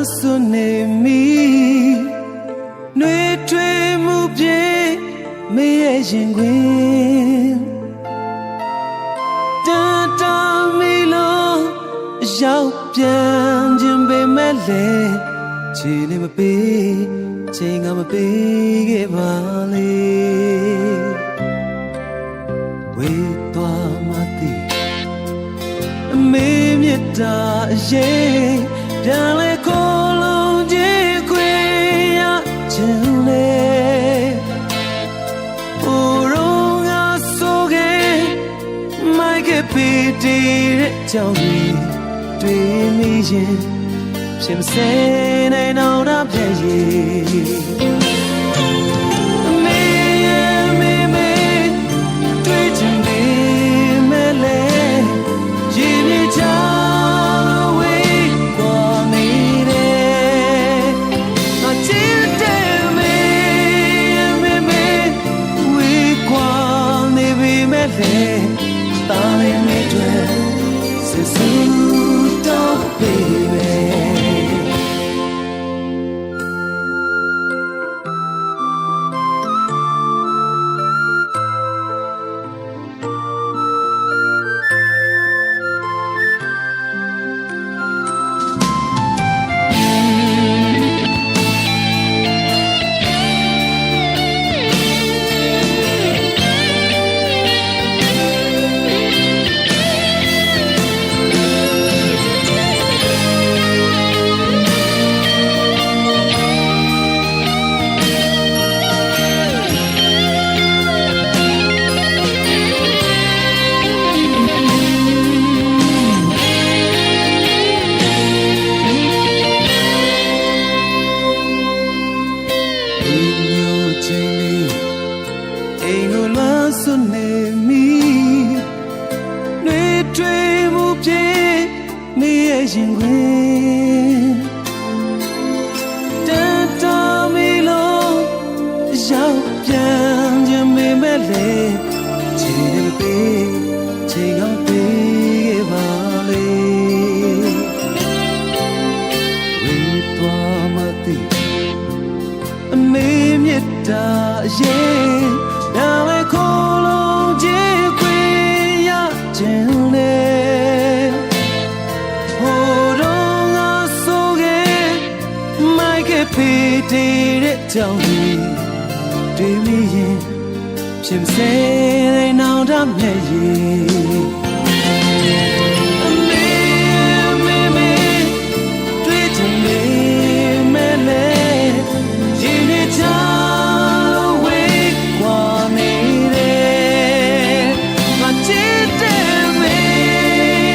Suh ne miˬ, နှွေးထွေးမှုဖြင့် မင်းရဲ့ရင်ခွင် တန်တမီးလုံး ရောက်ပြန်ချင်ပေမဲ့လည်း ခြေနဲ့မပေး ချိန်ကမပေးခဲ့ပါလေ။ ဝေးသွားမှသိ အမေမျက်တာအရိပ် ပြန်လည်ခိုလှုံခြင်းခွင့်ရချင်တယ်။ ဟိုတုန်းကဆိုခဲ့ မိုက်ခဲ့ပေတည်တဲ့အကြောင်းတွေ တွေ့မိရင် ဖြစ်မစဲနိုင်တော့တာမျက်ရည်။ အမေရဲ့မေမေ တွေ့ချင်ပေမဲ့လည်း ရေမြေခြားဝေးကွာနေတယ်။ ငါချစ်တဲ့မေမေ ဝေးကွာနေပေမဲ့လည်း သားလေးမေအတွက် စူတောင်းပေးမယ်။ အိမ်ကိုလွှမ်းဆွနေမိ နှွေးထွေးမှုဖြင့် မင်းရဲ့ရင်ခွင် တန်တမီးလုံး ရောက်ပြန်ချင်ပေမဲ့လည်း ခြေနဲ့မပေး ချိန်ကမပေးခဲ့ပါလေ။ ဝေးသွားမှသိ အမေမျက်တာအရိပ် ဒါလည်းခိုလှုံခြင်းခွင့်ရချင်တယ်။ ဟိုတုန်းကဆိုခဲ့ မိုက်ခဲ့ပေတည်တဲ့အကြောင်းတွေ တွေ့မိရင် ဖြစ်မစဲနိုင်တော့တာမျက်ရည်။ အမေ အမေ အမေ တွေ့ချင်ပေမဲ့လည်း ရေမြေခြားဝေးကွာနေတယ်။ ငါချစ်တဲ့မေ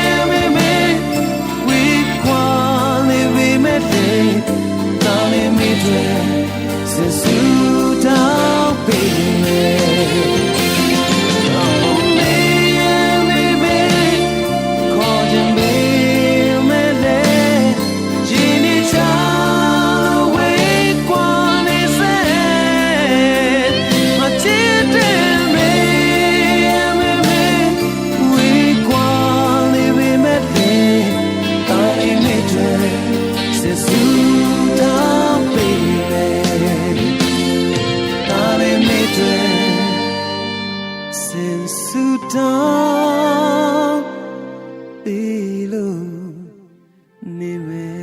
အမေ အမေ ဝေးကွာနေပေမဲ့လည်း သားလေးမေအတွက် စူတောင်းပေးမယ်။ မေ မေ မေ ခေါ်ချင်ပေမဲ့လည်း ရေမြေခြားဝေးကွာနေစဲ ငါချစ်တဲ့မေ မေ မေ ဝေးကွာနေပေမဲ့လည်း သားလေးမေအတွက် စူတောင်းပေးမယ်။ သားလေးမေအတွက် စူတောင်းပေးလို့နေမယ်။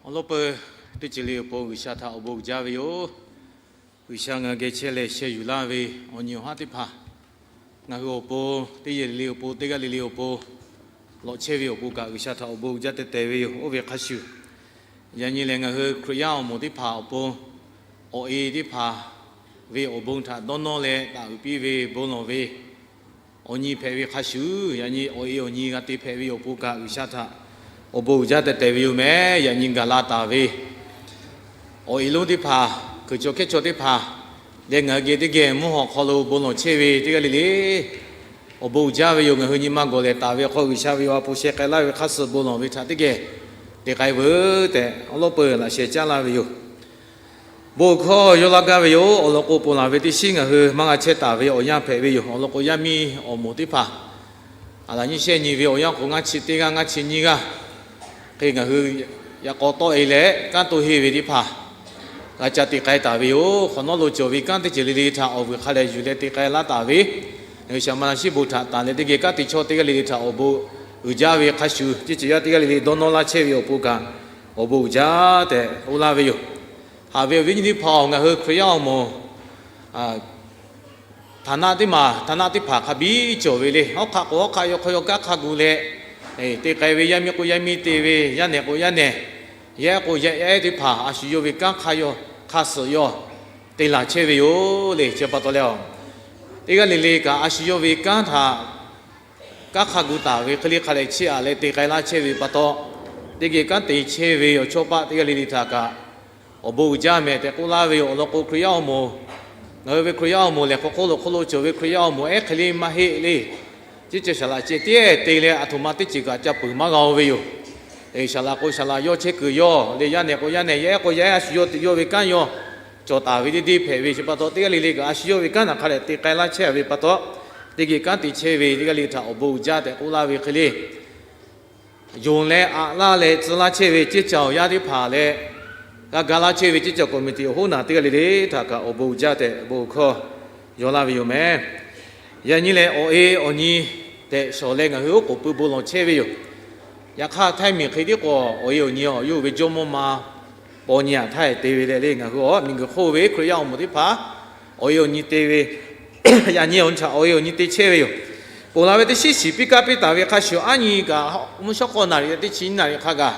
Awˬ lawn peuˬ, teˇ ceuˬ le awˬ pon G'uiˬsha htaꞈ awˬ bon uiˍ jaˇ ve yoˬ. G'uiˬsha ngaˬ geh chehˇ leh sheh yuˬ laˇ ve awˬ nyi awˬ haˉ teˇ hpaˍ, ngaˬ hui awˬ pon, teˇ yehˬ le le awˬ pon, teˇ g'aˇ le le awˬ pon, lawꞈ chehˇ ve awˬ pon kaꞈ G'uiˬsha htaꞈ awˬ bon uiˍ jaˇ teh teh ve yoˬ. Oˇ ve hk'a shuˍ, yaꞈ nyi lehˬ ngaˬ hui Hkriꞈ yaˇ awˬ moˍ teˇ hpaˍ awˬ pon, awˬ e teˇ hpaˍ ve awˬ bon htaꞈ dawˇ nawˇ leh taˍ uiˍ piˇ ve bon lawˬ ve awˬ nyi hpehꞈ ve hk'a shuˍ, yaꞈ nyi awˬ e awˬ nyi g'a te hpehꞈ ve awˬ pon kaꞈ G'uiˬsha htaꞈ awˬ bon uiˍ jaˇ teh teh ve yoˬ meh. Yaꞈ nyi gaˬ la taˍ ve awˬ e lonˉ teˇ hpaˍ, kuiˬ chaw hkehˉ chaw teˇ hpaˍ leh ngaˬ hui geh teˇ geh mvuhˇ haw hk'aw lo bon lawˬ chehˇ ve teˇ g'aˇ le le awˬ bon uiˍ jaˇ ve yoˬ. Ngaˬ hui nyi ma gawˬ lehˬ taˍ ve awˬ hk'aw, G'uiˬsha ve awˬ ha hpu sheh k'ai laˇ ve hk'a suh bon lawˬ ve htaꞈ teˇ geh te k'ai veuˬ tehꞈ awˉ lawˉ peuˬ laꞈ sheh caˉ laˇ ve yoˬ. Bon hkawˇ yawˇ laˇ gaˇ ve yoˬ. Awˬ lawn k'o, ponˬ laˬ ve teˇ shiˉ ngaˬ hui maˇ g'a chehˇ taˍ ve awˬ yanˇ hpehꞈ ve yoˬ. Awˬ lawn k'o, yaˇ miˇ awˬ moˍ teˇ hpaˍ aˬ laꞈ nyi shehˆ nyi ve awˬ yanˇ k'o, ngaˇ chi teˇ g'aˇ ngaˇ chi nyiˇ g'aˇ hk'e ngaˬ hui yaꞈ k'aw tawˆ e leh kanˉ to heˆ ve teˇ hpaˍ g'a ca te k'ai taˍ ve yoˬ. Hk'awꞈ nawˉ lo cawˬ ve kanˉ teˇ ceuˬ le le htaꞈ awˬ vuiˬ hk'a lehˬ yuˬ leh te k'ai laˇ taˍ ve, G'uiˬsha ma na shiˉ bon htaꞈ tanˬ leh teˇ geh kanˉ te chawˇ teˇ g'aˇ le le htaꞈ awˬ bon uiˍ jaˇ ve hk'a shuˍ, teˇ ceuˬ yaˇ teˇ g'aˇ le le dawˇ nawˇ laˇ chehˇ ve awˬ pon kaꞈ awˬ bon uiˍ jaˇ tehꞈ k'oˆ laˇ ve yoˬ. Haꞈ ve awˬ viˉ nyi teˇ hpaˍ-oˬ, ngaˬ hui Hkriꞈ yaˇ awˬ moˍ htaꞈ naˆ teˇ maˬ htaꞈ naˆ teˇ hpaˍ hk'a biˇ cawˬ ve le. Hawˉ hk'aˆ k'o hawˉ hk'aˆ, yawˇ hk'aw yawˇ kanˉ hk'a gu leh te k'ai ve, yaˇ miˇ k'o yaˇ miˇ te ve, yaˇ nehˬ k'o yaˇ nehˬ, yaˇ ehˉ k'o yaˇ ehˉ teˇ hpaˍ a shu yawˇ ve kanˉ hk'a yawˇ hk'a suhˍ yawˇ te laˬ chehˇ ve yoˬ le. Chi pa taw leh, teˇ g'aˇ le le kaꞈ a shu yawˇ ve kanˉ htaꞈ kanˉ hk'a gu taˍ ve hk'e le hk'a leh chiˇ aꞈ leh te k'ai laˇ chehˇ ve pa taw, teˇ geh kanˉ te chehˇ ve awˬ chawˇ paˆ teˇ g'aˇ le le htaꞈ kaꞈ awˬ bon uiˍ jaˇ mehˍ tehꞈ k'oˆ laˇ ve yoˬ. Awˬ lawn k'o, Hkriꞈ yaˇ awˬ moˍ, ngaˬ hui ve Hkriꞈ yaˇ awˬ moˍ lehˬ, hk'aw hk'oˆ lo hk'oˆ lo cawˬ ve Hkriꞈ yaˇ awˬ moˍ ehˉ hk'e le maˇ heˆ le. Teˇ ceuˬ saˍ laꞈ ceh tiˉ te leh aˬ htoꞈ ma teˇ ceuˬ kaꞈ ca peuˬ maˇ g'a-o ve yoˬ. Saˍ laꞈ k'o saˍ laꞈ yawˇ chehˇ kuiˬ yawˇ le, yaˇ nehˬ k'o yaˇ nehˬ, yaˇ ehˉ k'o yaˇ ehˉ, a shu yawˇ te yawˇ ve kanˉ yawˇ cawˬ taˍ ve teˇ deˇ hpehꞈ ve chi pa taw, teˇ g'aˇ le le kaꞈ a shu yawˇ ve kanˉ htaꞈ hk'a leh te k'ai laˇ chehˇ ve pa taw, teˇ geh kanˉ te chehˇ ve teˇ g'aˇ le htaꞈ awˬ bon uiˍ jaˇ tehꞈ k'oˆ laˇ ve hk'e le, yonˍ leh aꞈ laˇ leh tcuh laˇ chehˇ ve ceˇ caˬ awˬ yaˇ teˇ hpaˍ leh, g'a ga laˇ chehˇ ve ceˇ caˬ committee awˬ hoˉ naˬ teˇ g'aˇ le le htaꞈ kaꞈ awˬ bon uiˍ jaˇ tehꞈ bon hkawˇ yaw laˇ ve yoˬ mehˍ. Yaꞈ nyi lehˬ, awˬ e awˬ nyi tehꞈ shawˍ leh ngaˬ hui oˉ k'oˍ pui bon lawˬ chehˇ ve yoˬ. Yaꞈ hk'aˇ, htaiˇ miˬ hk'e tiˉ k'o, awˬ e awˬ nyi awˬ yawˇ ve jawˇmawˇ ma paw nyi aꞈ htaˇ te ve leh le, ngaˬ hui awˬ miˬguiˬ hk'oˆ ve Hkriꞈ yaˇ awˬ moˍ teˇ hpaˍ awˬ e awˬ nyi te ve, yaꞈ nyi awˬ nyi htaꞈ awˬ e awˬ nyi te chehˇ ve yoˬ. Ponˬ laˬ ve teˇ shiˉ shiˍ piˇ kaˇ piˇ taˍ ve hk'a shuˍ, aˉ nyi kaꞈ mvuhˇ shawˉ k'awˇ naˍ riˍ teˇ chi nyiˇ naˍ riˍ hk'a gaˬ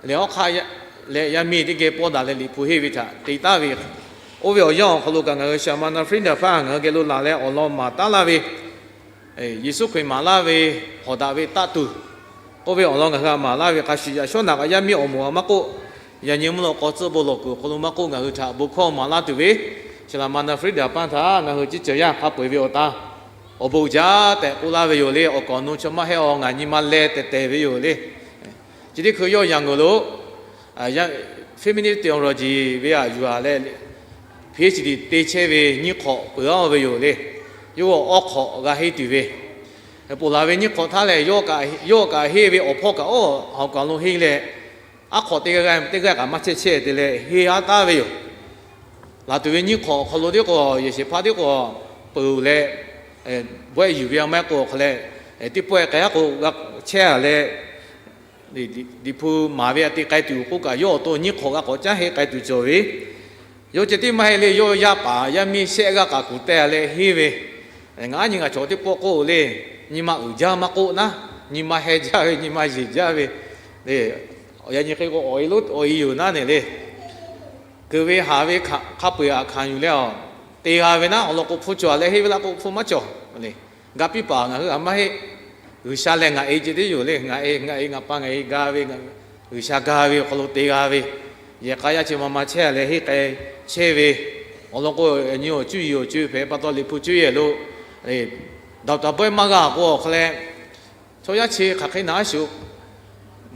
lehˬ, awˉ hk'aˆ leh yaˇ miˇ teˇ geh pawˇ daꞈ leh Liꞈ hpu henˇ ve htaꞈ te taˍ ve. Oˇ ve awˬ yanˇ awˬ hk'aw lo kaꞈ ngaˬ hui Shaˍ ma na Freedom hpaˇ ngaˬ hui geh lo laˬ leh awˬ lawn maˍ taˉ laˇ ve, Yeˍsuˆ Hkriꞈ maˍ laˇ ve hawˍ daꞈ ve taˆ tuˬ k'oˆ ve awˬ lawn ngaˬ hui htaꞈ maˍ laˇ ve hk'a shuˍ, yaꞈ shawˉ naꞈ kaꞈ yaˇ miˇ awˬ moˍ a maˇ k'oˆ, yaꞈ nyi mvuhˇ naw k'aw tcuhˆ bon lawˬ kuiˬ awˬ hk'aw lo maˇ k'oˆ, ngaˬ hui htaꞈ bon hkawˇ maˍ laˇ tuˬ ve Shaˍ laꞈ ma na Freedom hpaˇ htaꞈ ngaˬ hui ceˇ ceuˬ yaˇ hk'a peu eˬ ve awˬ ta awˬ bon uiˍ jaˇ tehꞈ k'oˆ laˇ ve yoˬ le. Awˬ kaˍ awˬ nu chaw maˇ heˆ-a, ngaˬ nyi ma leh tehˬ tehˬ ve yoˬ le. Chi teˇ hkui yawˇ Yangon lo feminist theology ve aꞈ yuˬ-a leh, PhD te chehˇ ve nyiˇ hk'awꞈ peuˬ-a ve yoˬ le. Yawˇ awˬ awˉ hk'awꞈ g'a henˇ tuˬ ve, ponˬ laˬ ve nyiˇ hk'awꞈ htaˇ lehˬ, yawˇ kaꞈ henˇ ve awˬ hpawˇ kaꞈ awˬ hawˍ kaˬ lo henˇ leh, aˉ hk'awꞈ teˇ g'aˇ teˇ g'aˇ kaꞈ maˇ chehˇ chehˇ te leh henˇ aˉ taˍ ve yoˬ. Laˬ tuˬ ve nyiˇ hk'awꞈ awˬ hk'aw lo teˇ k'o, yehˬ shehˍ hpaˇ teˇ k'o peuˬ leh, bawehˆ yuˬ ve a maˇ k'o hk'a leh, teˇ pawehˇ k'ai aˉ k'o g'a chehˇ-a leh, Liꞈ hpu maˍ ve aꞈ te k'ai tuˬ k'oˆ kaꞈ, yawˇ awˬ to nyiˇ hk'awꞈ g'a k'awꞈ caˉ henˇ k'ai tuˬ cawˬ ve. Yawˇ ceh tiˉ maˇ heˆ le, yawˇ yaˇ paˍ yaˇ miˇ shehˆ g'aˇ k'aꞈ kuˬ teh leh henˇ ve, ngaˬ aˉ nyi ngaˬ chaw teˇ pawˆ k'oˆ le, nyi ma uiˍ jaˇ maˇ k'oˆ naˉ, nyi ma heh jaˇ ve, nyi ma yeˬ jaˇ ve, yaꞈ nyi hk'e k'o awˬ e lo awˬ e yoˬ naˉ nehˬ le. Keu ve haˍ ve hk'a peu-eˬ aꞈ hkanˍ yuˬ leh, te g'a ve naˉ awˬ lawn k'o hpu cawˬ leh henˇ ve laˇ k'o hpu maˇ cawˬ le. Ga piˇ paˍ ngaˬ hui a maˇ heˆ. G'uiˬsha lehˬ ngaˬ e ceh tiˉ yoˬ le. Ngaˬ e, ngaˬ e ngaˬ pa ngaˬ e ga ve, G'uiˬsha ga ve awˬ hk'aw lo te g'a ve, yehˬ k'a yaˇ chi ma ma chehˇ leh henˇ k'ai chehˇ ve, awˬ lawn k'o, nyi awˬ cuˇ yiˍ awˬ co hpehꞈ pa taw Liꞈ hpu cuˇ yehˬ lo daꞈ taˍ bawehˇ maˇ g'a k'o awˬ hk'a leh, chaw yaˇ chi hk'aˬ hk'e naˍ a shuˍ,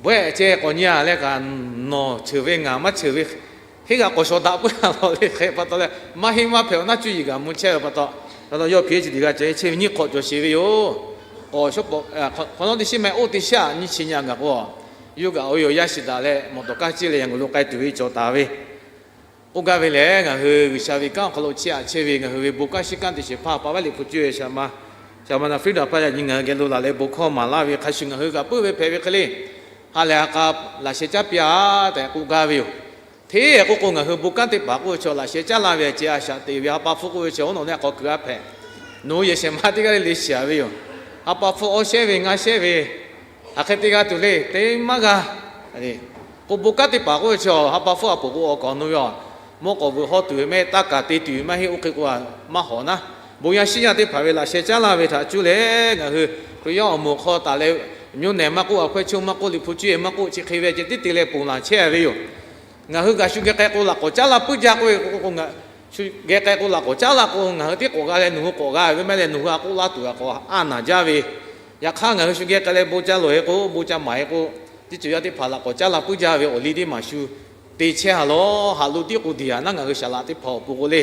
bawehˇ ceh k'awꞈ nyi-a leh kaꞈ, nawˬ cheuˬ ve ngaˬ maˇ cheuˬ ve, henˇ g'a k'awꞈ shawˍ daꞈ puiˉ a lawˬ le hk'e pa taw leh, maˇ henˇ maˇ hpehꞈ awˬ naˉ cuˇ yiˍ kaꞈ mvuh chehˇ ve pa taw, pa taw yawˇ PhD g'a cawˬ chehˇ ve nyiˇ hk'awꞈ cawˬ sheˍ ve yoˬ. K'awꞈ shawˉ pawˍ hk'awꞈ nawˉ teˇ shiˉ meh oˇ teˇ shiˉ aꞈ nyiˇ chi nyi a gaˬ k'o, yawˇ kaꞈ awˬ e awˬ yaˇ shiˍ daꞈ leh mawˬ tawˍ kaˇ ciˇ leh Yangon lo k'ai tuˬ ve cawˬ taˍ ve. Oˇ gaˇ ve lehˬ, ngaˬ hui G'uiˬsha ve kanˉ awˬ hk'aw lo chiˇ aꞈ chehˇ ve ngaˬ hui ve bon kanˉ shiˉ kanˉ te shehˍ hpaˇ pa vaˉ Liꞈ hpu cuˇ e Shaˍ ma, Shaˍ ma na Freedom hpaˇ yaꞈ nyi ngaˬ hui geh lo laˬ leh bon hkawˇ maˍ laˇ ve hk'a shuˍ, ngaˬ hui kaꞈ puiˉ ve hpehꞈ ve hk'e le, ha lehˬ ha k'a laꞈ sheh caˉ piˇ-a tehꞈ k'oˆ gaˇ ve yoˬ. Hteˇ k'oˆ k'o, ngaˬ hui bon kanˉ teˇ hpaˍ k'oˆ ve chaw laꞈ sheh caˉ laˇ ve ceh a shaꞈ teꞈ ve ha pa hpfuhˇ k'oˆ ve chaw oˉ nawˬ leh k'awꞈ kuiˬ a hpehꞈ, nawˬ hui yehˬ shehˍ ma teˇ g'aˇ le le shiˍ-a ve yoˬ. Ha pa hpfuhˇ awˇ shehˉ ve ngaˇ shehˉ ve, hk'aˬ hk'e te g'a tuˬ le te maˇ g'a. K'o bon kanˉ teˇ hpaˍ k'oˆ ve chaw ha pa hpfuhˇ a poˍ k'o awˬ kaˍ awˬ nu ve a, mawˇ k'awꞈ vuiˬ hawˇ tuˬ ve mehˆ, taˇ kaˍ te tuˬ ve maˇ heˆ. Oˇ hk'e k'o maˇ hawˍ naˉ, bon yaˇ shiˉ yaˇ teˇ hpaˍ ve laꞈ sheh caˉ laˇ ve htaꞈ cuˇ leh ngaˬ hui Hkriꞈ yaˇ awˬ moˍ hk'aw taˍ leh, mvuhˇ nehˬ maˇ k'oˆ, a hkawehˇ chunˇ maˇ k'oˆ, Liꞈ hpu cuˇ e maˇ k'oˆ, chi hk'e ve ceh tiˉ te leh ponˬ laˬ chehˇ ve yoˬ. Ngaˬ hui gaˬ shu geh k'ai k'o laꞈ k'awꞈ caˉ laˇ puiˉ jaˇ k'oˆ ve k'o, Shu geh k'ai k'o laꞈ k'awꞈ caˉ laˇ k'o, ngaˬ hui teˇ k'awꞈ g'a leh nawˬ hui k'awꞈ g'a ve maˇ leh, nawˬ hui a k'oˆ laˇ tuˬ a k'awꞈ a naˬ jaˇ ve. Yaꞈ hk'aˇ ngaˬ hui shu geh k'ai leh bon ca loˬ-e k'o, bon ca maˍ-e k'o, teˇ ceuˬ yaˇ teˇ hpaˍ laꞈ k'awꞈ caˉ la puiˉ jaˇ ve awˬ liˇ teˇ maˬ shu te chehˇ a lawˬ. Haꞈ lo tiˉ k'o diˬ yaꞈ naˉ ngaˬ hui saˍ laꞈ teˇ hpaˍ awˬ pon k'o le,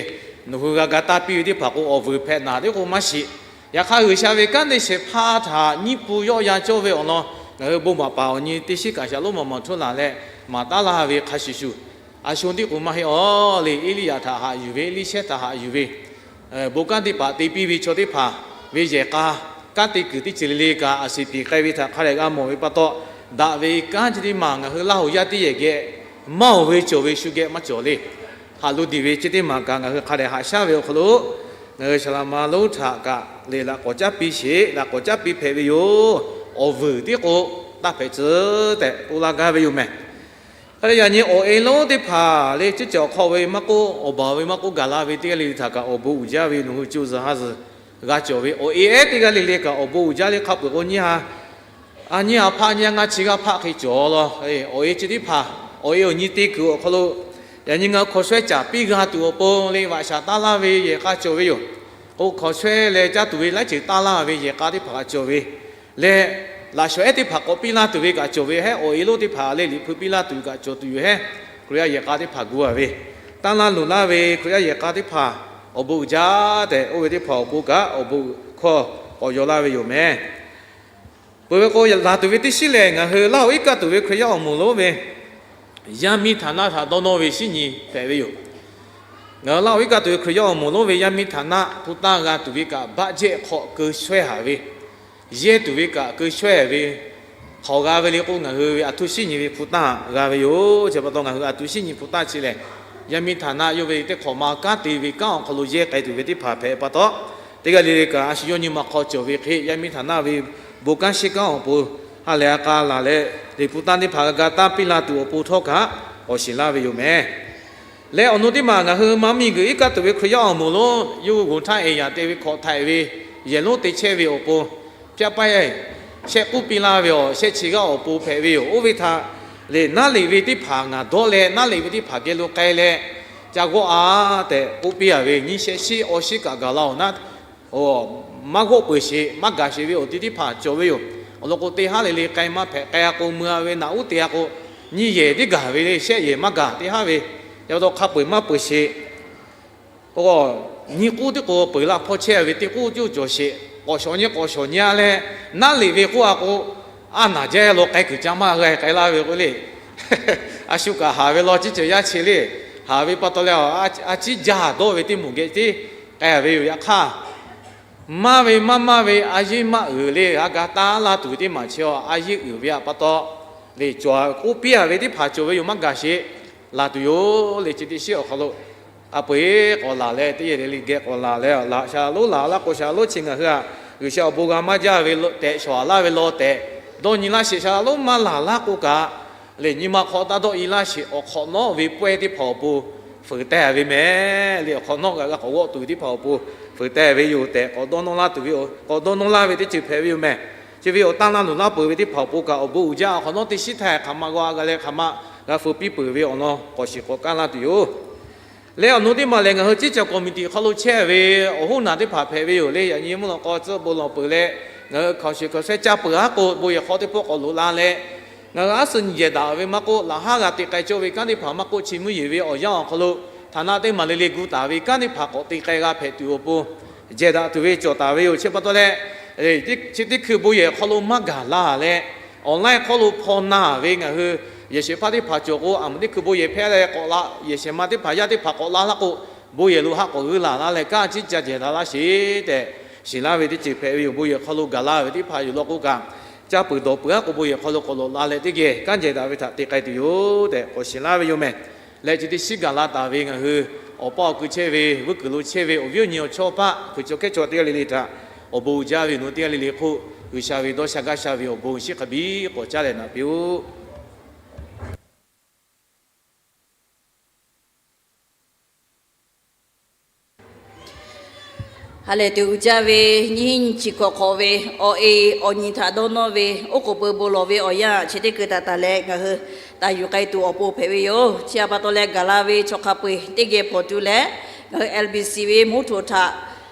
nawˬ hui g'a ga taˇ piˇ ve teˇ hpaˍ k'o, awˬ vuiˬ hpehꞈ naˍ tiˉ k'o maˇ shiˍ. Yaꞈ hk'aˇ, G'uiˬsha ve kanˉ te shehˍ hpaˇ htaꞈ nyiˇ pu yawˆ yan cawˇ ve awˬ lawn, ngaˬ hui bon maˍ paˍ awˬ nyi teˇ shiˉ kaꞈ shaˍ lonˉ maˍ maˍ htuˇ laˬ leh maˍ taˉ laˇ ve hk'a shuˍ shuˍ, a shu tiˉ k'o maˇ heˆ aˬ le. Eˇliˇyaꞈ htaꞈ haꞈ yuˬ ve, Eˇliˇshehˇ htaꞈ haꞈ yuˬ ve, bon kanˉ teˇ hpaˍ te piˇ ve chaw teˇ hpaˍ ve yehˬ k'a, kanˉ te kuiˬ teˇ ceuˬ le le kaꞈ a shiˍ piˍ k'ai ve htaꞈ hk'a dehꞈ g'a mawˬ ve pa taw, daꞈ ve kanˉ chi teˇ maˬ ngaˬ hui Laˇ huˍ yaˇ teˇ yehˬ geh maˇ oˬ ve cawˬ ve shu geh maˇ cawˬ le. Haꞈ lo diˬ ve chi teˇ maˬ kaꞈ ngaˬ hui hk'a dehꞈ haꞈ shaˉ ve awˬ hk'aw lo, ngaˬ hui shaˍ laꞈ ma lonˉ htaꞈ kaꞈ le laꞈ k'awꞈ caˉ piˇ sheˍ, laꞈ k'awꞈ caˉ piˇ hpehꞈ ve yoˬ. Awˬ vuiˬ tiˉ k'o taˇ hpehꞈ tcuh tehꞈ k'oˆ laˇ gaˇ ve yoˬ mehˬ. Hk'e te yaꞈ nyi awˬ e lonˉ teˇ hpaˍ le, ciˉ cawˬ hk'aw ve maˇ k'oˆ, awˬ baˬ ve maˇ k'oˆ, gaˬ la ve teˇ g'aˇ le le htaꞈ kaꞈ awˬ bon uiˍ jaˇ ve nawˬ hui co zuhˬ ha zuhˬ g'a cawˬ ve. Awˬ e ehˉ teˇ g'aˇ le le kaꞈ awˬ bon uiˍ jaˇ le. Hk'a peuˬ k'o, nyiˇ ha, a nyiˇ ha hpaˆ nyiˇ ha ngaˇ chi g'aˇ hpaˆ hk'e cawˬ lawˬ. Awˬ e chi teˇ hpaˍ, awˬ e awˬ nyi te kuiˬ awˬ hk'aw lo, yaꞈ nyi ngaˬ hui hkaw shawehˇ caˍ piˇ g'a tuˬ awˬ pon le, vaꞈ shaˍ taˇ laˇ ve yehˬ k'a cawˬ ve yoˬ. K'o hkaw shawehˇ leh caˇ tuˬ ve laiˉ ceuˬ taˇ laˇ ve yehˬ k'a teˇ hpaˍ kaꞈ cawˬ ve leh, laꞈ shawˍ ehˉ teˇ hpaˍ k'awꞈ piˇ laˇ tuˬ ve kaꞈ cawˬ ve hehˉ. Awˬ e lonˉ teˇ hpaˍ lehˬ, Liꞈ hpu piˇ laˇ tuˬ ve kaꞈ cawˬ tuˬ yoˬ hehˉ. Hkriꞈ yaˇ yehˬ k'a teˇ hpaˍ gu a ve, taˇ laˇ luˬ laˇ ve Hkriꞈ yaˇ yehˬ k'a teˇ hpaˍ awˬ bon uiˍ jaˇ tehꞈ oˇ ve teˇ hpaˍ awˬ pon kaꞈ awˬ bon hkawˇ k'awꞈ yaw laˇ ve yoˬ mehˬ. Peuˬ ve k'o, laˬ tuˬ ve teˇ shiˉ lehˬ, ngaˬ hui Laˇ huˍ iˉ kaˆ tuˬ ve Hkriꞈ yaˇ awˬ moˍ lonˉ ve yaˇ miˇ htaꞈ naˆ htaꞈ dawˇ nawˇ ve shinˉ nyi hpehꞈ ve yoˬ. Ngaˬ hui Laˇ huˍ iˉ kaˆ tuˬ ve Hkriꞈ yaˇ awˬ moˍ lonˉ ve yaˇ miˇ htaꞈ naˆ hpu taˇ g'a tuˬ ve kaꞈ, budget hk'aw keu shawehˇ haˍ ve, yehˇ tuˬ ve kaꞈ keu shawehˇ ve, hk'aw g'a ve le k'o, ngaˬ hui ve a htoˇ shinˉ nyi ve hpu taˇ g'a ve yoˬ. Chi pa taw ngaˬ hui a htoˇ shinˉ nyi hpu taˇ chi lehˬ, yaˇ miˇ htaꞈ naˆ yawˇ ve teˇ hk'awꞈ ma kanˉ te ve kanˉ awˬ hk'aw lo yehˇ k'ai tuˬ ve teˇ hpaˍ hpehꞈ pa taw, teˇ g'aˇ le le kaꞈ a shu yawˇ nyi ma hk'aw cawˬ ve hk'e, yaˇ miˇ htaꞈ naˆ ve bon kanˉ shiˉ kanˉ awˬ pon ha lehˬ a k'a laˬ leh, Liꞈ hpu taˇ teˇ hpaˍ g'a ga taˇ piˇ la tuˬ awˬ pon htawˇ kaꞈ k'awꞈ shiˍ laˇ ve yoˬ mehˬ. Leh awˬ nu teˇ maˬ ngaˬ hui Maˇ miˬguiˬ iˉ kaˆ tuˬ ve Hkriꞈ yaˇ awˬ moˍ lonˉ yawˇ hui g'oˍ htaˇ eˍ yaꞈ te ve hkawꞈ htaiꞈ ve yehˬ lonˉ te chehˇ ve awˬ pon, pyaˇ paˇ shehˆ k'uˉ piˇ laˇ ve awˬ shehˆ chi g'aˇ awˬ pon hpehꞈ ve yoˬ. Oˇ ve htaꞈ lehˬ, naˉ leꞈ ve teˇ hpaˍ ngaˬ dawˇ leh, naˉ leꞈ ve teˇ hpaˍ geh lo k'ai leh ca g'awˆ-a tehꞈ k'oˆ piˇ a ve, nyiˇ shehˆ shiˉ awˇ shiˉ kaꞈ gaˬ la awˬ naˉ, maˇ g'awˆ peuˬ sheˍ, maˇ gaˬ sheˍ ve awˬ ti teˇ hpaˍ cawˬ ve yoˬ. Awˬ lawn k'o, teˇ haˉ le le k'ai maˇ hpehꞈ, k'ai a k'o mui a ve naꞈ uˉ te a k'o, nyiˇ yehˬ tiˉ gaˬ ve le, shehˆ yehˬ maˇ gaˬ teˇ haˉ ve. Yaꞈ pa taw hk'a peu-eˬ maˇ peuˬ sheˍ. Nyiˇ k'uˉ tiˉ k'o peuˬ laˇ hpawˇ chehˇ ve, teˇ k'uˉ tiˉ cawˬ sheˍ, k'awꞈ shawˍ nyi k'awꞈ shawˍ nyi a leh, naˉ leꞈ ve k'oˆ a k'o, a naˬ jaˇ law k'ai kuiˬ ca maˇ g'a k'ai laˇ ve k'o le. A shu kaꞈ haˍ ve law ciˉ ceuˬ yaˇ chi le. Haˍ ve pa taw leh, a ciˉ jaˇ dawˇ ve teˇ moˍ geh tiˉ k'ai ve yoˬ. Yaꞈ hk'aˇ, maˇ ve maˇ maˇ ve a yeˇ maˇ uiˍ le, a ga taˇ laˇ tuˬ ve teˇ maˬ chi a yeˇ uiˍ ve a pa taw, le cawˬ k'oˆ piˇ a ve teˇ hpaˍ cawˬ ve yoˬ, maˇ gaˬ sheˍ, laˬ tuˬ yoˬ le. Chi teˇ shiˉ awˬ hk'aw lo a peu-eˬ k'awꞈ laˬ leh, teˇ yehˬ le geh k'awꞈ laˬ leh, laꞈ shaˍ lonˉ laˬ laˇ k'o, shaˍ lonˉ chi ngaˬ hui a G'uiˬsha awˬ bon g'a maˇ jaˇ ve tehꞈ shawˍ laˇ ve law tehꞈ dawˇ nyi laˇ sheˍ. Shaˍ lonˉ maˇ laˬ laˇ k'o kaꞈ, le nyi ma hk'aw taˇ dawˆ i laˇ sheˍ. Awˬ hk'awꞈ nawˉ ve pawehˇ teˇ hpaˍ awˬ pon fuiˍ teh ve mehˍ le. Awˬ hk'awꞈ nawˉ g'a g'a k'awꞈ g'awˆ tuˬ ve teˇ hpaˍ awˬ pon fuiˍ teh ve yoˬ tehꞈ k'awꞈ dawˇ nawˇ laˇ tuˬ ve, k'awꞈ dawˇ nawˇ laˇ ve teˇ ceuˬ hpehꞈ ve yoˬ mehˍ. Chi ve awˬ taˇ laˇ luˬ laˇ peuˬ ve teˇ hpaˍ awˬ pon kaꞈ awˬ bon uiˍ jaˇ. Awˬ hk'awꞈ nawˉ teˇ shiˉ htaˇ hk'aˬ ma g'a g'a leh hk'aˬ ma g'a feu piˇ peuˬ ve awˬ lawn k'awꞈ shiˍ k'awꞈ kaˇ laˇ tuˬ yoˬ. Leh awˬ nu teˇ maˬ lehˬ, ngaˬ hui ciˉ cawˬ committee hk'aw lo chehˇ ve awˬ hoˉ naˬ teˇ hpaˍ hpehꞈ ve yoˬ le. Yaꞈ nyi mvuhˇ naw k'aw tcuhˆ bon lawˬ peuˬ leh, ngaˬ hui hkaoˍ sheˍ hkaoˍ shehˍ caˇ peuˬ aˉ k'o, bon yehˬ hk'aw teˇ pawˆ k'awꞈ loꞈ la leh, ngaˬ hui aˉ suh nyi jehˬ daꞈ ve maˇ k'oˆ, laꞈ haˉ g'a te k'ai cawˇ ve kanˉ teˇ hpaˍ maˇ k'oˆ, chi mvuhˇ yeˬ ve awˬ yanˇ awˬ hk'aw lo htaꞈ naˆ teˇ maˬ le le gu taˍ ve kanˉ teˇ hpaˍ k'awꞈ te k'ai g'a hpehꞈ tuˬ awˬ pon jehˬ daꞈ tuˬ ve cawˬ taˍ ve yoˬ. Chi pa taw leh, chi teˇ hkui bon yehˬ hk'aw lo maˇ gaˬ la leh, online hk'aw lo hpaw na ve ngaˬ hui yehˬ shehˍ hpaˇ teˇ hpaˍ cawˬ k'o, a muˍ teˇ hkui bon yehˬ hpehˇ leh k'awꞈ la, yehˬ shehˍ ma teˇ hpaˍ yaˇ teˇ hpaˍ k'awꞈ la laˇ k'o, bon yehˬ lo haꞈ k'awꞈ g'uiˇ laˬ laˇ leh kanˉ ciˉ ca jehˬ daꞈ laˇ sheˍ tehꞈ shiˍ laˇ ve teˇ ceuˬ hpehꞈ ve yoˬ. Bon yehˬ hk'aw lo gaˬ la ve teˇ hpaˍ yoˬ law k'o kaꞈ, caˇ peuˬ dawˬ peuˬ aˉ k'o bon yehˬ hk'aw lo k'awꞈ loꞈ la leh teˇ geh kanˉ jehˬ daꞈ ve htaꞈ te k'ai tuˬ yoˬ tehꞈ k'awꞈ shiˍ laˇ ve yoˬ mehˍ. Leh chi teˇ shiˉ gaˬ la taˍ ve ngaˬ hui awˬ pa awˬ kui chehˇ ve, vuiˇ kuiˬ lo chehˇ ve awˬ viˉ awˬ nyi awˬ chawˇ paˆ hkui chaw hkehˉ chaw teˇ g'aˇ le le htaꞈ awˬ bon uiˍ jaˇ ve nawˬ teˇ g'aˇ le le hk'oˆ, G'uiˬsha ve dawˇ sha gaˇ sha ve awˬ bon shiˉ hk'a biˇ k'awꞈ caˉ leh naꞈ piˇ-oˆ. Ha lehˬ, tuˬ uiˍ jaˇ ve nyiˇ hinˉ nyiˇ chi hkawꞈ hk'awꞈ ve awˬ e awˬ nyi htaꞈ dawˇ nawˇ ve oˉ k'oˍ pui bon lawˬ ve awˬ yanˇ chi teˇ hkui taˍ taˍ leh ngaˬ hui taˍ yuˬ k'ai tuˬ awˬ pon hpehꞈ ve yoˬ. Chi a pa taw leh gaˬ la ve chaw hk'a peu-eˬ teˇ geh hpawnˬ tuˬ leh, Ngaˬ hui L B C ve mvuhˇ htoꞈ htaꞈ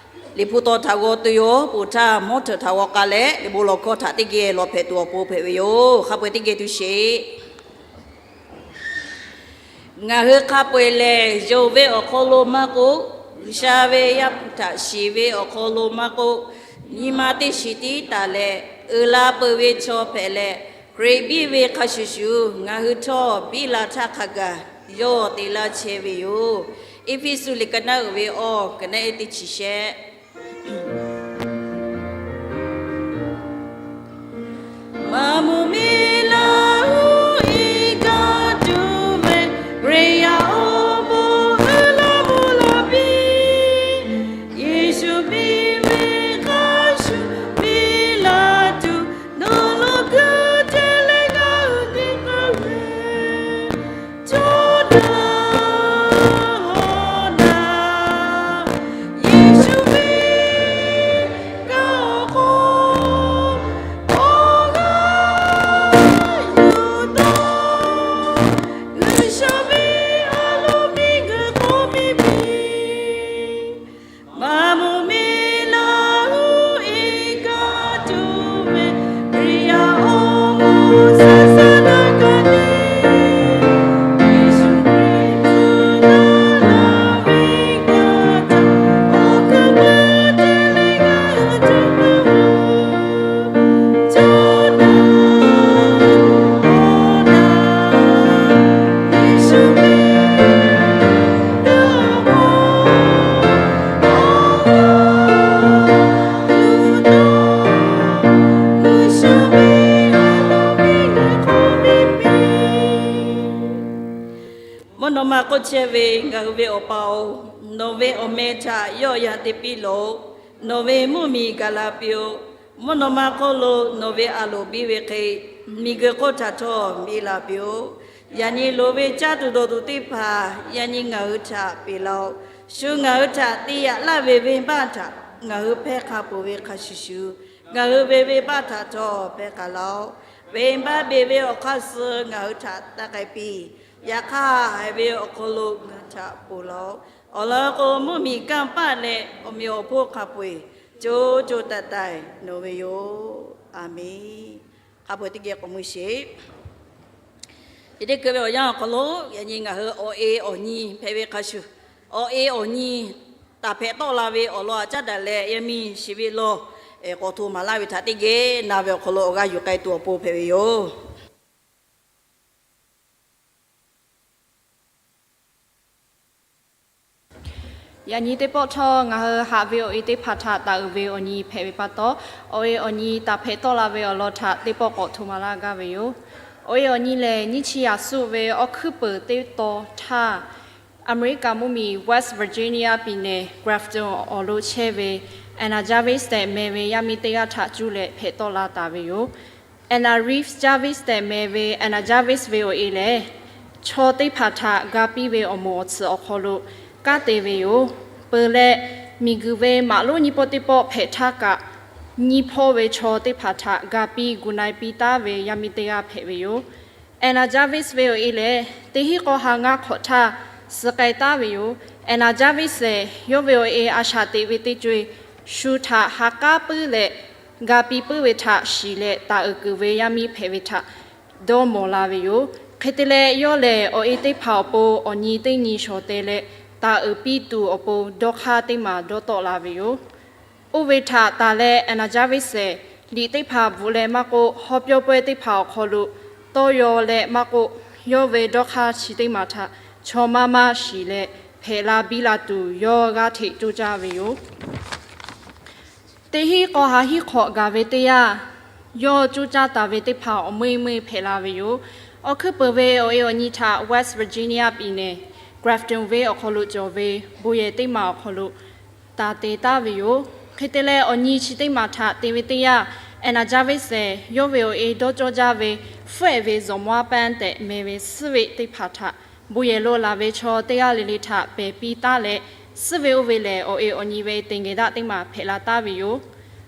liꞈ hpu taw htaꞈ g'aw tuˬ yoˬ. Ponˬ htaˇ mvuhˇ htoꞈ htaꞈ g'aw k'ai leh, liꞈ bon lawˬ hkawˇ htaꞈ teˇ geh lawˬ hpehꞈ tuˬ awˬ pon hpehꞈ ve yoˬ. Hk'a peu-eˬ teˇ geh tuˬ sheˍ. Ngaˬ hui hk'a peu-eˬ lehˬ, yonˍ ve awˬ hk'aw lo maˇ k'oˆ, G'uiˬsha ve Yaˇ hpu htaꞈ shiˍ ve awˬ hk'aw lo maˇ k'oˆ, nyi ma teˇ shiˍ tiˉ taˍ leh, uiˍ la peuˬ ve chaw hpehꞈ leh, Hkriꞈ biˇ ve hk'a shuˍ shuˍ ngaˬ hui htawˇ biˇ la htaˇ hk'a gaˬ yawˇ te laˇ chehˇ ve yoˬ. Eˇfeˇsuꞈ liꞈ ka naˉ uiˍ ve awˬ ka naˉ ehˉ teˇ chi shehˆ. Maˍ moˍ miˬ laˇ uˉ e gaˇ tuˬ ve, Hkriꞈ yaˇ awˬ bon uiˍ la mvuh la piˇ. Yeˍsuˆ miˬ ve hk'a shuˍ piˇ la tuˬ, nawˬ lo kuiˬ te leh ngaˬ hui te k'ai ve, cawˇ daꞈ naˍ. Yeˍsuˆ miˬ kaꞈ awˬ hk'aw awˬ g'aˇ yuˬ taˍ. G'uiˬsha ve a loˍ miˬguiˬ hk'oˆ miˇ piˇ. Maˍ moˍ miˬ laˇ uˉ e gaˇ tuˬ ve, Hkriꞈ yaˇ awˬ moˍ suhˉ suhˉ daꞈ kaꞈ te. Yeˍsuˆ Hkriꞈ tcuh laˇ laˇ ve kaꞈ htaꞈ, awˬ hkuiˉ puiˉ te leh ngaˬ hui cawˬ peuˬ. Cawˇ daꞈ, cawˇ daꞈ, Yeˍsuˆ miˬguiˬ hk'oˆ awˬ g'aˇ yuˬ taˍ. G'uiˬsha ve a loˍ miˬguiˬ hk'oˆ miˇ piˇ. Mvuhˇ naw ma k'oˆ chehˇ ve ngaˬ hui ve Awˬ pa-oˬ, nawˬ ve awˬ meh htaꞈ yawˆ yan te piˇ lawˬ. Nawˬ ve mvuhˇmiˬ gaˬ la piˇ-oˆ. Mvuhˇ naw ma hk'oˆ lo nawˬ ve a loˍ biˇ ve hk'e, miˬguiˬ hk'oˆ htaꞈ htawˇ biˇ la piˇ-oˆ. Yaꞈ nyi loˍ ve caˇ tuˬ dawˬ tuˬ teˇ hpaˍ yaꞈ nyi ngaˬ hui htaꞈ peꞈ laˇ-oˆ. Shu ngaˬ hui htaꞈ te yaꞈ laˇ ve venˇbaˆ htaꞈ ngaˬ hui hpehˇ hk'a peuˬ ve hk'a shuˍ shuˍ, ngaˬ hui ve venˇbaˆ htaꞈ htawˇ hpehˇ k'ai laˇ-oˆ. Venˇbaˆ beˬ ve awˬ hk'aˇ suh ngaˬ hui htaꞈ taˇ k'ai piˇ. Yaꞈ hk'aˇ, haiˬ ve awˬ hk'aw lo ngaˬ hui htaꞈ ponˬ laˇ-oˆ. Awˬ lawn k'o, mvuhˇmiˬ kanˇ paˆ leh awˬ meꞈ awˬ hponˇ hk'a peu-eˬ co co taiˍ taiˍ nawˬ ve yoˬ. A menˬ. Hk'a peu-eˬ teˇ geh k'awꞈ mui sheˍ. Chi teˇ hkui ve awˬ yanˇ awˬ hk'aw lo yaꞈ nyi ngaˬ hui awˬ e awˬ nyi hpehꞈ ve hk'a shuˍ, awˬ e awˬ nyi taˍ hpehꞈ tawˆ la ve awˬ lawn htaꞈ caˉ daꞈ leh, yaˇ miˇ shiˍ ve law k'awꞈ hto maˍ laˇ ve htaꞈ teˇ geh na ve awˬ hk'aw lo awˬ g'aˇ yuˬ k'ai tuˬ awˬ pon hpehꞈ ve yoˬ. Yaꞈ nyi teˇ pawˆ htawˇ ngaˬ hui haꞈ ve awˬ e teˇ hpaˍ htaꞈ taˍ uiˍ ve awˬ nyi hpehꞈ ve pa taw, awˬ e awˬ nyi taˍ hpehꞈ tawˆ la ve awˬ lawn htaꞈ teˇ pawˆ k'awꞈ hto maˍ laˇ gaˇ ve yoˬ. Awˬ e awˬ nyi lehˬ, nyiˇ chi yaꞈ suˆ ve awˬ hkuiˉ peuˍ teˇ taw htaˇ, Aˍmeˍriˆkaˍ mvuhˇmiˬ West Virginia piˍ neˍ Grafton awˬ lo chehˇ ve Anna Jarvis tehꞈ meh ve yaˇ miˇ teˇ g'aˇ htaꞈ cuˇ leh hpehꞈ tawˆ la taˍ ve yoˬ. Anna Reeves Jarvis tehꞈ meh ve Anna Jarvis ve awˬ e lehˬ, chaw teˇ hpaˍ htaꞈ ga piˇ ve awˬ moˍ awˬ tsuhꞈ awˬ hk'aw lo kanˉ te ve yoˬ. Peuˬ leh, miˬguiˬ ve maꞈ lonˉ nyiˇ pawˆ teˇ pawˆ hpehꞈ htaˇ kaꞈ, nyiˇ hpawˇ ve chaw teˇ hpaˍ htaꞈ ga piˇ gu na-e piˇ taˉ ve yaˇ miˇ teˇ g'aˇ hpehꞈ ve yoˬ. Anna Jarvis ve awˬ e lehˬ, teˇ hinˉ k'aw ha ngaˇ hk'awꞈ htaˇ suh k'ai taˉ ve yoˬ. Anna Jarvis lehˬ, yawˇ ve awˬ e a shaꞈ teꞈ ve teˇ co-e shu htaꞈ ha k'aˉ puiˉ leh ga piˇ puiˉ ve htaꞈ shiˍ leh taˍ uiˍ kuiˬ ve yaˇ miˇ hpehꞈ ve htaꞈ dawˇ mawˬ la ve yoˬ. Hk'e te leh, yawˇ lehˬ awˬ e teˇ hpaˍ awˬ pon awˬ nyi teˇ nyi shawˍ te leh taˍ uiˍ piˇ tuˬ awˬ pon dawˇ hk'aˇ teˇ maˬ dawˇ tawˆ la ve yoˬ. Oˇ ve htaꞈ taˍ leh Anna Jarvis lehˬ, liꞈ teˇ hpaˍ bvuhꞈ leh maˇ k'oˆ, haw pyawˇ pawehˇ teˇ hpaˍ awˬ hk'aw lo tawˇ yaw leh maˇ k'oˆ, yawˇ ve dawˇ hk'aˇ chi teˇ maˬ htaꞈ chaw maˇ maˇ shiˍ leh hpehꞈ la biˇ la tuˬ yawˇ g'aˇ hteꞈ coˇ caˇ ve yoˬ. Teˇ hinˉ k'aw ha hinˉ hk'awꞈ gaˬ ve teˇ yanˇ, yawˇ coˇ caˇ taˍ ve teˇ hpaˍ awˬ meuˇ meuˇ hpehꞈ la ve yoˬ. Awˬ hkuiˉ peuˍ ve awˬ e awˬ nyi htaꞈ West Virginia piˍ neˍ Grafton venˇ awˬ hk'aw lo cawˬ ve bon yehˬ teˇ maˬ awˬ hk'aw lo taˍ te taˉ ve yoˬ. Hk'e te leh, awˬ nyi chi teˇ maˬ htaꞈ te ve teˇ yanˇ, Anna Jarvis lehˬ, yawˇ ve awˬ e dawˇ cawˇ jaˇ ve fuhˆ-ehˍ ve zawˬ mawˇ a paˇ tehꞈ meh ve suhˉ ve teˇ hpaˍ htaꞈ bon yehˬ lo laˬ ve chaw teˇ g'aˇ le le htaꞈ pehˬ piˇ taˉ leh, suhˉ ve oˇ ve lehˬ awˬ e awˬ nyi ve te ngehˬ daˆ teˇ maˬ hpehꞈ la taˉ ve yoˬ.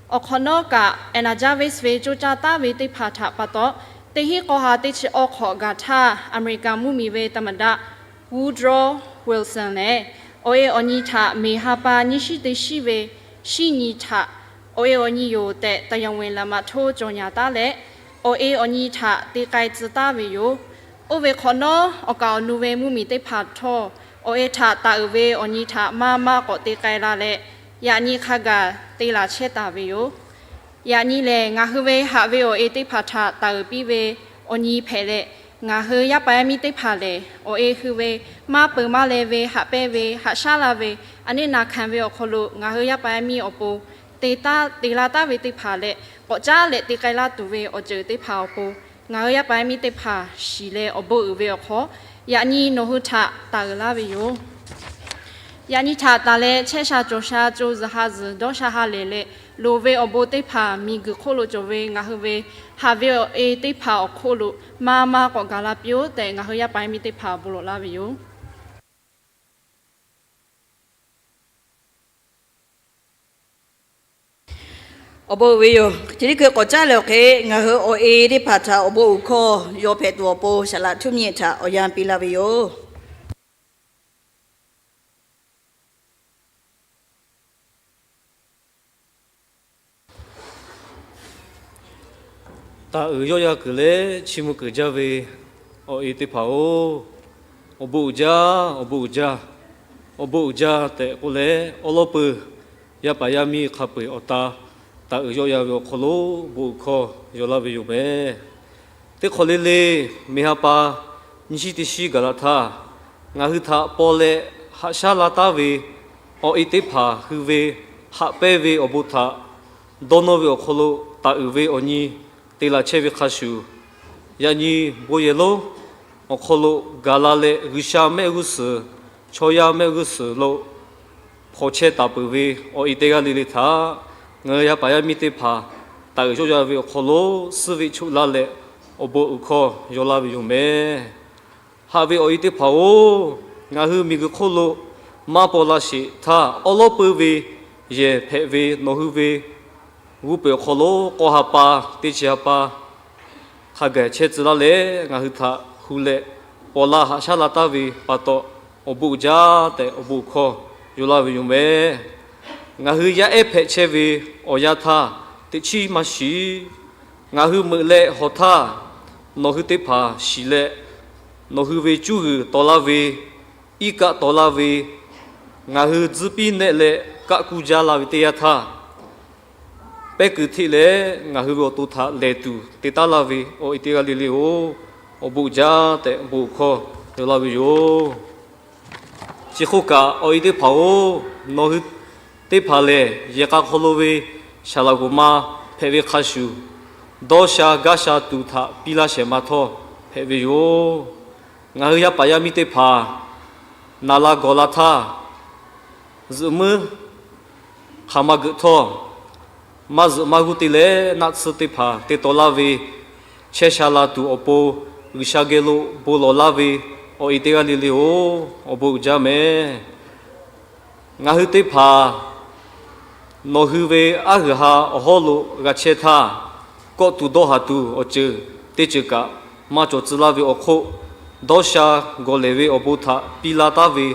Awˬ hk'awꞈ nawˉ kaꞈ, Anna Jarvis ve coˇ caˇ taˉ ve teˇ hpaˍ htaꞈ pa taw, teˇ hinˉ k'aw ha teˇ chi awˇ hk'awꞈ gaˬ htaˇ, Aˍmeˍriˍkaˍ mvuhˇmiˬ ve taˇ maˍ daꞈ Woodrow Wilson lehˬ, awˬ e awˬ nyi htaꞈ meˍ ha pa nyiˇ shinˉ teˇ shinˉ ve shinˉ nyi htaꞈ awˬ e awˬ nyi yoˬ tehꞈ တရားဝင်လက်မှတ်ထိုး cawˬ nyaˍ taˉ leh, awˬ e awˬ nyi htaꞈ te k'ai tcuh taˉ ve yoˬ. Oˇ ve hk'awꞈ nawˉ, awˬ kaˍ awˬ nu ve mvuhˇmiˬ teˇ hpaˍ htawˇ, awˬ e htaꞈ taˍ uiˍ ve awˬ nyi htaꞈ maˇ maˇ k'awꞈ te k'ai la leh, yaꞈ nyi hk'a gaˬ te laˬ chehˇ taˍ ve yoˬ. Yaꞈ nyi lehˬ, ngaˬ hui ve haꞈ ve awˬ e teˇ hpaˍ htaꞈ taˍ uiˍ piˇ ve awˬ nyi hpehꞈ leh, ngaˬ hui yaˇ paˍ yaˇ miˇ teˇ hpaˍ lehˬ, awˬ e hui ve maˇ peu maˇ leh ve haꞈ pehnˇ ve haꞈ shaˉ laˇ ve, a neˉ na hkanˍ ve awˬ hk'aw lo ngaˬ hui yaˇ paˍ yaˇ miˇ awˬ pon te taˉ te la taˉ ve teˇ hpaˍ leh, k'awꞈ caˉ leh te k'ai laˇ tuˬ ve awˬ ceuˬ teˇ hpaˍ awˬ pon ngaˬ hui yaˇ paˍ yaˇ miˇ teˇ hpaˍ shiˍ leh awˬ bon uiˍ ve awˬ hk'aw, yaꞈ nyi nawˬ hui htaꞈ taˍ uiˍ laˇ ve yoˬ. Yaꞈ nyi htaꞈ taˍ leh chehˇ sha cawˬ sha co zuhꞈ ha zuhꞈ dawˇ sha ha lehˬ leh, loˍ ve awˬ bon teˇ hpaˍ miˬguiˬ hk'oˆ lo cawˬ ve ngaˬ hui ve haꞈ ve awˬ e teˇ hpaˍ awˬ hk'oˆ lo maˇ maˇ k'awꞈ gaˬ la piˇ-oˆ tehꞈ, ngaˬ hui yaˇ paˍ yaˇ miˇ teˇ hpaˍ bon lawˬ laˇ ve yoˬ. Awˬ bon uiˍ ve yoˬ. Chi teˇ hkui k'awꞈ caˉ leh awˬ hk'e, ngaˬ hui awˬ e teˇ hpaˍ htaꞈ awˬ bon uiˍ hkawˇ yaw hpehꞈ tuˬ awˬ pon, saˍ laꞈ htuˉ miˇ htaꞈ awˬ yanˇ piˇ laˇ ve yoˬ. Taˍ uiˍ yawˆ yaˇ kuiˬ leh chiˇ mvuh kuiˬ jaˇ ve awˬ e teˇ hpaˍ-oˬ, awˬ bon uiˍ jaˇ, awˬ bon uiˍ jaˇ, awˬ bon uiˍ jaˇ tehꞈ k'oˆ leh, awˉ lawˉ peuˬ yaˇ paˍ yaˇ miˇ hk'a peu-eˬ awˬ ta taˍ uiˍ yawˆ yaˇ ve awˬ hk'aw lo bon uiˍ hkawˇ yaw laˇ ve yoˬ meh. Teˇ hk'awꞈ le le, meˍ ha pa nyiˇ shinˉ teˇ shinˉ gaˬ la htaˇ, ngaˬ hui htaꞈ paw leh haꞈ shaˉ la taˉ ve awˬ e teˇ hpaˍ hui ve haꞈ pehnˇ ve awˬ bon htaꞈ dawˇ nawˇ ve awˬ hk'aw lo taˍ uiˍ ve awˬ nyi te laˬ chehˇ ve hk'a shuˍ, yaꞈ nyi bon yehˬ lonˉ awˬ hk'aw lo gaˬ la leh G'uiˬsha mehˆ g'uˇ suhˍ, chaw yaˇ mehˆ g'uˇ suhˍ lo hpawnˬ chehˇ taˍ peuˬ ve awˬ e teˇ g'aˇ le le htaꞈ ngaˬ hui yaˇ paˍ yaˇ miˇ teˇ hpaˍ taˍ uiˍ yawˆ yaˇ ve awˬ hk'aw lo suhˉ veˆ choˆ laˇ leh awˬ bon uiˍ hkawˇ yaw laˇ ve yoˬ meh. Haꞈ ve awˬ e teˇ hpaˍ-oˬ, ngaˬ hui miˬguiˬ hk'oˆ lo maˇ paw la sheˍ htaˇ, awˉ lawˉ peuˬ ve yehˬ hpehꞈ ve nawˬ hui ve g'uˇ peuˬ awˬ hk'aw lo k'aw ha pa, teˇ chi ha pa hk'a gaˬ chehˇ tcuh laˇ leh ngaˬ hui htaꞈ hu leh paw laˇ haꞈ shaˉ la taˉ ve pa taw, awˬ bon uiˍ jaˇ tehꞈ awˬ bon uiˍ hkawˇ yaw laˇ ve yoˬ meh. Ngaˬ hui yaˇ ehˉ hpehꞈ chehˇ ve awˬ yanˇ htaˇ teꞈ chiˉ maˇ shiˍ. Ngaˬ hui meuꞈ leh hawˬ htaˇ nawˬ hui teˇ hpaˍ shiˍ leh, nawˬ hui ve cuˇ g'uiˬ tawˍ laˇ ve, iˉ kaˆ tawˍ laˇ ve, ngaˬ hui tzuhˇ piˇ nehˆ leh kaˆ kuˇ jaˇ la ve teˇ yanˇ htaˇ, pehˉ kuiˬ hteˆ leh ngaˬ hui ve awˬ to htaꞈ lehˬ tuˬ te taˉ laˇ ve awˬ e teˇ g'aˇ le le-oˬ, awˬ bon uiˍ jaˇ tehꞈ bon uiˍ hkawˇ yaw laˇ ve yoˬ. Chi hk'oˆ kaꞈ awˬ e teˇ hpaˍ-oˬ, nawˬ hui teˇ hpaˍ lehˬ yehˬ k'a hk'aw lo ve saˍ laꞈ g'oˍ ma hpehꞈ ve hk'a shuˍ, dawˇ sha gaˇ sha tuˬ htaꞈ piˇ laˇ shehˍ ma htawˇ hpehꞈ ve yoˬ. Ngaˬ hui yaˇ paˍ yaˇ miˇ teˇ hpaˍ naˍ la gawˬ la htaˇ, zuhꞈ muiˉ hk'aˬ ma geuꞈ htawˇ, maˇ zuhꞈ maˇ g'uˇ te leh naˆ tsuhˇ teˇ hpaˍ te taw laˇ ve chehˇ sha la tuˬ awˬ pon, G'uiˬsha geh lo bon lawˬ laˇ ve awˬ e teˇ g'aˇ le le-oˬ, awˬ bon uiˍ jaˇ meh. Ngaˬ hui teˇ hpaˍ nawˬ hui ve aˉ g'uiˬ ha awˬ hawˉ lo g'a chehˇ htaˇ, kawˆ tuˬ dawˇ haˍ tuˬ awˬ ceuˬ teˇ ceuˬ kaꞈ maˇ cawˬ tcuh laˇ ve awˬ hk'oˆ, dawˇ sha gawˬ lehˬ ve awˬ bon htaꞈ piˇ laˇ taˉ ve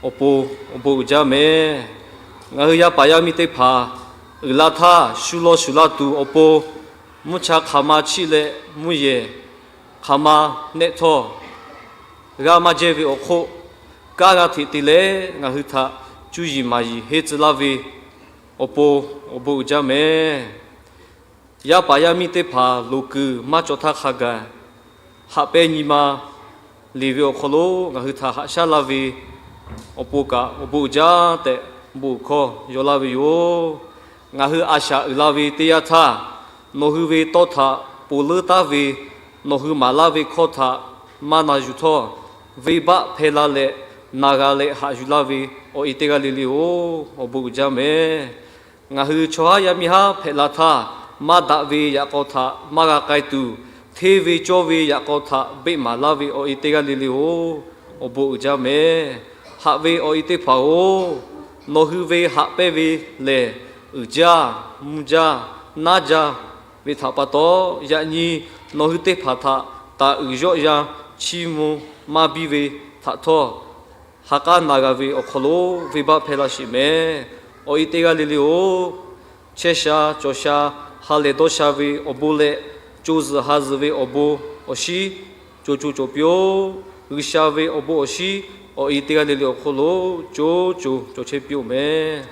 awˬ pon awˬ bon uiˍ jaˇ meh. Ngaˬ hui yaˇ paˍ yaˇ miˇ teˇ hpaˍ uiˍ la htaˇ shu law shuˍ la tuˬ awˬ pon, mvuhˇ cha hk'aˬ ma chiˆ leh mvuhˇ yehˬ hk'aˬ ma nehˆ htawˇ, g'aˇ maˇ jehˇ ve awˬ hk'oˆ, kanˉ g'a hteꞈ te leh ngaˬ hui htaꞈ cuˇ yiˍ maˍ yiˍ henˇ tcuh laˇ ve awˬ pon awˬ bon uiˍ jaˇ meh. Yaˇ paˍ yaˇ miˇ teˇ hpaˍ loˍ kuiˬ maˇ cawˬ htaˇ hk'a gaˬ haꞈ pehnˇ nyi ma liꞈ ve awˬ hk'aw lo ngaˬ hui htaꞈ haꞈ shaˉ laˇ ve awˬ pon kaꞈ awˬ bon uiˍ jaˇ tehꞈ bon uiˍ hkawˇ yaw laˇ ve yoˬ. Ngaˬ hui a shaꞈ uiˍ la ve teˇ yanˇ htaˇ, nawˬ hui ve tawˇ htaꞈ ponˬ leuˉ taˉ ve nawˬ hui maˍ laˇ ve hkawˇ htaꞈ maˇ na yuˬ htawˇ, venˇbaˆ hpehˇ laˇ leh na g'a leh haꞈ yuˬ laˇ ve awˬ e teˇ g'aˇ le le-oˬ, awˬ bon uiˍ jaˇ meh. Ngaˬ hui chaw haˉ yaˇ miˇ haˉ hpehꞈ la htaˇ, maˇ daꞈ ve yaꞈ k'aw htaꞈ maˇ g'a k'ai tuˬ, hteˇ ve cawˇ ve yaꞈ k'aw htaꞈ beˆ maˍ laˇ ve awˬ e teˇ g'aˇ le le-oˬ, awˬ bon uiˍ jaˇ meh. Haꞈ ve awˬ e teˇ hpaˍ-oˬ, nawˬ hui ve haꞈ pehnˇ ve lehˬ, uiˍ jaˇ, mvuhˇ jaˇ, naˉ jaˇ ve htaꞈ pa taw, yaꞈ nyi nawˬ hui teˇ hpaˍ htaꞈ taˍ uiˍ yawˆ yan chiˇ mvuh maˇ biˇ ve htaꞈ htawˇ, Ha k'aˉ na g'a ve awˬ hk'aw lo venˇbaˆ hpehˇ laˇ sheˍ mehˍ. Awˬ e teˇ g'aˇ le le-oˬ, chehˇ sha cawˬ sha, ha lehˬ dawˇ sha ve awˬ bon leh, co zuhˬ ha zuhˬ ve awˬ bon awˬ shinˉ co co cawˬ piˇ-oˆ. G'uiˬsha ve awˬ bon awˬ shinˉ awˬ e teˇ g'aˇ le le awˬ hk'aw lo co co cawˬ chehˇ piˇ-oˆ mehˍ.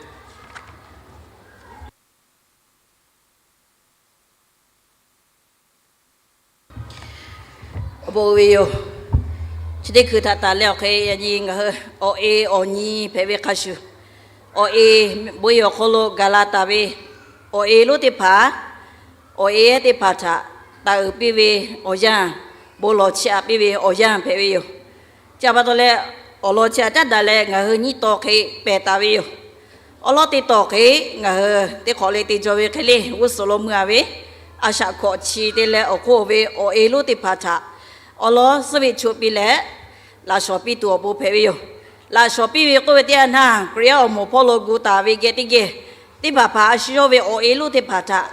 Awˬ bon uiˍ ve yoˬ. Chi teˇ hkui htaꞈ tanˬ leh awˬ hk'e yaꞈ nyi ngaˬ hui awˬ e awˬ nyi hpehꞈ ve hk'a shuˍ, awˬ e bon yehˬ awˬ hk'aw lo gaˬ la taˍ ve awˬ e lonˉ teˇ hpaˍ, awˬ e ehˉ teˇ hpaˍ htaꞈ taˍ uiˍ piˇ ve awˬ yanˇ, bon lawˬ chiˇ aꞈ piˇ ve awˬ yanˇ hpehꞈ ve yoˬ. Chi htaꞈ pa taw leh, awˬ lawn chi htaꞈ caˉ daꞈ leh ngaˬ hui nyiˇ taw hk'e pehˬ taˍ ve yoˬ. Awˬ lawn teˇ taw hk'e ngaˬ hui teˇ hk'awꞈ le te jaw ve hk'e le g'uˇ suhˍ lo mui-a ve, a shaꞈ hkawꞈ chi te leh awˬ hk'oˆ ve awˬ e lonˉ teˇ hpaˍ htaꞈ awˬ lawn suhˉ ve choˆ piˇ leh laꞈ shawnˍ piˇ tuˬ awˬ pon hpehꞈ ve yoˬ. Laꞈ shawnˍ piˇ ve k'oˆ ve teˇ yanˇ htaˇ, Hkriꞈ yaˇ awˬ moˍ hpawˇ lo gu taˍ ve geh teˇ geh, teˇ hpaˍ hpaˍ a shu yawˇ ve awˬ e lonˉ teˇ hpaˍ htaꞈ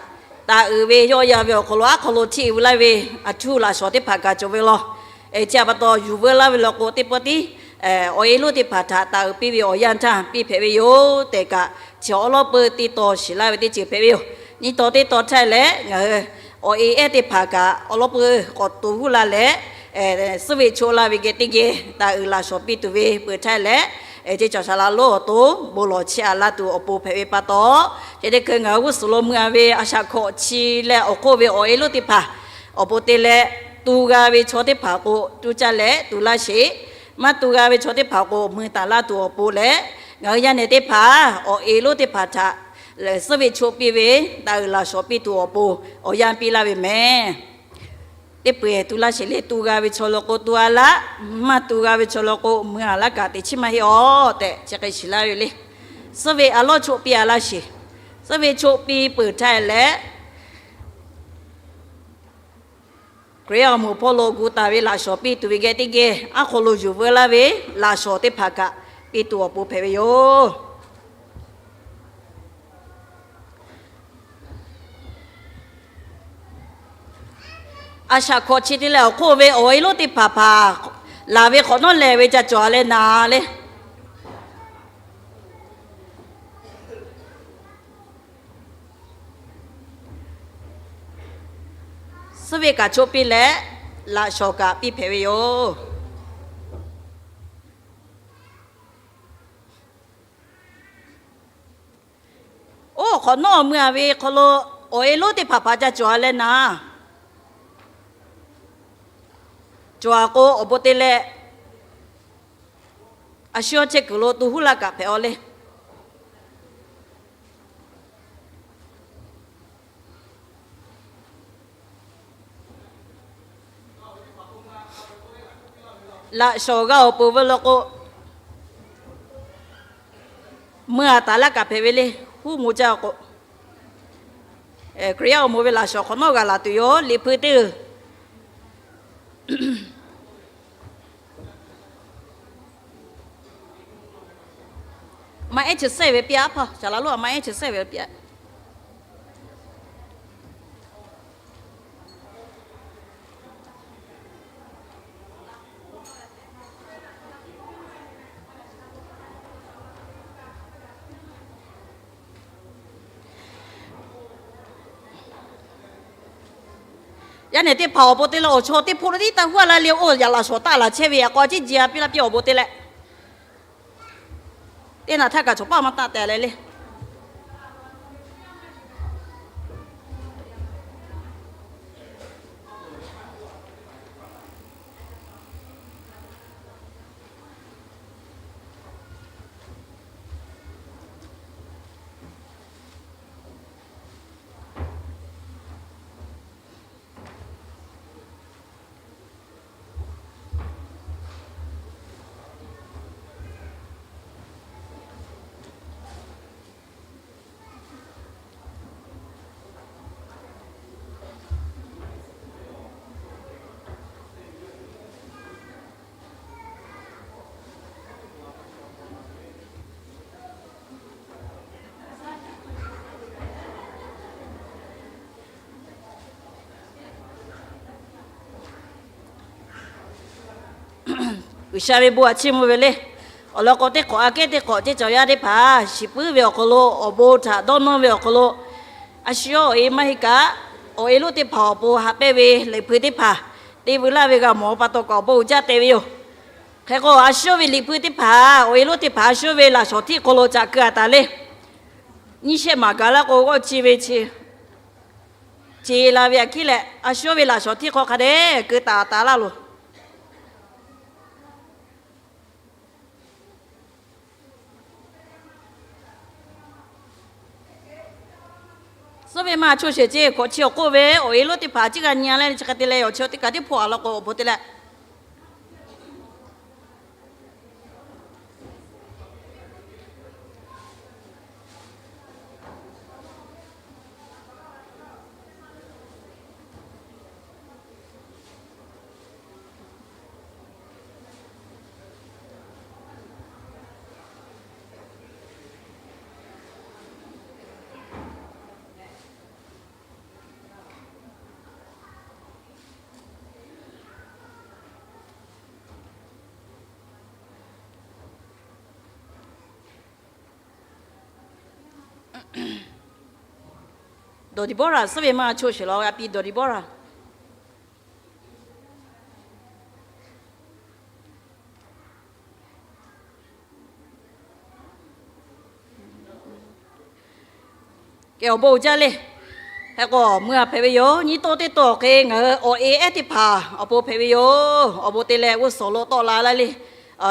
taˍ uiˍ ve yawˆ yan ve awˬ hk'aw lo aˉ hk'aw lo hteˇ uiˍ laˇ ve aˬ htuˇ laꞈ shawnˍ teˇ hpaˍ gaˬ cawˬ ve law. Chi htaꞈ pa taw yuˬ veu laˇ ve law k'o, teˇ pawˆ tiˉ awˬ e lonˉ teˇ hpaˍ htaꞈ taˍ uiˍ piˇ ve awˬ yanˇ htaˇ piˇ hpehꞈ ve yoˬ tehꞈ kaꞈ, chi awˬ lawˉ peuˇ teˇ taw shiˍ laˇ ve teˇ ceuˬ hpehꞈ ve yoˬ. Nyiˇ taw teˇ taw htaˇ leh ngaˬ hui awˬ e ehˉ teˇ hpaˍ kaꞈ awˬ lawˉ peuˇ k'awꞈ to g'uˇ la leh, suhˉ ve choˆ laˇ ve geh teˇ geh taˍ uiˍ laꞈ shawnˍ piˇ tuˬ ve peuˬ htaˇ leh, ceˇ cawˬ shaˍ laꞈ lonˉ awˬ to bon lawˬ chiˇ aꞈ laˇ tuˬ awˬ pon hpehꞈ ve pa taw, chi teˇ hkui ngaˬ hui g'uˇ suhˍ lo mui-a ve a shaꞈ hkawꞈ chi leh awˬ hk'oˆ ve awˬ e lonˉ teˇ hpaˍ awˬ pon te leh, tu g'a ve chaw teˇ hpaˍ k'o tu caˇ leh tu laˇ sheˍ. Maˇ tu g'a ve chaw teˇ hpaˍ k'o mui taˍ laˇ tuˬ awˬ pon leh, ngaˬ hui yaˇ nehˬ teˇ hpaˍ awˬ e lonˉ teˇ hpaˍ htaꞈ suhˉ ve choˆ piˇ ve, taˍ uiˍ laꞈ shawnˍ piˇ tuˬ awˬ pon awˬ yanˇ piˇ laˇ ve mehˍ. Teˇ peu-eˬ tu laˇ sheˍ le. Tu g'a ve chaw law k'o tu-a laˇ, maˇ tu g'a ve chaw law k'o mui-a laˇ kaꞈ teꞈ chiˉ maˇ heˆ-oˬ tehꞈ chi hk'e shiˍ laˇ ve le. Suhˉ ve a lawˉ choˆ piˇ-a laˇ sheˍ. Suhˉ ve choˆ piˇ peuˬ htaˇ leh, Hkriꞈ yaˇ awˬ moˍ hpawˇ lo gu taˍ ve laꞈ shawnˍ piˇ tuˬ ve geh teˇ geh aˉ hk'aw lo yuˬ veu laˇ ve laꞈ shawnˍ teˇ hpaˍ kaꞈ piˇ tuˬ awˬ pon hpehꞈ ve yoˬ. A shaꞈ hkawꞈ chi te leh awˬ hk'oˆ ve awˬ e lonˉ teˇ hpaˍ hpaˍ laˬ ve hk'awꞈ nawˉ lehˬ ve ca cawˬ-a leh naˍ le. Suhˉ ve kaꞈ choˆ piˇ leh, laꞈ shawnˍ kaꞈ piˇ hpehꞈ ve yoˬ. Oˇ hk'awꞈ nawˉ mui-a ve hk'aw lo awˬ e lonˉ teˇ hpaˍ hpaˍ ca cawˬ-a leh naˍ, cawˬ-a k'o awˬ bon te leh, a shu yawˇ chehˇ kuiˬ lo to huˉ laˇ kaꞈ hpehꞈ-aw le. Laꞈ shawnˍ g'a awˬ peuˬ ve law k'o, mui-a taˍ laˇ kaꞈ hpehꞈ ve le. Huˉ mo jaˇ k'o, Hkriꞈ yaˇ awˬ moˍ ve laꞈ shawnˍ hk'awꞈ nawˉ g'a laˬ tuˬ yoˬ. Liꞈ hpu teˇ maˇ ehˉ chi sehˇ ve piˇ-a hpaˇ, shaˍ laꞈ lonˉ-a maˇ ehˉ chi sehˇ ve piˇ-a. Yaˇ nehˬ teˇ hpaˍ awˬ pon te leh awˬ chaw teˇ hpoˆ lo tiˉ taˇ huˉ-a laˇ le. Oˇ yaꞈ laꞈ shawnˍ taˇ laˬ chehˇ ve yaꞈ k'aw ciˉ ji-a piˇ laˇ piˇ awˬ bon te leh, teˇ naꞈ htaˇ kaꞈ chaw paˆ maˇ taˆ teh leh le. G'uiˬsha ve bon aꞈ chiˇ mvuh ve le. Awˬ lawn k'o, teˇ hk'awꞈ aꞈ kehˉ teˇ hk'awꞈ ceh cawˬ yaˇ teˇ hpaˍ shiˍ puiˉ ve awˬ hk'aw lo, awˬ bon htaꞈ dawˇ nawˇ ve awˬ hk'aw lo, a shu yawˇ awˬ e maˇ heˆ kaꞈ, awˬ e lonˉ teˇ hpaˍ awˬ pon haꞈ pehnˇ ve Liꞈ hpu teˇ hpaˍ te veu laˇ ve g'a mawˬ pa taw kaꞈ awˬ bon uiˍ jaˇ te ve yoˬ. Hk'e k'o, a shu yawˇ ve Liꞈ hpu teˇ hpaˍ, awˬ e lonˉ teˇ hpaˍ a shu yawˇ ve laꞈ shawnˍ htiˆ hk'aw lo ca keu a taˍ le. Nyiˇ shehˆ maˬ gaˬ laˇ k'o, g'awˇ chi ve chi ce la ve aꞈ hkiˉ leh, a shu yawˇ ve laꞈ shawnˍ htiˆ hk'aw hk'a dehꞈ keu taˍ taˍ laˇ loˬ. Suhˉ ve maˇ choˇ sheˍ ceˇ. Hkawꞈ chi awˬ k'oˆ ve awˬ e lonˉ teˇ hpaˍ ciˉ g'a nyi a leh, chi hk'e te leh awˬ chi teˇ kaꞈ teˇ hpaˍ a law k'o awˬ bon te leh Dawˬ diˍ bawˇ raˬ suhˉ ve maˇ choˇ sheˍ law, a pi dawˬ diˍ bawˇ raˬ. Kehˬ awˬ bon uiˍ jaˇ le. Hk'e k'o, mui a hpehꞈ ve yoˬ. Nyiˇ tawˆ teˇ tawˆ hk'e ngaˬ hui awˬ e ehˉ teˇ hpaˍ awˬ pon hpehꞈ ve yoˬ. Awˬ bon te leh g'uˇ suhˍ lo tawˆ la laˇ le.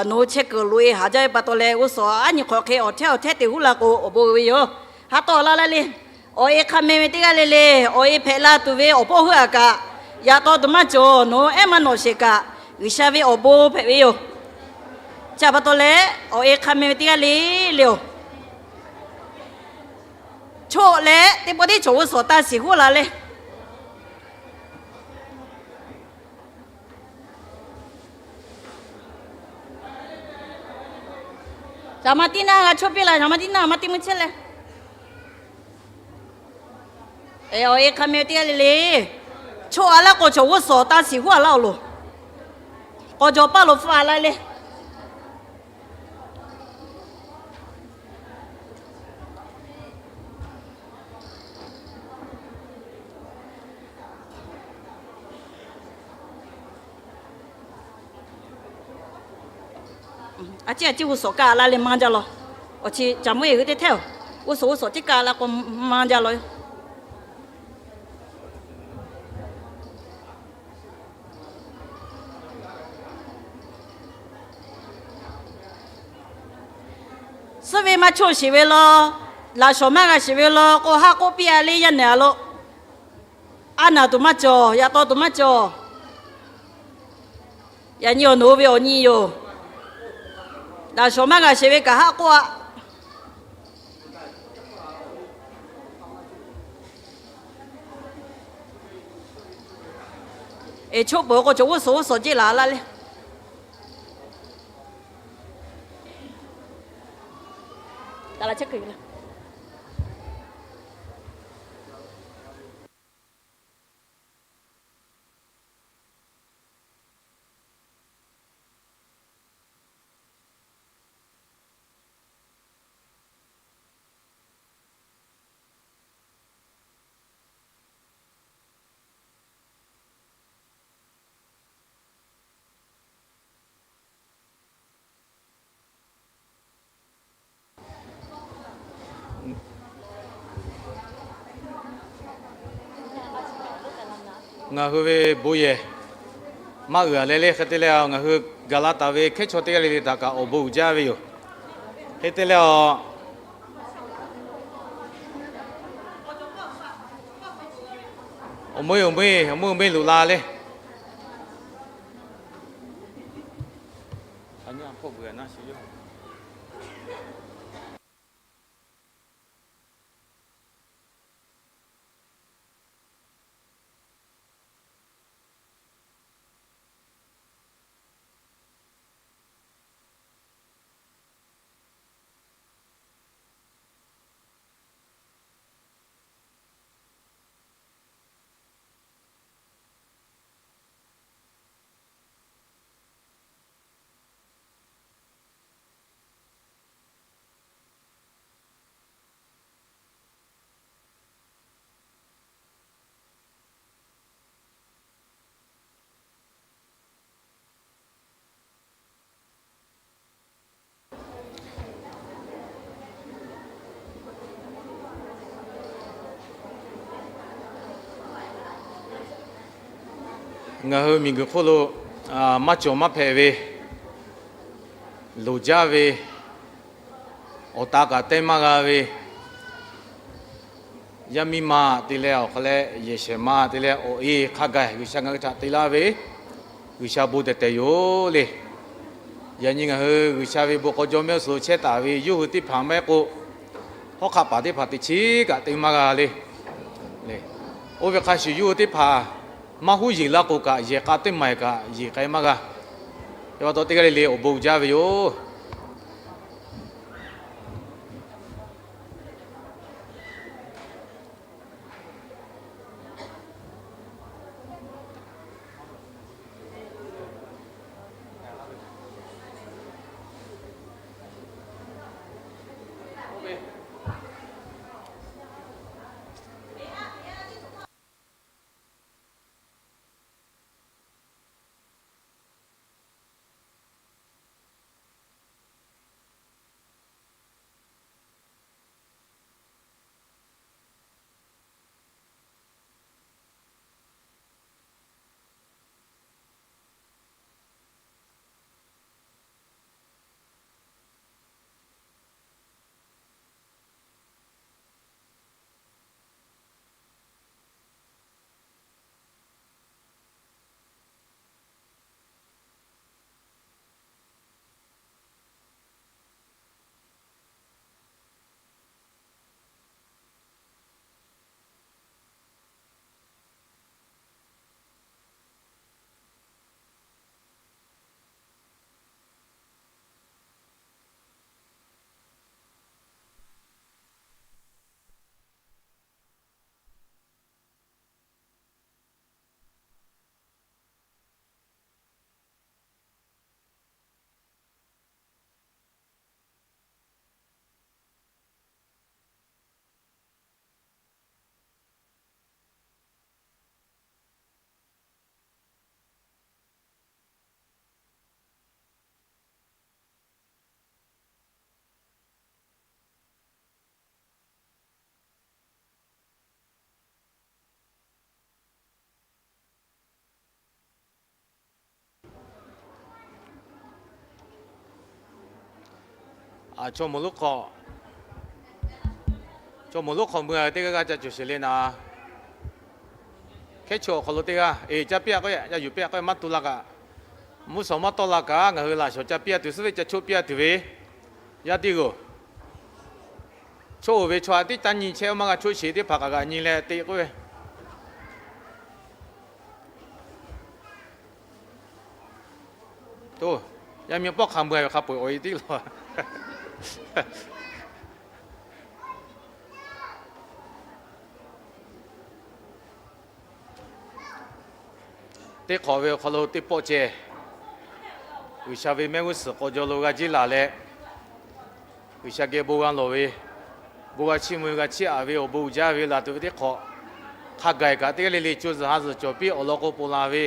Nawˬ hui chehˇ kuiˬ loꞈ e haˍ jaˇ ve pa taw leh, g'uˇ suhˍ aˉ nyi hk'awꞈ hk'e awˬ htehˉ awˬ htehˉ te huˉ la k'o awˬ bon uiˍ ve yoˬ. Haˉ tawˆ laˇ laˇ le. Awˬ e hk'a meh ve teˇ g'aˇ le le, awˬ e hpehꞈ la tuˬ ve awˬ pawˇ heuˆ aꞈ kaꞈ, yaꞈ taw tuˬ maˇ cawˬ. Nawˬ hui ehˉ maˇ nawꞈ sheˍ kaꞈ, G'uiˬsha ve awˬ bon hpehꞈ ve yoˬ. Chi pa taw leh, awˬ e hk'a meh ve teˇ g'aˇ le le oˬ, choˆ leh teˇ pawˆ teˇ cawˬ g'uˇ suhˍ taˇ shiˍ huˉ la le. Shaˍ ma tiˉ naˇ g'a choˆ piˇ la, shaˍ ma tiˉ naˇ maˇ teˇ meuˇ chehˇ leh, awˬ e hk'a meh teˇ g'aˇ le le, choˆ a laˇ k'o cawˬ g'uˇ suhˍ taˇ shiˍ huˉ a laˇ awˬ loˬ, k'aw jaw paˇ lo hpfuhˇ a laˇ le. A ciˉ a ciˉ g'uˇ suhˍ kaˇ laˇ leh maˇ jaˇ law. Awˬ chi caˬ mvuhˇ e hui teˇ hteˇ oˬ, g'uˇ suhˍ g'uˇ suhˍ ciˉ kaˇ la k'o maˇ jaˇ law. Suhˉ ve maˇ choˇ sheˍ ve law, laꞈ shawnˍ maˇ g'a sheˍ ve law k'o, haˉ k'oˆ piˇ a le, yaˇ nehˬ a lo. Aˉ naˬ tuˬ maˇ cawˬ, yaꞈ taw tuˬ maˇ cawˬ. Yaꞈ nyi awˬ nawˬ hui ve awˬ nyi yoˬ. Laꞈ shawnˍ maˇ g'a sheˍ ve kaꞈ haˉ k'oˆ a. Eˬ, choˆ peuˬ k'o cawˬ g'uˇ suhˍ g'uˇ suhˍ jeˇ laˬ laˇ le. Ngaˬ hui ve bon yehˬ maˇ uiˍ a leh le. Hk'e te leh, ngaˬ hui gaˬ la taˍ ve hkehˉ chaw teˇ g'aˇ le le htaꞈ kaꞈ awˬ bon uiˍ jaˇ ve yoˬ. Hk'e te leh, awˬ meuˇ awˬ meuˇ awˬ meuˇ awˬ meuˇ loꞈ la le. Ngaˬ hui miˬguiˬ hk'oˆ lo maˇ cawˬ maˇ hpehꞈ ve, loˍ jaˇ ve, awˬ ta kaꞈ te maˇ g'a ve, yaˇ miˇ ma te leh awˬ hk'aw leh yehˬ shehˍ ma te leh awˬ e hk'a gaˬ G'uiˬsha ngaˬ hui htaꞈ te laˇ ve, G'uiˬsha bon tehˬ tehˬ yoˬ le. Yaꞈ nyi ngaˬ hui G'uiˬsha ve bon k'aw jawˇ mehˆ g'uˇ suhˍ chehˇ taˍ ve yawˇ hui teˇ hpaˍ maˇ heˆ k'o, hawˉ hk'aˆ paˍ teˇ hpaˍ teꞈ chiˉ kaꞈ te maˇ g'a le. Oˇ ve hk'a shuˍ yawˇ hui teˇ hpaˍ maˇ huˉ yeˬ la k'o kaꞈ, yehˬ k'a teˇ maˬ kaꞈ yeˬ k'ai maˇ g'a. Yaꞈ pa taw teˇ g'aˇ le le awˬ bon jaˇ ve yoˬ. Chaw moˍ lonˉ hk'awꞈ, chaw moˍ lonˉ hk'awꞈ mui teˇ g'aˇ g'aˇ ca cawˬ sheˍ le naˍ. Hkehˉ chaw awˬ hk'aw lo teˇ g'aˇ, eˬ, ca piˇ-a k'o, yaˇ yuˬ piˇ-a k'o, maˇ tu la kaꞈ, mvuhˇ shawˍ maˇ tawˆ la kaꞈ, ngaˬ hui laꞈ shawˍ ca piˇ-a tuˬ, suhˉ veˆ ca choˆ piˇ-a tuˬ ve, yaˇ teˇ g'aˇ, chaw oˬ ve chaw htaꞈ tiˉ taˇ nyi chehˇ, maˇ g'a choˆ sheˍ teˇ hpaˍ kaꞈ g'aꞈ nyi leh te k'oˆ ve, to, yaˇ miˇ pawˆ hk'a mui ve hk'a peu-eˬ awˬ e tiˉ law. Teˇ hk'awꞈ ve awˬ hk'aw lo teˇ pawˆ ceh, G'uiˬsha ve mehˆ g'uˇ suhˍ k'aw jaw lo g'a jiˇ laˬ leh, G'uiˬsha geh bon g'a lawˬ ve, bon g'a chiˇ mvuh g'a chiˇ aꞈ ve awˬ bon uiˍ jaˇ ve laˬ tuˬ ve teˇ hk'awꞈ, hk'a gaˬ kaꞈ teˇ g'aˇ le le co zuhˬ ha zuhˬ cawˬ piˇ awˬ lawn k'o ponˬ laˬ ve,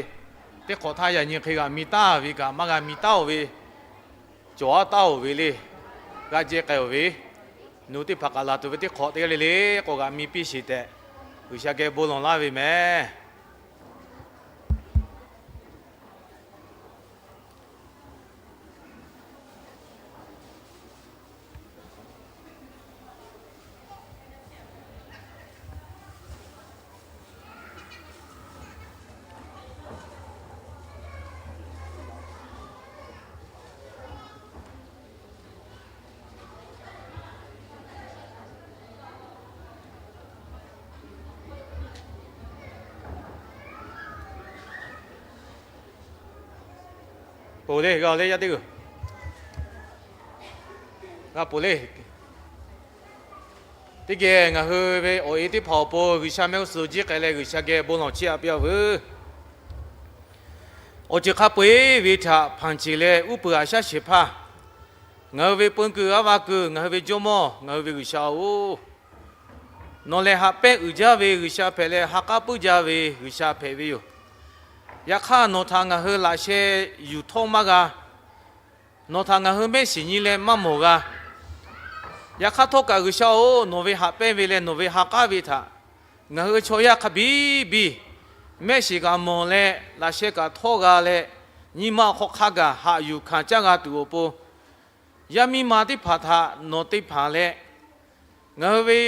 teˇ hk'awꞈ htaˇ yaꞈ nyi hk'e g'a mi taˉ ve kaꞈ maˇ g'a mi taˉ-oˬ ve, cawˬ-aˉ taˉ-oˬ ve le, g'a jehˇ k'ai-oˬ ve, nawˬ hui teˇ hpaˍ kaꞈ laˬ tuˬ ve teˇ hk'awꞈ teˇ g'aˇ le le k'awꞈ g'a mi piˇ sheˍ tehꞈ, G'uiˬsha geh bon lawˬ laˇ ve mehˍ. Ponˬ le, g'a le, yaˇ teˇ g'uiˬ. G'a ponˬ le. Teˇ geh ngaˬ hui ve awˬ e teˇ hpaˍ awˬ pon G'uiˬsha mehˆ g'uˇ suhˍ jiˇ k'ai leh G'uiˬsha geh bon lawˬ chiˇ aꞈ piˇ-a veuˬ. Awˬ ceuˬ hk'a peu-eˬ ve htaꞈ hpanˍ ceˬ leh uˉ peunˍ aꞈ shaˉ sheˍ hpaˇ, ngaˬ hui ve peu kuiˬ g'aˇ va kuiˬ, ngaˬ hui ve Jawˇmawˇ, ngaˬ hui ve G'uiˬsha-oˬ, nawˬ lehˬ haꞈ pehnˇ uiˍ jaˇ ve G'uiˬsha hpehꞈ leh, ha k'aˉ puiˉ jaˇ ve G'uiˬsha hpehꞈ ve yoˬ. Yaꞈ hk'aˇ, nawˬ htaꞈ ngaˬ hui laꞈ sheh yuˬ htawˇ maˇ g'a. Nawˬ htaꞈ ngaˬ hui mehˆ shiˍ nyi leh maˇ mawˬ g'a. Yaꞈ hk'aˇ htawˇ kaꞈ, G'uiˬsha-oˬ, nawˬ ve haꞈ pehnˇ ve leh nawˬ ve ha k'aˉ ve htaꞈ ngaˬ hui chaw yaˇ hk'a biˇ biˇ mehˆ shiˍ kaꞈ mawˬ leh, laꞈ sheh kaꞈ htawˇ g'a leh, nyi ma awˬ hk'aw hk'a gaˬ haꞈ yuˬ hkanˍ caˇ g'a tuˬ awˬ pon, yaˇ miˇ ma teˇ hpaˍ htaꞈ nawˬ te hpanˍ leh, ngaˬ hui ve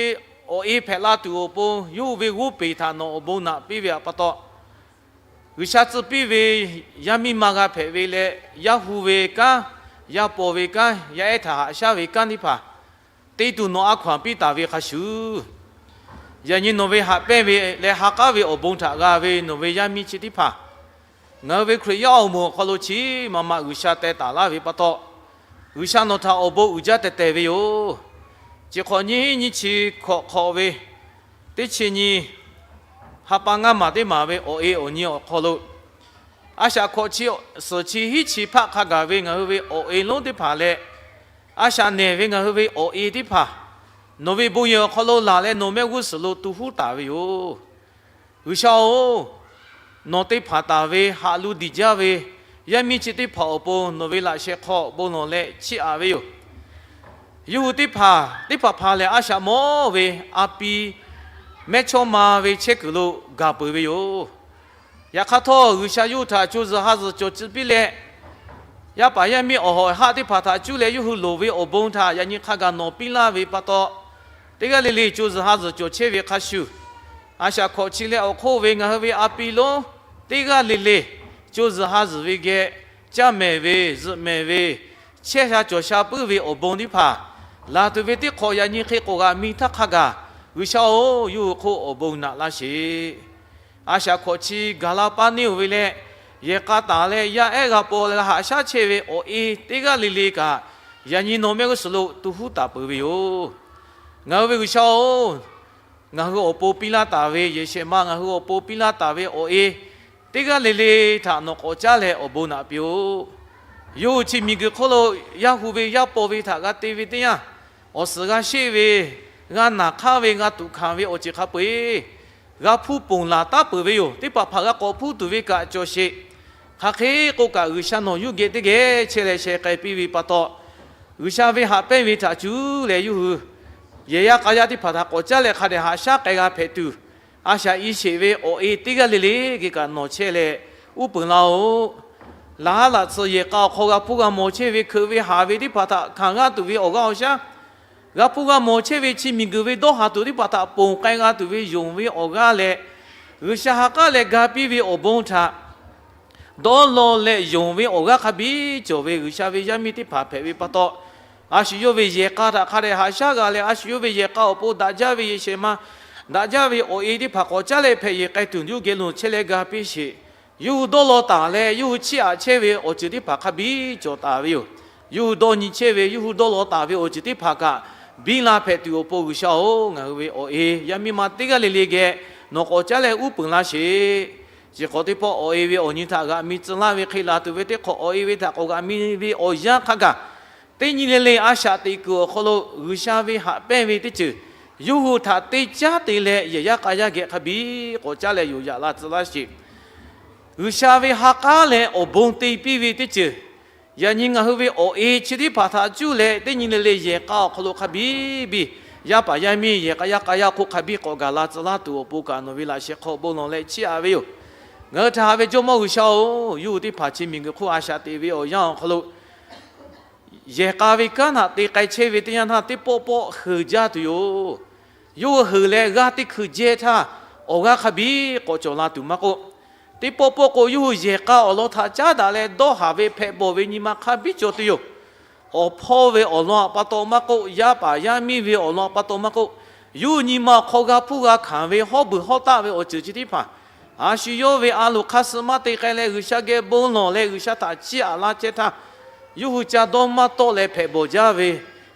awˬ e hpehꞈ la tuˬ awˬ pon yawˇ hui ve g'oˇ peˬ htaꞈ nawˬ awˬ bon naꞈ piˇ ve pa taw, G'uiˬsha tcuh piˇ ve yaˇ miˇ ma g'a hpehꞈ ve leh, yaˇ hu ve kanˉ, yaˇ paw ve kanˉ, yaˇ ehˉ htaꞈ haꞈ shaˉ ve kanˉ teˇ hpaˍ te tuˬ nawˬ a hkaw anˬ piˇ taˍ ve hk'a shuˍ, yaꞈ nyi nawˬ ve haꞈ pehnˇ ve leh ha k'aˉ ve awˬ bon htaꞈ g'a ve nawˬ ve yaˇ miˇ chi teˇ hpaˍ, ngaˬ hui ve Hkriꞈ yaˇ awˬ moˍ awˬ hk'aw lo chi ma ma G'uiˬsha teh taˍ laˇ ve pa taw, G'uiˬsha nawˬ htaꞈ awˬ bon uiˍ jaˇ teh teh ve yoˬ. Chi hk'awꞈ nyiˇ nyiˇ chi hkawꞈ hk'awꞈ ve teˇ chi nyi, ha pa ngaˇ maˬ teˇ maˬ ve awˬ e awˬ nyi awˬ hk'aw lo, a shaꞈ hkawꞈ chi suhˍ chi hiˉ chi hpaˆ hk'a gaˬ ve ngaˬ hui ve awˬ e lonˉ teˇ hpaˍ leh, a shaꞈ nehˬ ve ngaˬ hui ve awˬ e teˇ hpaˍ, nawˬ ve bon yehˬ awˬ hk'aw lo laˬ leh nawˬ mehˆ g'uˇ suhˍ lo tu huˉ taˍ ve yoˬ. G'uiˬsha-oˬ, nawˬ te hpanˍ taˍ ve haꞈ lu diˬ jaˇ ve yaˇ miˇ chi teˇ hpaˍ awˬ pon nawˬ ve laꞈ sheh hk'aw bon lawˬ leh chiˇ aꞈ ve yoˬ. Yawˇ hui teˇ hpaˍ teˇ hpaˍ hpaˍ lehˬ, a shaꞈ mawˇ ve a pi mehˇchawˇma ve chehˇ kuiˬ lo gaˬ peuˬ ve yoˬ. Yaꞈ hk'aˇ htawˇ, G'uiˬsha yawˇ hui htaꞈ co zuhˬ ha zuhˬ cawˬ ciˇ piˇ leh, yaˇ paˍ yaˇ miˇ awˬ hawˍ haˆ teˇ hpaˍ htaꞈ cuˇ leh yawˇ hui loˍ ve awˬ bon htaꞈ yaꞈ nyi hk'a gaˬ nawˬ piˇ laˇ ve pa taw, teˇ g'aˇ le le co zuhˬ ha zuhˬ cawˬ chehˇ ve hk'a shuˍ, a shaꞈ hkawꞈ chi leh awˬ hk'oˆ ve ngaˬ hui ve a pi lonˉ teˇ g'aˇ le le co zuhˬ ha zuhˬ ve geh, caˇ mehˍ ve, zuhꞈ mehˍ ve, chehˇ sha cawˬ sha puiˉ ve awˬ bon teˇ hpaˍ, laˬ tuˬ ve teˇ hk'awꞈ yaꞈ nyi hk'e k'awꞈ g'a mi htaˇ hk'a gaˬ, G'uiˬsha-oˬ, yawˇ hui hk'oˆ awˬ bon naꞈ laˇ sheˍ. A shaꞈ hkawꞈ chi gaˬ la paˇ neˇ-oˬ ve leh, yehˬ k'a taˍ leh yaˇ ehˉ g'a paw leh haꞈ shaˉ chehˇ ve awˬ e teˇ g'aˇ le le kaꞈ, yaꞈ nyi nawˬ mehˆ g'uˇ suhˍ lo tu huˉ taˍ peuˬ ve yoˬ. Ngaˬ hui ve G'uiˬsha-oˬ, ngaˬ hui awˬ pon piˇ laˇ taˍ ve yehˬ shehˍ ma, ngaˬ hui awˬ pon piˇ laˇ taˍ ve awˬ e teˇ g'aˇ le le htaꞈ nawˬ k'awꞈ caˉ leh awˬ bon naꞈ piˇ-oˆ. Yawˇ hui chi miˬguiˬ hk'oˆ lo yaˇ hu ve yaˇ paw ve htaꞈ g'a te ve teˇ yanˇ, awˬ suhˍ g'a sheˆ ve, g'a naˬ hk'aˇ ve, g'a tuꞈ hkanˍ ve awˬ ceuˬ hk'a peu-eˬ g'a hpuˇ ponˬ laˬ taˉ peuˬ ve yoˬ. Teˇ hpaˍ hpaˍ g'a k'awꞈ hpuˇ tuˬ ve kaꞈ cawˬ sheˍ. Hk'aˬ hk'e k'o kaꞈ, G'uiˬsha nawˬ yawˇ geh teˇ geh chehˇ leh sheh k'ai piˇ ve pa taw, G'uiˬsha ve haꞈ pehnˇ ve htaꞈ cuˇ leh yawˇ hui yehˬ yaˇ k'a yaˇ teˇ hpaˍ htaꞈ k'awꞈ caˉ leh hk'a dehꞈ haꞈ shaˉ k'ai g'a hpehꞈ tuˬ, a shaꞈ i sheˍ ve awˬ e teˇ g'aˇ le le geh kaꞈ nawˬ chehˇ leh uˉ peunˍ laˇ-oˆ. Laꞈ haˉ laꞈ tsuhꞈ yehˬ k'a awˬ hk'aw g'a hpuˇ g'a mawˬ chehˇ ve, hkeuꞈ ve haˍ ve teˇ hpaˍ htaꞈ hkanˍ g'aˇ tuˬ ve awˬ g'aˇ awˬ shaˉ, g'a hpuˇ g'a mawˬ chehˇ ve chi miˬguiˬ ve dawˇ haˍ tuˬ teˇ hpaˍ htaꞈ ponˬ k'ai g'a tuˬ ve yonˍ ve awˬ g'aˇ leh, G'uiˬsha ha k'aˉ leh ga piˇ ve awˬ bon htaꞈ dawˇ law leh yonˍ ve awˬ g'aˇ hk'a biˇ cawˬ ve G'uiˬsha ve yaˇ miˇ teˇ hpaˍ hpehꞈ ve pa taw, a shu yawˇ ve yehˬ k'a htaꞈ hk'a dehꞈ haꞈ shaˉ g'a leh, a shu yawˇ ve yehˬ k'a awˬ pon daꞈ jaˇ ve yehˬ shehˍ ma, daꞈ jaˇ ve awˬ e teˇ hpaˍ k'awꞈ caˉ leh hpehꞈ yeˬ k'ai tuˬ yawˇ geh lo chehˇ leh ga piˇ sheˍ. Yawˇ hui dawˇ law taˍ leh yawˇ hui chiˇ aꞈ chehˇ ve awˬ ceuˬ teˇ hpaˍ hk'a biˇ cawˬ taˍ ve yoˬ. Yawˇ hui dawˇ nyi chehˇ ve, yawˇ hui dawˇ law taˍ ve awˬ ceuˬ teˇ hpaˍ kaꞈ biˇ la hpehꞈ tuˬ awˬ pon G'uiˬsha-oˬ, ngaˬ hui ve awˬ e yaˇ miˇ ma teˇ g'aˇ le le geh nawˬ k'awꞈ caˉ leh uˉ peunˍ laˇ sheˍ. Chi hk'awꞈ teˇ pawˆ awˬ e ve awˬ nyi htaꞈ g'aꞈ mi tcuh laˇ ve hk'e, laˬ tuˬ ve teˇ hk'awꞈ awˬ e ve htaꞈ k'awꞈ g'aꞈ mi ve awˬ yanˇ hk'a gaˬ, teˇ nyi le le a shaꞈ teꞈ kuiˬ awˬ hk'aw lo G'uiˬsha ve haꞈ pehnˇ ve teˇ ceuˬ yawˇ hui htaꞈ te caˉ te leh yehˬ yaˇ k'a yaˇ geh hk'a biˇ k'awꞈ caˉ leh yoˬ yaꞈ la tcuh laˇ sheˍ. G'uiˬsha ve ha k'aˉ leh awˬ bon te piˇ ve teˇ ceuˬ, yaꞈ nyi ngaˬ hui ve awˬ e chi teˇ hpaˍ htaꞈ cuˇ leh teˇ nyi le le yehˬ k'a awˬ hk'aw lo hk'a biˇ biˇ, yaˇ paˍ yaˇ miˇ yehˬ k'a yaˇ k'a yaˇ hk'oˆ hk'a biˇ k'awꞈ gaˬ la tcuh laˇ tuˬ awˬ pon kaꞈ nawˬ ve laꞈ sheh hk'aw bon lawˬ leh chiˇ aꞈ ve yoˬ. Ngaˬ hui htaꞈ haꞈ ve Jawˇmawˇ G'uiˬsha-oˬ, yawˇ hui teˇ hpaˍ chi miˬguiˬ hk'oˆ a shaꞈ teꞈ ve awˬ yanˇ awˬ hk'aw lo yehˬ k'a ve kanˉ htaꞈ te k'ai chehˇ ve teˇ yanˇ htaˇ, teˇ pawˆ pawˆ heuˬ jaˇ tuˬ yoˬ. Yawˇ hui heuˬ leh g'aˇ teˇ hkui jehˇ htaˇ, awˬ g'aˇ hk'a biˇ k'awꞈ cawˬ la tuˬ maˇ k'oˆ, teˇ pawˆ pawˆ k'o yawˇ hui yehˬ k'a awˬ lawn htaꞈ caˉ daꞈ leh dawˇ haˍ ve hpehꞈ bawˬ ve nyi ma hk'a biˇ cawˬ tuˬ yoˬ. Awˬ hpawˇ ve awˬ lawn htaꞈ pa taw maˇ k'oˆ, yaˇ paˍ yaˇ miˇ ve awˬ lawn htaꞈ pa taw maˇ k'oˆ, yawˇ hui nyi ma awˬ hk'aw g'a hpuˇ g'a hkanˍ ve hawˉ beuˬ hawˉ taˆ ve awˬ ceuˬ chi teˇ hpaˍ, a shu yawˇ ve a loˍ hk'aˇ suh maˇ te k'ai leh G'uiˬsha geh bon lawˬ leh G'uiˬsha htaꞈ chiˇ aꞈ laˇ chehˇ htaˇ, yawˇ hui ca dawˇ maˇ tawˆ leh hpehꞈ bawˬ jaˇ ve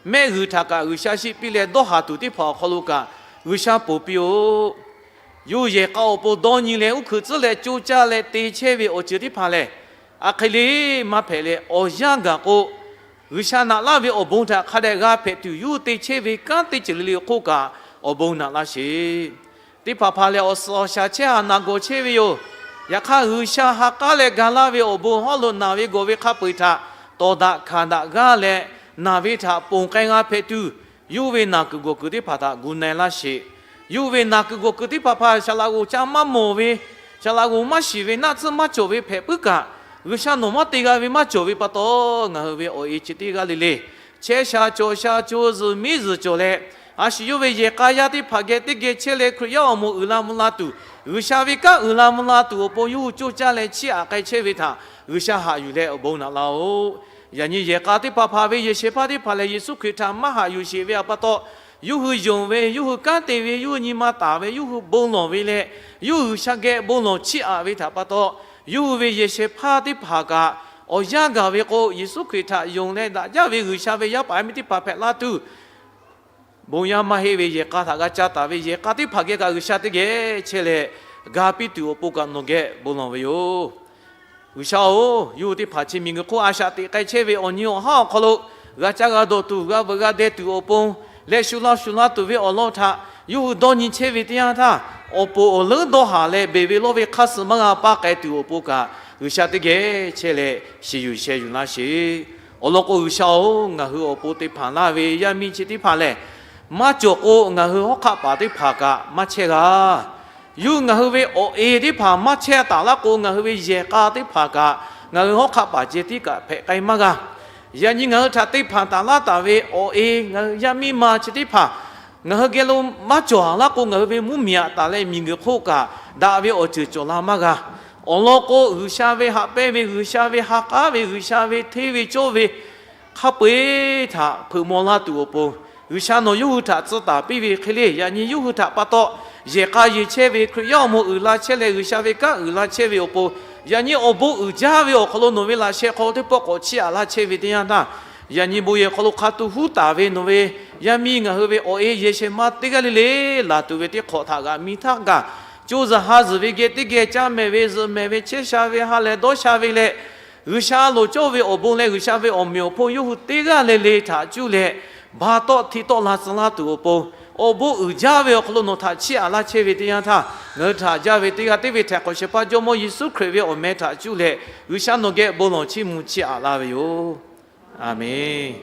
mehˆ g'uiˬ htaꞈ kaꞈ G'uiˬsha shiˆ piˇ leh dawˇ haˍ tuˬ teˇ hpaˍ awˬ hk'aw lo kaꞈ G'uiˬsha ponˬ piˇ-oˆ. Yawˇ hui yehˬ k'a awˬ pon dawˇ nyi leh uˉ hkeuꞈ tcuhˉ leh co caˇ leh te chehˇ ve awˬ ceuˬ teˇ hpaˍ lehˬ, a hk'e le maˇ hpehꞈ leh awˬ yanˇ gaˬ k'o, G'uiˬsha naꞈ laˇ ve awˬ bon htaꞈ hk'a dehꞈ g'a hpehꞈ tuˬ yawˇ hui te chehˇ ve kanˉ teˇ ceuˬ le le hk'oˆ kaꞈ awˬ bon naꞈ laˇ sheˍ. Teˇ hpaˍ hpaˍ lehˬ, awˬ suhˍ awˬ shaˍ chehˇ haꞈ naˬ gawˬ chehˇ ve yoˬ. Yaꞈ hk'aˇ, G'uiˬsha ha k'aˉ leh ga laˇ ve awˬ bon hawˉ lo naˬ ve gawˬ ve hk'a peu-eˬ htaꞈ tawˍ daꞈ hkanˍ daꞈ g'aˇ leh, naˬ ve htaꞈ ponˬ k'ai g'a hpehꞈ tuˬ, yawˇ hui ve naˬ kuiˬ gawˬ kuiˬ teˇ hpaˍ htaꞈ gu na-e laˇ sheˍ. Yawˇ hui ve naˬ kuiˬ gawˬ kuiˬ teˇ hpaˍ hpaˍ shaˍ laꞈ g'oˍ ca maˇ mawˬ ve Saˍ laꞈ g'oˍ maˇ shiˍ ve, naˆ tsuhˇ maˇ cawˬ ve hpehꞈ puiˉ kaꞈ, G'uiˬsha nawˬ maˇ te g'a ve maˇ cawˬ ve pa taw, ngaˬ hui ve awˬ e chi teˇ g'aˇ le le chehˇ sha cawˬ sha co zuhˬ miˉ zuhˬ cawˬ leh, a shu yawˇ ve yehˬ k'a yaˇ teˇ hpaˍ geh teˇ geh chehˇ leh, Hkriꞈ yaˇ awˬ moˍ uiˍ la mvuh la tuˬ, G'uiˬsha ve kanˉ uiˍ la mvuh la tuˬ awˬ pon yawˇ hui coˇ caˇ leh chiˇ aꞈ k'ai chehˇ ve htaꞈ G'uiˬsha haꞈ yuˬ leh awˬ bon naꞈ laˇ-oˆ. Yaꞈ nyi yehˬ k'a teˇ hpaˍ hpaˍ ve yehˬ shehˍ hpaˇ teˇ hpaˍ lehˬ, Yeˍsuˆ Hkriꞈ htaꞈ maˇ haꞈ yuˬ sheˍ ve pa taw, yawˇ hui yonˍ ve, yawˇ hui kanˉ te ve, yawˇ hui nyi ma taˍ ve, yawˇ hui bon lawˬ ve leh, yawˇ hui G'uiˬsha geh bon lawˬ chiˇ aꞈ ve htaꞈ pa taw, yawˇ hui ve yehˬ shehˍ hpaˇ teˇ hpaˍ kaꞈ awˬ yanˇ gaˬ ve k'o, Yeˍsuˆ Hkriꞈ htaꞈ yonˍ leh daꞈ jaˇ ve G'uiˬsha ve yaˇ paˍ yaˇ miˇ teˇ hpaˍ hpehꞈ la tuˬ, bon yaˇ maˇ heˆ ve yehˬ k'a htaꞈ g'a ca taˍ ve yehˬ k'a teˇ hpaˍ geh kaꞈ G'uiˬsha teˇ geh chehˇ leh, ga piˇ tuˬ awˬ pon kaꞈ nawˬ geh bon lawˬ ve yoˬ. G'uiˬsha-oˬ, yawˇ hui teˇ hpaˍ chi miˬguiˬ hk'oˆ a shaꞈ teꞈ k'ai chehˇ ve awˬ nyi awˬ haˉ awˬ hk'aw lo g'a caˇ g'a dawˬ tuˬ, g'a veuꞈ g'a deh tuˬ awˬ pon leh, shu la shu la tuˬ ve awˬ lawn htaꞈ yawˇ hui dawˇ nyi chehˇ ve teˇ yanˇ htaˇ, awˬ poˍ awˬ leuˉ dawˇ haˍ leh beˬ ve lawˇ ve hk'aˇ suh maˇ g'a paˇ k'ai tuˬ awˬ pon kaꞈ, G'uiˬsha teˇ geh chehˇ leh shiˍ yuˬ sheh yuˬ laˇ sheˍ. Awˬ lawn k'o, G'uiˬsha-oˬ, ngaˬ hui awˬ pon te hpanˍ laˇ ve yaˇ miˇ chi teˇ hpaˍ lehˬ, maˇ cawˬ k'o ngaˬ hui hawˉ hk'aˆ paˍ teˇ hpaˍ kaꞈ maˇ chehˇ g'a. Yawˇ hui ngaˬ hui ve awˬ e teˇ hpaˍ maˇ chehˇ taˍ laˇ k'o, ngaˬ hui ve yehˬ k'a teˇ hpaˍ kaꞈ ngaˬ hui hawˉ hk'aˆ paˍ ceh tiˉ kaꞈ hpehꞈ k'ai maˇ g'a. Yaꞈ nyi ngaˬ hui htaꞈ te hpanˍ taˍ laˇ taˍ ve awˬ e, ngaˬ hui yaˇ miˇ ma chi teˇ hpaˍ ngaˬ hui geh lo maˇ cawˬ laˇ k'o, ngaˬ hui ve mvuhˇmiˬ aꞈ taˍ leh miˬguiˬ hk'oˆ kaꞈ daꞈ ve awˬ ceuˬ cawˬ la maˇ g'a. Awˬ lawn k'o, G'uiˬsha ve haꞈ pehnˇ ve, G'uiˬsha ve ha k'aˉ ve, G'uiˬsha ve hteˇ ve cawˇ ve hk'a peu-eˬ htaꞈ hpeuꞈ maw laˇ tuˬ awˬ pon, G'uiˬsha nawˬ yawˇ hui htaꞈ tcuh taˍ piˇ ve hk'e le. Yaꞈ nyi yawˇ hui htaꞈ pa taw yehˬ k'a yeˬ chehˇ ve, Hkriꞈ yaˇ awˬ moˍ uiˍ la chehˇ leh, G'uiˬsha ve kanˉ uiˍ la chehˇ ve awˬ pon, yaꞈ nyi awˬ bon uiˍ jaˇ ve awˬ hk'aw lo nawˬ ve laꞈ sheh hk'aw teˇ pawˆ k'awꞈ chiˇ aꞈ laˇ chehˇ ve teˇ yanˇ htaˇ, yaꞈ nyi bon yehˬ hk'aw lo hk'a tuˬ huˉ taˍ ve nawˬ ve yaˇ miˇ ngaˬ hui ve awˬ e yehˬ shehˍ ma teˇ g'aˇ le le laˬ tuˬ ve teˇ hk'awꞈ htaꞈ g'aꞈ mi htaˇ gaˬ, co zuhˬ ha zuhˬ ve geh teˇ geh caˇ mehˍ ve, zuhꞈ mehˍ ve, chehˇ sha ve, ha lehˬ dawˇ sha ve leh, G'uiˬsha loˍ cawˇ ve awˬ bon leh G'uiˬsha ve awˬ meꞈ awˬ hponˇ yawˇ hui teˇ g'aˇ le le htaꞈ cuˇ leh, ba tawˆ hti tawˆ la tcuh laˇ tuˬ awˬ pon, awˬ bon uiˍ jaˇ ve awˬ hk'aw lo nawˬ htaꞈ chiˇ aꞈ laˇ chehˇ ve teˇ yanˇ htaˇ, ngaˬ hui htaꞈ jaˇ ve teˇ g'aˇ teˇ ve htaiˍ hk'awꞈ shehˍ hpaˇ Jawˇmawˇ Yeˍsuˆ Hkriꞈ ve awˬ meh htaꞈ cuˇ leh, G'uiˬsha nawˬ geh bon lawˬ chiˇ mvuh chiˇ aꞈ laˇ ve yoˬ. A menˬ.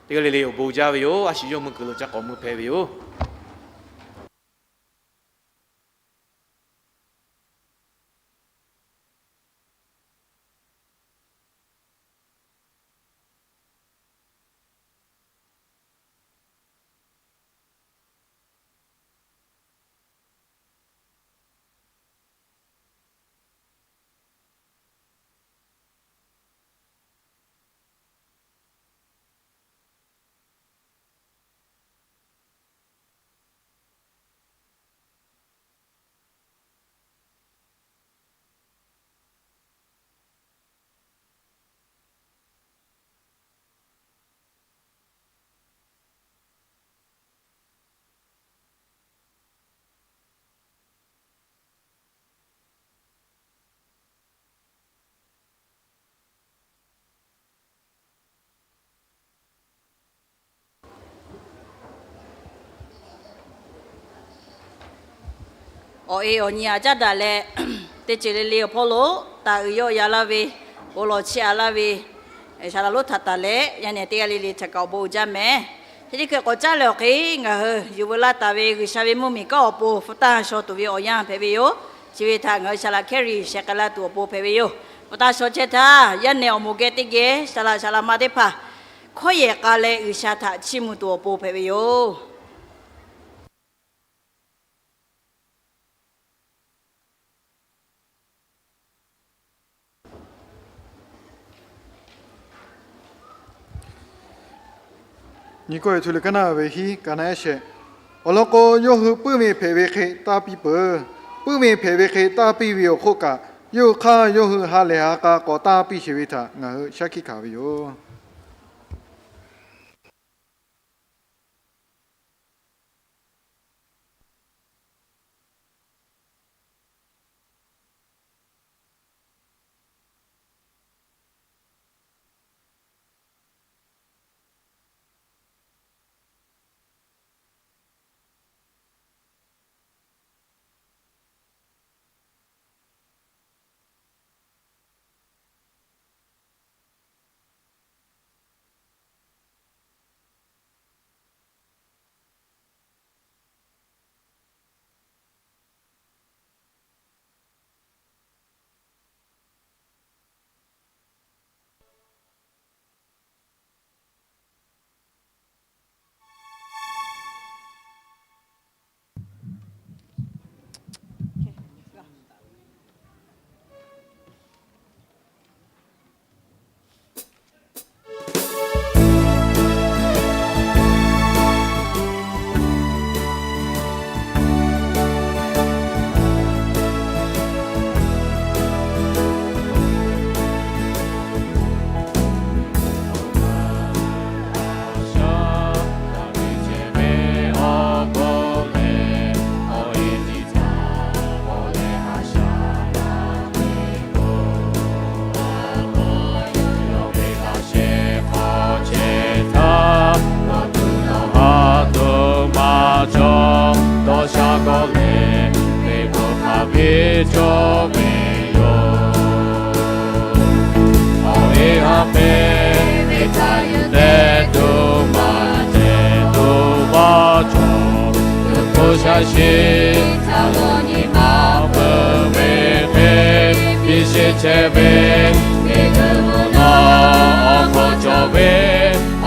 Teˇ g'aˇ le le awˬ bon jaˇ ve yoˬ. A shu yawˇ mui kuiˬ lo ca k'awꞈ mui hpehꞈ ve yoˬ. Awˬ e awˬ nyi aꞈ caˉ daꞈ leh, teˇ ceuˬ le le awˬ hpawˇ lo taˍ uiˍ yawˆ yan laˇ ve, bon lawˬ chiˇ aꞈ laˇ ve, saˍ laꞈ lonˉ htaꞈ taˍ leh, yaˇ nehˬ teˇ g'aˇ le le htaꞈ kaꞈ awˬ bon uiˍ jaˇ mehˍ. Chi teˇ hkui k'awꞈ caˉ leh awˬ hk'e, ngaˬ hui yuˬ veu laˇ taˍ ve G'uiˬsha ve mvuhˇmiˬ kanˉ awˬ pon hpu taˇ shaw tuˬ ve awˬ yanˇ hpehꞈ ve yoˬ. Chi ve htaꞈ ngaˬ hui saˍ laꞈ Hkehˇriˍ sheh k'ai la tuˬ awˬ pon hpehꞈ ve yoˬ. Hpu taˇ shaw chehˇ htaˇ, yaˇ nehˬ awˬ moˍ geh teˇ geh saˍ laꞈ saˍ laꞈ ma teˇ hpaˍ hkawˇ yehˬ k'a leh G'uiˬsha htaꞈ chiˇ mvuh tuˬ awˬ pon hpehꞈ ve yoˬ. Nyi kawˆ e htu le kaˉ naˆ ve hiˉ ka naˆ ehˉ shehˍ. Awˬ lawn k'o, yawˇ hui puiˉ ve hpehꞈ ve hk'e taˇ piˇ peuˬ. Puiˉ ve hpehꞈ ve hk'e taˇ piˇ ve awˬ hk'oˆ kaꞈ, yawˇ hui hk'aˇ yawˇ hui ha lehˬ ha k'a k'awꞈ taˇ piˇ sheˍ ve htaꞈ ngaˬ hui shaˉ hkiˆ hkanˍ ve yoˬ. cawˇ ve yoˬ. Awˬ e haꞈ pehnˇ ve htaꞈ yuˬ tehꞈ tuˬ maˇ cehˬ tuˬ maˇ cawˬ. G'uiˬ hk'oˆ shaˍ shiˍ htaꞈ g'aw nyi ma peuˬ ve hk'e, piˇ sheˆ chehˇ ve miˬ guiˬ mvuhˇ naw awˬ hk'aw cawˬ ve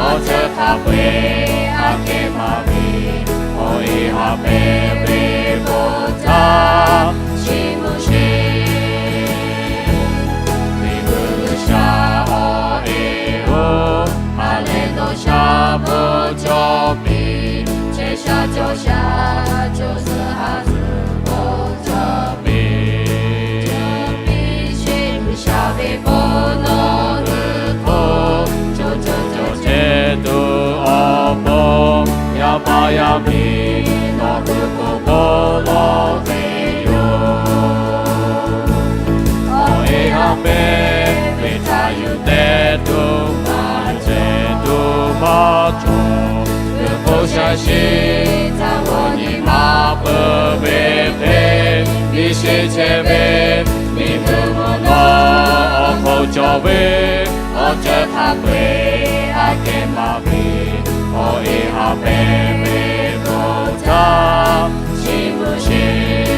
awˬ ceuˬ hk'a peu-eˬ aꞈ kehˉ maˍ ve, awˬ e haꞈ pehnˇ ve bon htaꞈ chiˇ mvuh sheˍ. Miˬ guiˬ G'uiˬ sha awˬ e oˬ, ha lehˬ dawˇ sha bon cawˬ piˇ, chehˇ sha cawˬ sha cawˬ suh ha zuhꞈ bon cawˬ piˇ. Piˇ sheˍ G'uiˬ sha ve bon nawˬ hui hk'oˆ, co co co ceh tuˬ awˬ pon, yaˇ paˍ yaˇ miˇ nawˬ hui k'oˆ k'o lawˬ ve yoˬ. Awˬ e haꞈ pehnˇ ve htaꞈ yuˬ tehꞈ tuˬ maˇ cehˬ tuˬ maˇ cawˬ. G'uiˬ hk'oˆ shaˍ shiˍ htaꞈ g'aw nyi ma peuˬ ve hk'e, piˇ sheˆ chehˇ ve miˬ guiˬ mvuhˇ naw awˬ hk'aw cawˬ ve awˬ ceuˬ hk'a peu-eˬ aꞈ kehˉ maˍ ve, awˬ e haꞈ pehnˇ ve bon htaꞈ chiˇ mvuh sheˍ.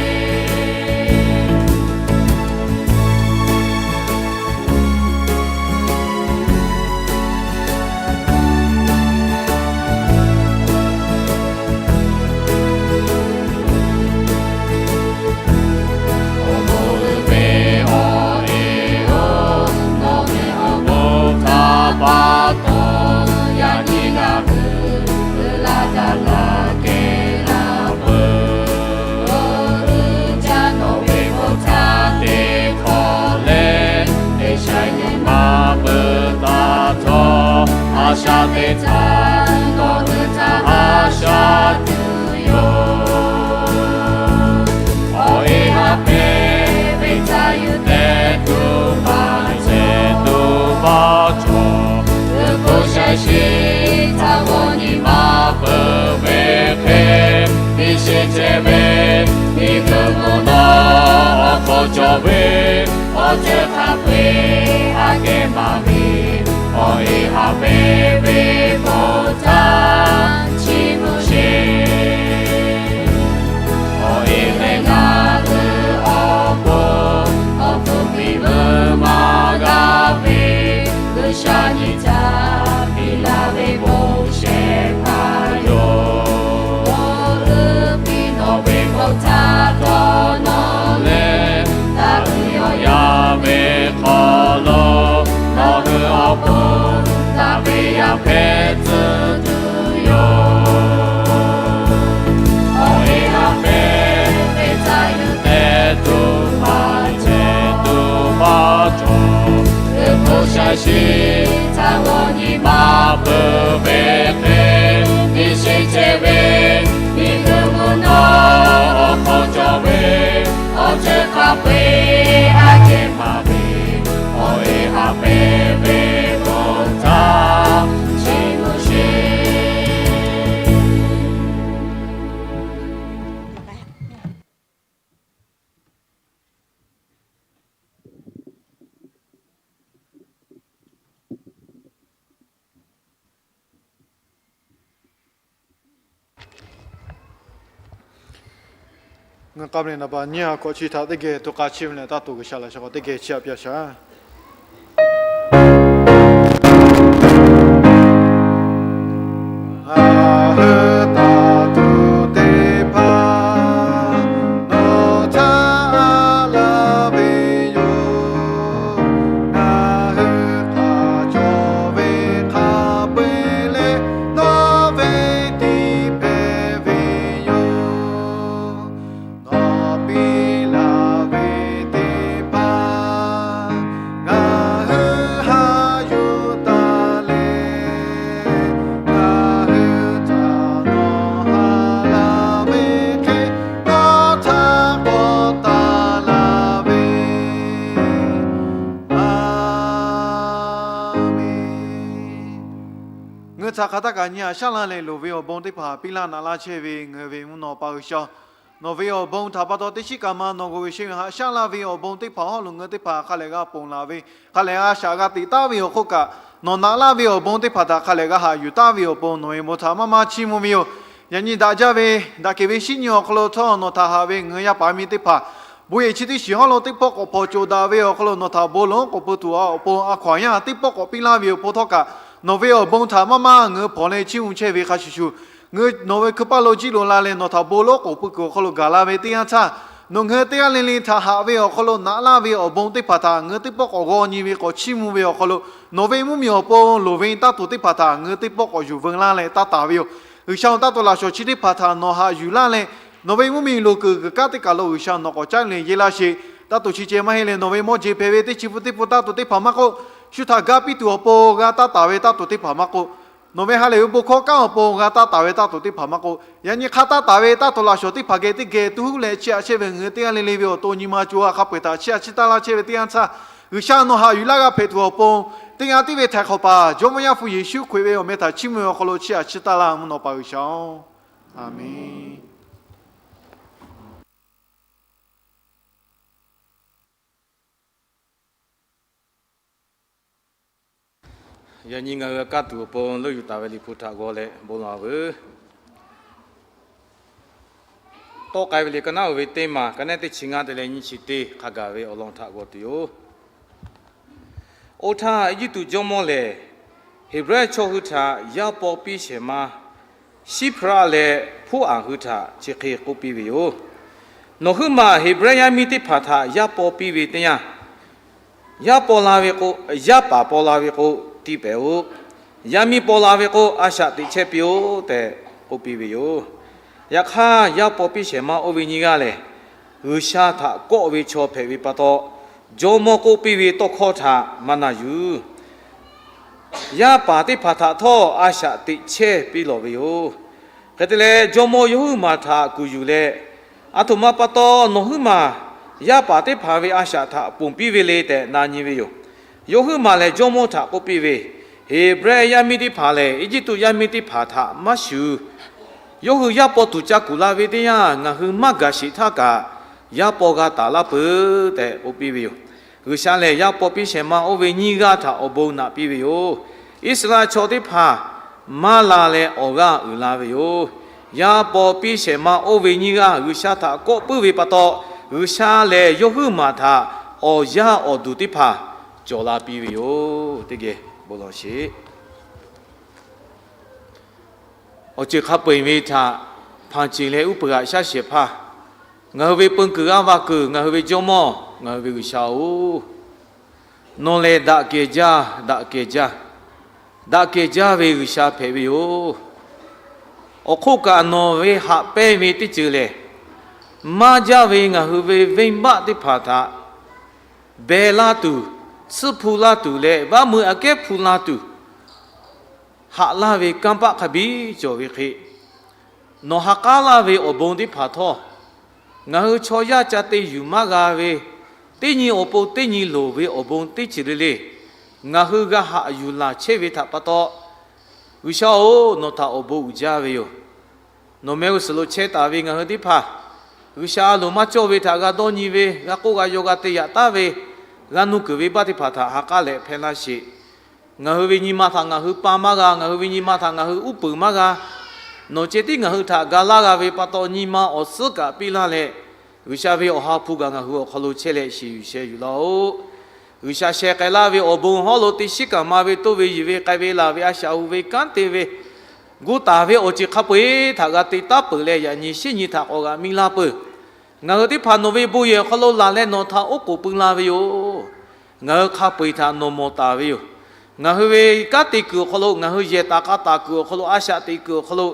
Awˬ bon uiˍ ve awˬ e oˬ, nawˬ ve awˬ bon htaꞈ pa taw, yaꞈ nyi ngaˬ hui g'uiˬ la daꞈ la kehˬ la peuˬ. Oˇ uiˍ jaˇ nawˬ ve bon htaꞈ te hk'awꞈ leh, teˇ sha nyi ma peuˬ taˇ htawˇ, a shaꞈ teꞈ htaˇ nawˬ hui htaꞈ a shaꞈ tuˬ yoˬ. Awˬ e haꞈ pehnˇ ve htaꞈ yuˬ tehꞈ tuˬ maˇ cehˬ tuˬ maˇ cawˬ. G'uiˬ hk'oˆ shaˍ shiˍ htaꞈ g'aw nyi ma peuˬ ve hk'e, piˇ sheˆ chehˇ ve miˬ guiˬ mvuhˇ naw awˬ hk'aw cawˬ ve awˬ ceuˬ hk'a peu-eˬ aꞈ kehˉ maˍ ve, awˬ e haꞈ pehnˇ ve bon htaꞈ chiˇ mvuh sheˍ. Awˬ e leh ngaˬ hui awˬ pon awˬ hpfuhˇ piˇ veuˬ maˇ g'a ve, G'uiˬ sha nyi htaꞈ piˇ laˇ ve bon shehˍ hpaˇ yoˬ. Oˇ uiˍ piˇ nawˬ ve bon htaꞈ dawˇ nawˬ leh, daꞈ uiˍ yawˬ yaˇ ve hk'aw lo nawˬ hui awˬ pon daꞈ ve yaˇ hpehꞈ tcuh tuˬ yoˬ. Awˬ e haꞈ pehnˇ ve htaꞈ yuˬ tehꞈ tuˬ maˇ cehˬ tuˬ maˇ cawˬ. G'uiˬ hk'oˆ shaˍ shiˍ htaꞈ g'aw nyi ma peuˬ ve hk'e, piˇ sheˆ chehˇ ve miˬ guiˬ mvuhˇ naw awˬ hk'aw cawˬ ve awˬ ceuˬ hk'a peu-eˬ aꞈ kehˉ maˍ ve, awˬ e haꞈ pehnˇ ve bon htaꞈ chiˇ mvuh sheˍ. Ngaˬ k'a meh naˍ baˬ nyiˇ ha hkawꞈ chi htaꞈ teˇ geh to k'a chiˇ ve leh taˇ to G'uiˬ sha laꞈ sha k'awꞈ teˇ geh chiˇ aꞈ piˇ a shaˍ. Ngaˬ hui taˍ tuˬ teˇ hpaˍ nawˬ htaꞈ laˇ ve yoˬ. Ngaˬ hui hk'a cawˬ ve hk'a peu-eˬ leh nawˬ ve tiˇ hpehꞈ ve yoˬ. Nawˬ piˇ laˬ ve teˇ hpaˍ ngaˬ hui haꞈ yuˬ taˍ leh, ngaˬ hui htaꞈ nawˬ haꞈ laˬ ve hk'e, nawˬ htaꞈ k'awꞈ taˍ laˬ ve. A menˍ. Ngaˬ hui htaꞈ hk'aˬ htaˇ kaꞈ nyi a shaˉ laˇ leh loˍ ve awˬ bon teˇ hpaˍ piˇ laˇ naꞈ laˇ chehˇ ve ngaˬ hui ve mvuhˇ naw pa G'uiˬ sha, Nawˬ ve awˬ bon htaꞈ pa taw teˇ shiˉ kaꞈ ma nawˬ g'aw ve shehˇ ve haꞈ shaˉ laˇ ve awˬ bon teˇ hpaˍ hawˉ lo ngaˬ hui teˇ hpaˍ hk'a lehˬ g'a ponˬ laˬ ve, hk'a lehˬ a shaꞈ g'a teꞈ taˉ ve awˬ hk'oˆ kaꞈ, nawˬ naꞈ laˇ ve awˬ bon teˇ hpaˍ htaꞈ hk'a lehˬ g'a haꞈ yuˬ taˉ ve awˬ pon nawˬ ve bon htaꞈ maˇ maˇ chiˇ mvuh ve yoˬ. Yaꞈ nyi daꞈ jaˇ ve daꞈ kehˬ ve shinˉ nyi awˬ hk'aw lo htawˇ nawˬ htaꞈ haꞈ ve ngaˬ hui yaˇ paˍ miˇ teˇ hpaˍ, bon yehˬ chi teˇ shiˍ hawˉ lo teˇ pawˆ k'awꞈ hpawnˬ coˬ daꞈ ve awˬ hk'aw lo nawˬ htaꞈ bon lonˉ k'oˍ pui tuˬ awˬ pon a hkaw aˬ yanˇ teˇ pawˆ k'awꞈ piˇ laˇ ve awˬ pon htawˇ kaꞈ, nawˬ ve awˬ bon htaꞈ maˇ maˇ ngaˬ hui hpawnˬ leh chiˇ mvuh chehˇ ve hk'a shuˍ shuˍ, ngaˬ hui nawˬ ve hkui paˇ lo jiˇ loꞈ la leh nawˬ htaꞈ bon lonˉ k'oˍ pui kuiˬ awˬ hk'aw lo gaˬ la ve teˇ yanˇ htaˇ, nawˬ ngaˬ hui teˇ g'aˇ le le htaꞈ haꞈ ve awˬ hk'aw lo naꞈ laˇ ve awˬ bon teˇ hpaˍ htaꞈ ngaˬ hui teˇ pawˆ k'awꞈ g'aw nyi ve k'awꞈ chiˇ mvuh ve awˬ hk'aw lo, nawˬ ve mvuhˇmiˬ awˬ pon loˍ ve taˇ tuˬ teˇ hpaˍ htaꞈ ngaˬ hui teˇ pawˆ k'awꞈ yuˬ veu laˇ leh taˇ taˍ ve yoˬ. G'uiˬsha-oˬ, taˇ tuˬ laꞈ shawˍ chi teˇ hpaˍ htaꞈ nawˬ haꞈ yuˬ laˇ leh, nawˬ ve mvuhˇmiˬ loˍ kuiˬ kuiˬ kanˉ teˇ kaˬ lo G'uiˬsha nawˬ k'awꞈ caˉ leh yeˇ laˇ sheˍ. Taˇ tuˬ chi ceh maˇ heˆ leh nawˬ ve mawˇ jeˬ hpehꞈ ve teˇ chi pun teˇ pun taˇ tuˬ teˇ hpaˍ maˇ k'oˆ, shu htaꞈ ga piˇ tuˬ awˬ pon g'a taˇ taˍ ve taˇ tuˬ teˇ hpaˍ maˇ k'oˆ, nawˬ ve ha lehˬ ve bon hkawˇ kanˉ awˬ pon g'a taˇ taˍ ve taˇ tuˬ teˇ hpaˍ maˇ k'oˆ, yaꞈ nyi hk'a taˇ taˍ ve taˇ tuˬ laꞈ shawˍ teˇ hpaˍ geh teˇ geh tuˉ leh chiˇ aꞈ chehˇ ve ngaˬ hui teˇ g'aˇ le le ve awˬ to nyi ma co ha hk'a peu-eˬ htaꞈ chiˇ aꞈ chiˇ taˇ laˇ chehˇ ve teˇ yanˇ htaˇ, G'uiˬsha nawˬ haꞈ yuˬ laˇ g'a hpehꞈ tuˬ awˬ pon, teˇ g'aˇ tiˉ ve htaiˍ hk'awꞈ paˍ Jawˇmawˇ Yaˇ hpu Yeˍsuˆ Hkriꞈ ve awˬ meh htaꞈ chiˇ mvuh ve awˬ hk'aw lo chiˇ aꞈ chiˇ taˇ laˇ mvuhˇ naw pa G'uiˬsha-oˬ, Aˍmenˍ. Yaꞈ nyi ngaˬ hui g'a kaˇ tuˬ awˬ pon leuˆ yuˬ taˍ ve Liꞈ hpu htaꞈ g'aw leh bon lawˬ veuˬ. Tawˆ k'ai ve liꞈ ka naˉ uiˍ ve teˇ maˬ ka naˉ teˇ chi ngaˇ te leh nyiˇ chi teˇ hk'a gaˬ ve awˬ lawn htaꞈ g'aw tuˬ yoˬ. Oˇ htaˇ, Eˇjiˇtuꞈ jawˇmawˇ lehˬ, Heˍbrehˇ chaw hui htaꞈ yaˇ paw piˇ shehˍ ma Shiˉhpaˍraˆ leh Hpuˉaˍ hui htaꞈ chi hk'e k'oˆ piˇ ve yoˬ. Nawˬ huiˉ maˬ Heˍbrehˇ yaˇ miˇ teˇ hpaˍ htaꞈ yaˇ paw piˇ ve teˇ yanˇ, yaˇ paw la ve k'o, yaˇ paˍ paw la ve k'o, tiˇ pehˍ-oˆ. Yaˇ miˇ paw la ve k'o, a shaꞈ teꞈ chehˇ piˇ-oˆ tehꞈ k'oˆ piˇ ve yoˬ. Yaꞈ hk'aˇ, yaˇ paw piˇ shehˍ ma oˇ ve nyiˇ g'aˇ lehˬ, G'uiˬsha htaꞈ kawˆ ve chaw hpehꞈ ve pa taw, jawˇmawˇ k'oˆ piˇ ve tawˇ hkawˇ htaꞈ maˇ na yuˬ. Yaˇ paˍ teˇ hpaˍ htaꞈ htawˇ a shaꞈ teꞈ chehˇ piˇ lawˬ ve yoˬ. Hk'e te leh, jawˇmawˇ yawˇ huiˉ maˬ htaꞈ kuˬ yuˬ leh, Aˬ htoꞈ ma pa taw nawˬ huiˉ maˬ yaˇ paˍ teˇ hpaˍ ve a shaꞈ htaꞈ ponˬ piˇ ve le tehꞈ na nyi ve yoˬ. Yawˇ huiˉ maˬ lehˬ jawˇmawˇ htaꞈ k'oˆ piˇ ve, Heˍbrehˇ yaˇ miˇ teˇ hpaˍ lehˬ, Eˇjiˇtuꞈ yaˇ miˇ teˇ hpaˍ htaꞈ maˇ shuˍ. Yawˇ hui yaˇ paw tuˬ ca kuˬ la ve teˇ yanˇ, ngaˬ hui maˇ gaˬ sheˍ htaˇ kaꞈ, yaˇ paw g'a taˍ laˇ peuˬ tehꞈ k'oˆ piˇ ve yoˬ. G'uiˬsha lehˬ, yaˇ paw piˇ shehˍ ma oˇ ve nyiˇ g'aˇ htaꞈ awˬ bon naꞈ piˇ ve yoˬ. Iˉsaˍreˍlaˆ chaw teˇ hpaˍ maˇ la leh awˬ g'aˇ uiˍ la ve yoˬ. Yaˇ paw piˇ shehˍ ma oˇ ve nyiˇ g'aˇ G'uiˬsha htaꞈ kawˆ puiˉ ve pa taw, G'uiˬsha lehˬ yawˇ huiˉ maˬ htaꞈ awˬ yaˇ awˬ duˬ teˇ hpaˍ cawˬ la piˇ ve yoˬ. Teˇ geh bon lawˬ sheˍ. Awˬ ceuˬ hk'a peu-eˬ ve htaꞈ hpanˍ ceˬ leh uˉ peunˍ g'aꞈ shaˉ shehˍ hpaˇ, ngaˬ hui ve peun kuiˬ g'aˇ va kuiˬ, ngaˬ hui ve jawˇmawˇ, ngaˬ hui ve G'uiˬsha-oˬ, nawˬ lehˬ daꞈ kehˬ jaˇ, daꞈ kehˬ jaˇ, daꞈ kehˬ jaˇ ve G'uiˬsha hpehꞈ ve yoˬ. Awˬ hk'oˆ kaꞈ, nawˬ ve haꞈ pehnˇ ve teˇ ceuˬ lehˬ, maˇ jaˇ ve ngaˬ hui ve venˇbaˆ teˇ hpaˍ htaꞈ beh laˇ tuˬ, tsuhˇ hpu laˇ tuˬ leh vaˇ mui aꞈ kehˉ hpu la tuˬ, haꞈ laˇ ve kanˇ paˆ hk'a biˇ cawˬ ve hk'e, nawˬ ha k'aˉ laˇ ve awˬ bon teˇ hpaˍ htawˇ, ngaˬ hui chaw yaˇ ca te yuˬ maˇ g'a ve, teˇ nyi awˬ pon teˇ nyi loˍ ve awˬ bon teˇ ceuˬ le le ngaˬ hui g'a haꞈ yuˬ laˬ chehˇ ve htaꞈ pa taw, G'uiˬsha-oˬ, nawˬ htaꞈ awˬ bon uiˍ jaˇ ve yoˬ. Nawˬ meh g'uˇ suhˍ lo chehˇ taˍ ve ngaˬ hui teˇ hpaˍ, G'uiˬsha loˍ maˇ cawˇ ve htaꞈ g'a dawˇ nyi ve, g'a k'oˆ g'a yaw g'a te yaꞈ taˉ ve, g'a nuˇ kuiˬ ve baˆ teˇ hpaˍ htaꞈ ha k'aˉ leh hpehˇ laˇ sheˍ. Ngaˬ hui ve nyi ma htaꞈ ngaˬ hui pa maˇ g'a, ngaˬ hui ve nyi ma htaꞈ ngaˬ hui uˉ peunˍ maˇ g'a. Nawˬ ceh tiˉ ngaˬ hui htaꞈ ga laˇ g'a ve pa taw, nyi ma awˬ suhˉ kaꞈ piˇ laˇ leh, G'uiˬsha ve Awˬ ha hpu kaꞈ ngaˬ hui awˬ hk'aw lo chehˇ leh shiˍ yuˬ sheh yuˬ laˇ-oˆ. G'uiˬsha sheh k'ai laˇ ve awˬ bon hawˉ lo teˇ shiˉ kaꞈ ma ve toˇ ve yiˬ ve k'ai ve laˬ ve a shaꞈ hu ve kanˉ te ve, gu taˍ ve awˬ ceuˬ hk'a peu-eˬ htaꞈ g'a te taˉ peuˬ leh, yaꞈ nyi shinˉ nyi htaꞈ k'awꞈ g'aꞈ miˇ laˇ peuˬ. Ngaˬ hui teˇ hpaˍ nawˬ ve bon yehˬ awˬ hk'aw lo laˬ leh nawˬ htaꞈ oˉ k'oˍ pui la ve yoˬ. Ngaˬ hui hk'a peu-eˬ htaꞈ nawˬ mawˬ taˍ ve yoˬ. Ngaˬ hui ve kanˉ te kuiˬ awˬ hk'aw lo, ngaˬ hui yehˬ taˍ k'a taˍ kuiˬ awˬ hk'aw lo, a shaꞈ teꞈ kuiˬ awˬ hk'aw lo,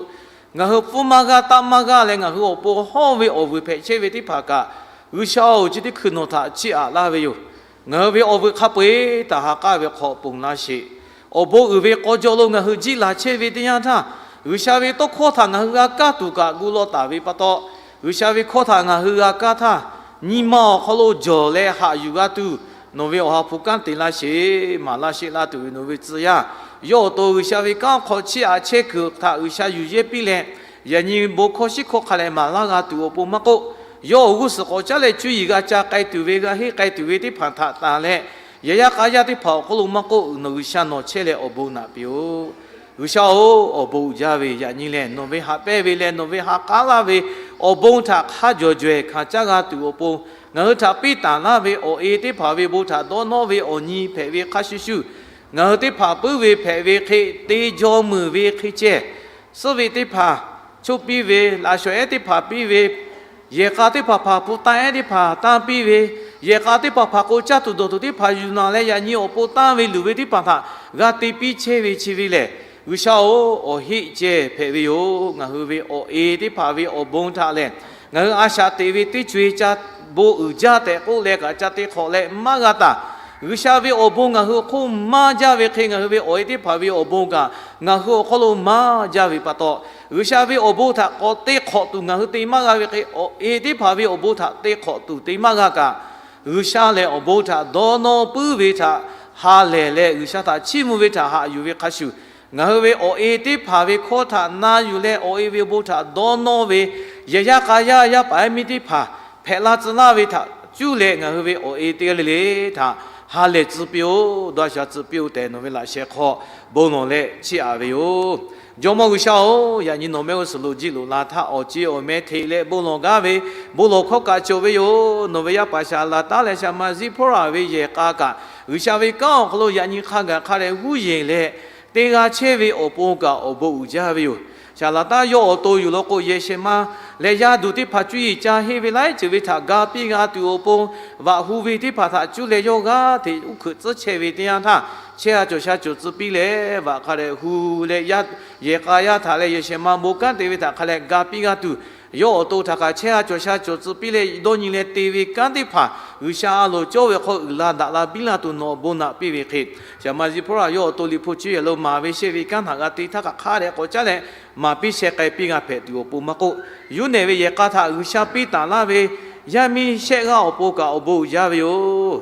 ngaˬ hui pfuhˇ maˇ g'aˇ taˆ maˇ g'aˇ leh ngaˬ hui awˬ pon hawˇ ve awˬ vuiˬ hpehꞈ chehˇ ve teˇ hpaˍ kaꞈ, G'uiˬsha-oˬ, chi teˇ hkui nawˬ htaꞈ chiˇ aꞈ laˇ ve yoˬ. Ngaˬ hui ve awˬ vuiˬ hk'a peu-eˬ htaꞈ ha k'aˉ ve hk'aw ponˬ laˇ sheˍ. Awˬ bon uiˍ ve k'aw jaw lo ngaˬ hui jiˇ laˬ chehˇ ve teˇ yanˇ htaˇ, G'uiˬsha ve tawˇ hkawˇ htaꞈ ngaˬ hui g'a kaˇ tuˬ kaꞈ gu law taˍ ve pa taw, G'uiˬsha ve hkawˇ htaꞈ ngaˬ hui g'a kaˇ htaˇ, nyi ma awˬ hk'aw lo jawˬ leh haꞈ yuˬ g'a tuˬ, nawˬ ve Awˬ ha hpu kanˉ te laˇ sheˍ. Maˍ laˇ sheˆ laˇ tuˬ ve nawˬ ve tcuh yaˇ, yawˇ awˬ to G'uiˬsha ve kanˉ hk'aw chiˇ aꞈ chehˇ kuiˬ htaꞈ G'uiˬsha yuˬ yehˇ piˇ leh, Yaꞈ nyi bon hkawˇ shiˉ hkawˇ hk'a leh maˍ laˇ g'a tuˬ awˬ pon maˇ k'oˆ, yawˇ awˬ g'uˇ suhˍ k'awꞈ caˉ leh cuˇ yiˍ g'a ca k'ai tuˬ ve, g'a henˇ k'ai tuˬ ve teˇ hpaˍ htaꞈ tanˍ leh, yehˬ yaˇ k'a yaˇ teˇ hpaˍ awˬ hk'aw lo maˇ k'oˆ, nawˬ G'uiˬsha nawˬ chehˇ leh awˬ bon naꞈ piˇ-oˆ. G'uiˬsha-oˬ, awˬ bon uiˍ jaˇ ve yaꞈ nyi lehˬ, nawˬ ve haꞈ pehnˇ ve leh nawˬ ve ha k'aˉ laˇ ve awˬ bon htaꞈ hk'a jawˬ jawehˬ hkanˍ caˇ g'a tuˬ awˬ pon, ngaˬ hui htaꞈ piˇ taˍ laˇ ve awˬ e teˇ hpaˍ ve bon htaꞈ dawˇ nawˇ ve awˬ nyi hpehꞈ ve hk'a shuˍ shuˍ, ngaˬ hui teˇ hpaˍ puiˉ ve hpehꞈ ve hk'e te jaw meuˍ ve hk'e ceh, suhˉ ve teˇ hpaˍ choˇ piˇ ve, laꞈ shawˍ ehˉ teˇ hpaˍ piˇ ve, yehˬ k'a teˇ hpaˍ hpaˍ hpu tanˇ ehˉ teˇ hpaˍ tanˇ piˇ ve, yehˬ k'a teˇ hpaˍ hpaˍ k'o caˇ tuˬ dawˬ tuˬ teˇ hpaˍ yuˬ naˍ leh yaꞈ nyi awˬ pon tanˇ ve luˬ ve teˇ hpaˍ htaꞈ g'a te piˇ chehˇ ve chi ve lehˬ, G'uiˬsha-oˬ, awˬ heˆ ceh hpehꞈ ve yoˬ. Ngaˬ hui ve awˬ e teˇ hpaˍ ve awˬ bon htaꞈ lehˬ, ngaˬ hui a shaꞈ teꞈ ve teˇ co-e ca bon uiˍ jaˇ tehꞈ k'oˆ leh kaꞈ ca te hk'awꞈ leh maˇ g'a taˍ. G'uiˬsha ve awˬ bon ngaˬ hui awˬ hk'oˆ maˇ jaˇ ve hk'e, ngaˬ hui ve awˬ e teˇ hpaˍ ve awˬ bon kaꞈ ngaˬ hui awˬ hk'aw lo maˇ jaˇ ve pa taw, G'uiˬsha ve awˬ bon htaꞈ k'awꞈ te hk'awꞈ tuˬ ngaˬ hui te maˇ g'a ve hk'e, awˬ e teˇ hpaˍ ve awˬ bon htaꞈ te hk'awꞈ tuˬ te maˇ g'a kaꞈ, G'uiˬsha lehˬ awˬ bon htaꞈ dawˇ nawˇ puiˉ ve htaꞈ ha lehˬ leh, G'uiˬsha htaꞈ chiˇ mvuh ve htaꞈ haꞈ yuˬ ve hk'a shuˍ, ngaˬ hui ve awˬ e teˇ hpaˍ ve hkawˇ htaꞈ na yuˬ leh awˬ e ve awˬ bon htaꞈ dawˇ nawˇ ve, yehˬ yaˇ k'a yaˇ yaˇ paˍ yaˇ miˇ teˇ hpaˍ hpehꞈ la tcuh laˇ ve htaꞈ cuˇ leh ngaˬ hui ve awˬ e teˇ g'aˇ le le htaꞈ ha lehˬ tcuh piˇ-oˆ, dawˇ sha tcuh piˇ-oˆ tehꞈ nawˬ ve laꞈ sheh hk'aw bon lawˬ leh chiˇ aꞈ ve yoˬ. Jawˇmawˇ G'uiˬsha-oˬ, yaꞈ nyi nawˬ mehˆ g'uˇ suhˍ lo jiˆ loꞈ la htaˇ awˬ ceˇ awˬ meh hteꞈ leh bon lawˬ gaˇ ve, bon lawˬ hkawˇ kaꞈ cawˬ ve yoˬ. Nawˬ ve yaˇ paˍ Shaˍlaˍtanˉ leh Shaˍmaˍziˇhpawˇraꞈ ve yehˬ k'a kaꞈ G'uiˬsha ve kanˉ awˬ hk'aw lo yaꞈ nyi hk'a gaˬ hk'a dehꞈ huˉ yehˬ leh te g'a chehˇ ve awˬ pon kaꞈ awˬ bon uiˍ jaˇ ve yoˬ. Shaˍlaˍtanˉ yawˇ awˬ to yuˬ law k'o, yehˬ shehˍ ma leh yaˇ duˬ teˇ hpaˍ cuˇ yiˍ ca henˇ ve laiˉ ceuˬ ve htaꞈ ga piˇ g'a tuˬ awˬ pon, vaꞈ hu ve teˇ hpaˍ htaꞈ cuˇ leh yawˇ g'aˇ hteꞈ uˉ hkeuꞈ tcuhˉ chehˇ ve teˇ yanˇ htaˇ, chehˇ ha cawˬ sha cawˬ tcuh piˇ leh vaꞈ hk'a dehꞈ hu leh, yehˬ k'a yaˇ htaꞈ leh yehˬ shehˍ ma bon kanˉ te ve htaꞈ hk'a leh ga piˇ g'a tuˬ, yawˇ awˬ to htaꞈ kaꞈ chehˇ ha cawˬ sha cawˬ tcuh piˇ leh dawˇ nyi leh te ve kanˉ teˇ hpaˍ G'uiˬsha a loˍ cawˇ ve hk'aw uiˍ la daꞈ la biˇ la tuˬ nawˬ awˬ bon naꞈ piˇ ve hk'e, Shaˍmaˍziˇhpawˇraꞈ yawˇ awˬ to Liꞈ hpu cuˇ yehˬ lo maˍ ve shehˇ ve kanˉ htaꞈ g'a te htaˇ kaꞈ hk'a dehꞈ k'awꞈ caˉ leh maˍ piˇ sheh k'ai piˇ g'a hpehꞈ tuˬ awˬ pon maˇ k'oˆ, yuˇ nehˬ ve yehˬ k'a htaꞈ G'uiˬsha piˇ taˍ laˇ ve yaˇ miˇ shehˆ g'aˇ awˬ pon kaꞈ awˬ bon uiˍ jaˇ ve yoˬ.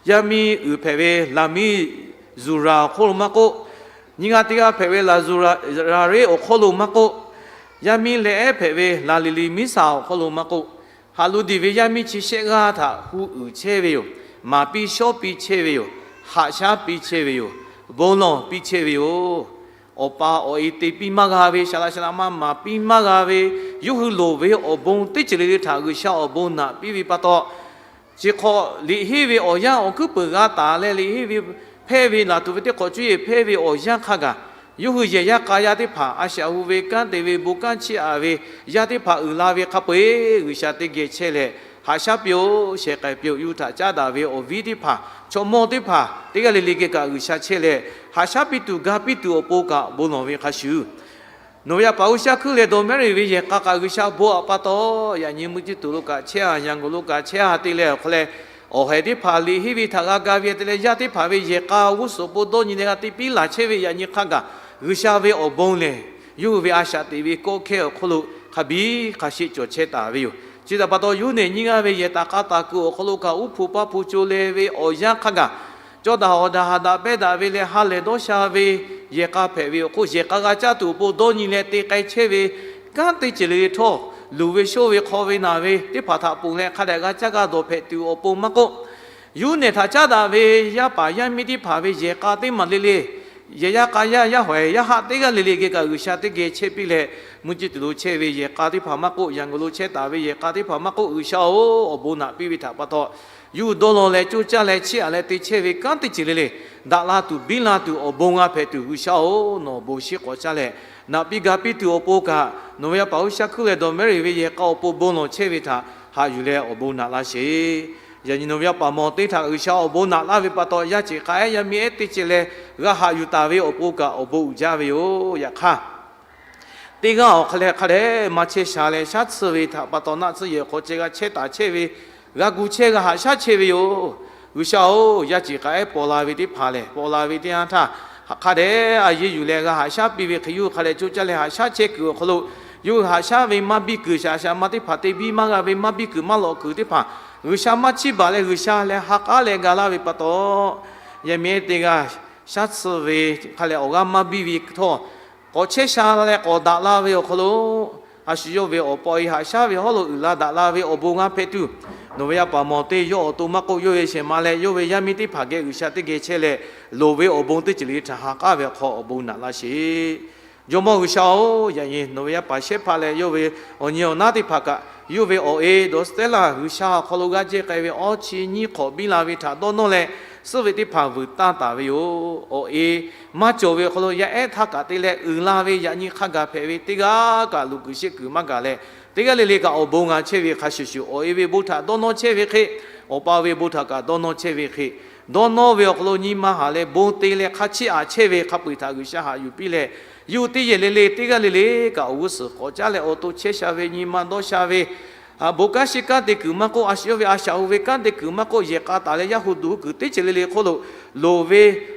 Yaˇ miˇ uiˍ hpehꞈ ve Laˍmiˇzuˍraˍ awˬ hk'oˆ lo maˇ k'oˆ, nyiˇ g'aˇ teˇ g'aˇ hpehꞈ ve Laˍzuˍraˍreˉ awˬ hk'oˆ lo maˇ k'oˆ, yaˇ miˇ leh ehˉ hpehꞈ ve Laˍliˍliˍmiˉsaˍ awˬ hk'oˆ lo maˇ k'oˆ, haꞈ lu diˬ ve yaˇ miˇ chi shehˆ g'aˇ htaꞈ hu uiˍ chehˇ ve yoˬ. Maˍ piˇ shawˉ piˇ chehˇ ve yoˬ. Haꞈ shaˉ piˇ chehˇ ve yoˬ. Bon lawˬ piˇ chehˇ ve yoˬ. Awˬ pa awˬ e te piˇ maˇ g'a ve, shaˍ laꞈ shaˍ laꞈ ma maˍ piˇ maˇ g'a ve, yawˇ hui loˍ ve awˬ bon teˇ ceuˬ le le htaꞈ G'uiˬsha awˬ bon naꞈ piˇ ve pa taw, chi hk'aw liꞈ henˇ ve awˬ yanˇ awˬ hkuiˉ peuˬ g'a taˍ leh liꞈ henˇ ve hpehˇ ve laˬ tuˬ ve teˇ hk'awꞈ cuˇ yiˍ hpehˇ ve awˬ yanˇ hk'a gaˬ, yawˇ hui yehˬ yaˇ k'a yaˇ teˇ hpaˍ a shaꞈ hu ve kanˉ te ve bon kanˉ chiˇ aꞈ ve yaˇ teˇ hpaˍ uiˍ la ve hk'a peu-eˬ G'uiˬsha teˇ geh chehˇ leh, haꞈ shaˉ piˇ-oˆ, shehˍ k'ai piˇ-oˆ. Yawˇ hui htaꞈ caˉ daꞈ ve awˬ viˉ teˇ hpaˍ, chaw mawˇ teˇ hpaˍ teˇ g'aˇ le le geh kaꞈ G'uiˬsha chehˇ leh, haꞈ shaˉ piˇ tuˬ ga piˇ tuˬ awˬ pon kaꞈ bon lawˬ ve hk'a shuˍ, nawˬ ve yaˇ paˍ G'uiˬsha hkuiˉ leh dawˬ mehˉ reˬ ve yehˬ k'a kaꞈ G'uiˬsha bon aꞈ pa taw, yaꞈ nyi mvuhˇ ciˇ tuˬ lo kaꞈ chehˇ-a, Yangon lo kaꞈ chehˇ-a te leh awˬ hk'aw leh, awˬ haiˬ teˇ hpaˍ liꞈ henˇ ve htaꞈ g'a ga ve te leh yaˇ teˇ hpaˍ ve yehˬ k'a g'uˇ suhˍ awˬ pon dawˇ nyi leh g'a te piˇ laˬ chehˇ ve yaꞈ nyi hk'a gaˬ, G'uiˬsha ve awˬ bon lehˬ, yawˇ hui ve a shaꞈ teꞈ ve kawˆ hkehˇ awˬ hk'oˆ lo hk'a biˇ hk'a sheˆ cawˬ chehˇ taˍ ve yoˬ. Chi htaꞈ pa taw, yawˇ hui nehˬ nyiˇ g'aˇ ve yehˬ taˍ k'a taˍ kuiˬ awˬ hk'aw lo kaꞈ uˉ hpu paˇ hpu co leh ve awˬ yanˇ hk'a gaˬ, cawˇ daꞈ hawˍ daꞈ haꞈ daꞈ pehˇ daꞈ ve leh ha lehˬ dawˇ sha ve yehˬ k'a hpehꞈ ve awˬ hk'oˆ, yehˬ k'a g'a caˇ tuˬ awˬ pon dawˇ nyi leh te k'ai chehˇ ve kanˉ teˇ ceuˬ le le htawˇ, luˬ ve shoˆ ve hk'aw ve naˬ ve teˇ hpaˍ htaꞈ ponˬ leh hk'a dehꞈ g'a caˇ g'a dawˬ hpehꞈ tuˬ awˬ pon maˇ k'oˆ, yawˇ hui nehˬ htaꞈ caˉ daꞈ ve yaˇ paˍ yaˇ miˇ teˇ hpaˍ ve yehˬ k'a teˇ maˬ le le, yehˬ yaˇ k'a yaˇ, yaˇ hawehˬ yaˇ haˆ teˇ g'aˇ le le geh kaꞈ G'uiˬsha teˇ geh chehˇ piˇ leh, mvuhˇ ciˇ tuˬ lo chehˇ ve yehˬ k'a teˇ hpaˍ maˇ k'oˆ, Yangon lo chehˇ taˍ ve yehˬ k'a teˇ hpaˍ maˇ k'oˆ, G'uiˬsha-oˬ, awˬ bon naꞈ piˇ ve htaꞈ pa taw, yawˇ hui dawˇ law leh coˇ caˇ leh chiˇ aꞈ leh te chehˇ ve kanˉ teˇ ceuˬ le le, daꞈ la tuˬ biˇ la tuˬ awˬ bon g'a hpehꞈ tuˬ, G'uiˬsha-oˬ, nawˬ awˬ bon shiˉ k'awꞈ caˇ leh, naꞈ piˇ ga piˇ tuˬ awˬ pon kaꞈ, nawˬ ve yaˇ paˍ G'uiˬsha hkuiˉ leh dawˬ mehˉ reˬ ve yehˬ k'a awˬ pon bon lawˬ chehˇ ve htaꞈ haꞈ yuˬ leh awˬ bon naꞈ laˇ sheˍ. Yaꞈ nyi nawˬ ve yaˇ paˍ mawˬ teˇ htaꞈ G'uiˬsha awˬ bon naꞈ laˇ ve pa taw, yaˇ ceˬ k'a ehˉ yaˇ miˇ ehˉ teˇ ceuˬ leh g'a haꞈ yuˬ taˍ ve awˬ pon kaꞈ awˬ bon uiˍ jaˇ ve yoˬ. Yaꞈ hk'aˇ, teˇ g'aˇ awˬ hk'a leh hk'a dehꞈ maˇ chehˇ sha leh shaˉ tsuhˇ ve htaꞈ pa taw, naˆ tsuhˇ yehˬ hk'aw ceh g'a chehˇ taˍ chehˇ ve, g'a gu chehˇ g'a haꞈ shaˉ chehˇ ve yoˬ. G'uiˬsha-oˬ, yaˇ ceˬ k'a ehˉ paw la ve teˇ hpaˍ lehˬ, paw la ve teˇ yanˇ htaˇ, hk'a dehꞈ a yeˇ yuˬ leh g'a haꞈ shaˉ piˇ ve hk'e, yawˇ hui hk'a dehꞈ coˇ caˇ leh haꞈ shaˉ chehˇ kuiˬ awˬ hk'aw lo, yawˇ hui haꞈ shaˉ ve maˇ biˇ kuiˬ, shaꞈ shaꞈ ma teˇ hpaˍ te biˇ maˇ g'a ve maˇ biˇ kuiˬ maˇ lawꞈ kuiˬ teˇ hpaˍ, G'uiˬsha maˇ chiˇ baˬ leh G'uiˬsha leh ha k'aˉ leh ga laˇ ve pa taw, yaˇ miˇ ehˉ teˇ g'aˇ shaˉ tsuhˇ ve hk'a leh awˬ g'aˇ maˇ biˇ ve htawˇ, k'awꞈ chehˇ sha leh k'awꞈ daꞈ la ve awˬ hk'aw lo, a shu yawˇ ve awˬ pa e haꞈ shaˉ ve hawˉ lo uiˍ la daꞈ la ve awˬ bon g'a hpehꞈ tuˬ, nawˬ ve yaˇ paˍ mawˬ teˇ yawˇ awˬ to maˇ k'oˆ, yawˇ ve shehˍ ma leh yawˇ ve yaˇ miˇ teˇ hpaˍ geh G'uiˬsha teˇ geh chehˇ leh, loˍ ve awˬ bon teˇ ceuˬ le htaꞈ ha k'aˉ ve awˬ hk'aw awˬ bon naꞈ laˇ sheˍ. Jawˇmawˇ G'uiˬsha-oˬ, yaꞈ nyi nawˬ ve yaˇ paˍ shehˇ hpaˇ leh yawˇ ve awˬ nyi awˬ naˉ teˇ hpaˍ kaꞈ, yawˇ ve awˬ e dawˬ suhˉ teˉ laˬ G'uiˬsha awˬ hk'aw lo g'aˇ jehˇ k'ai ve awˇ chi nyiˇ hk'awꞈ biˇ la ve htaꞈ dawˇ nawˇ leh, suhˉ ve teˇ hpaˍ vuiˬ tanˇ taˍ ve yoˬ. Awˬ e maˇ cawˬ ve awˬ hk'aw lo yaˇ ehˉ htaˇ kaꞈ te leh uiˍ la ve yaꞈ nyi hk'a gaˬ hpehꞈ ve teˇ g'aˇ kaꞈ luˬ kuiˬ sheˆ kuiˬ maˇ gaˬ leh, teˇ g'aˇ le le kaꞈ awˬ bon g'a chehˇ ve hk'a shuˍ shuˍ, awˬ e ve bon htaꞈ dawˇ nawˇ chehˇ ve hk'e, awˬ pa ve bon htaꞈ kaꞈ dawˇ nawˇ chehˇ ve hk'e, dawˇ nawˇ ve awˬ hk'aw lo nyi ma haˍ leh bon te leh hk'a chiˇ aꞈ chehˇ ve hk'a peu-eˬ htaꞈ G'uiˬsha haꞈ yuˬ piˇ leh, yawˇ hui teˇ yehˬ le le teˇ g'aˇ le le kaꞈ awˬ g'uˇ suhˍ k'awꞈ caˉ leh awˬ to chehˇ sha ve nyi ma dawˇ sha ve bon kanˉ shiˍ kanˉ te kuiˬ maˇ k'oˆ, a shu yawˇ ve a shaꞈ hu ve kanˉ te kuiˬ maˇ k'oˆ, yehˬ k'a taˍ leh yaˇ hu duˬ hu kuiˬ teˇ ceuˬ le le hk'oˆ lo loˍ ve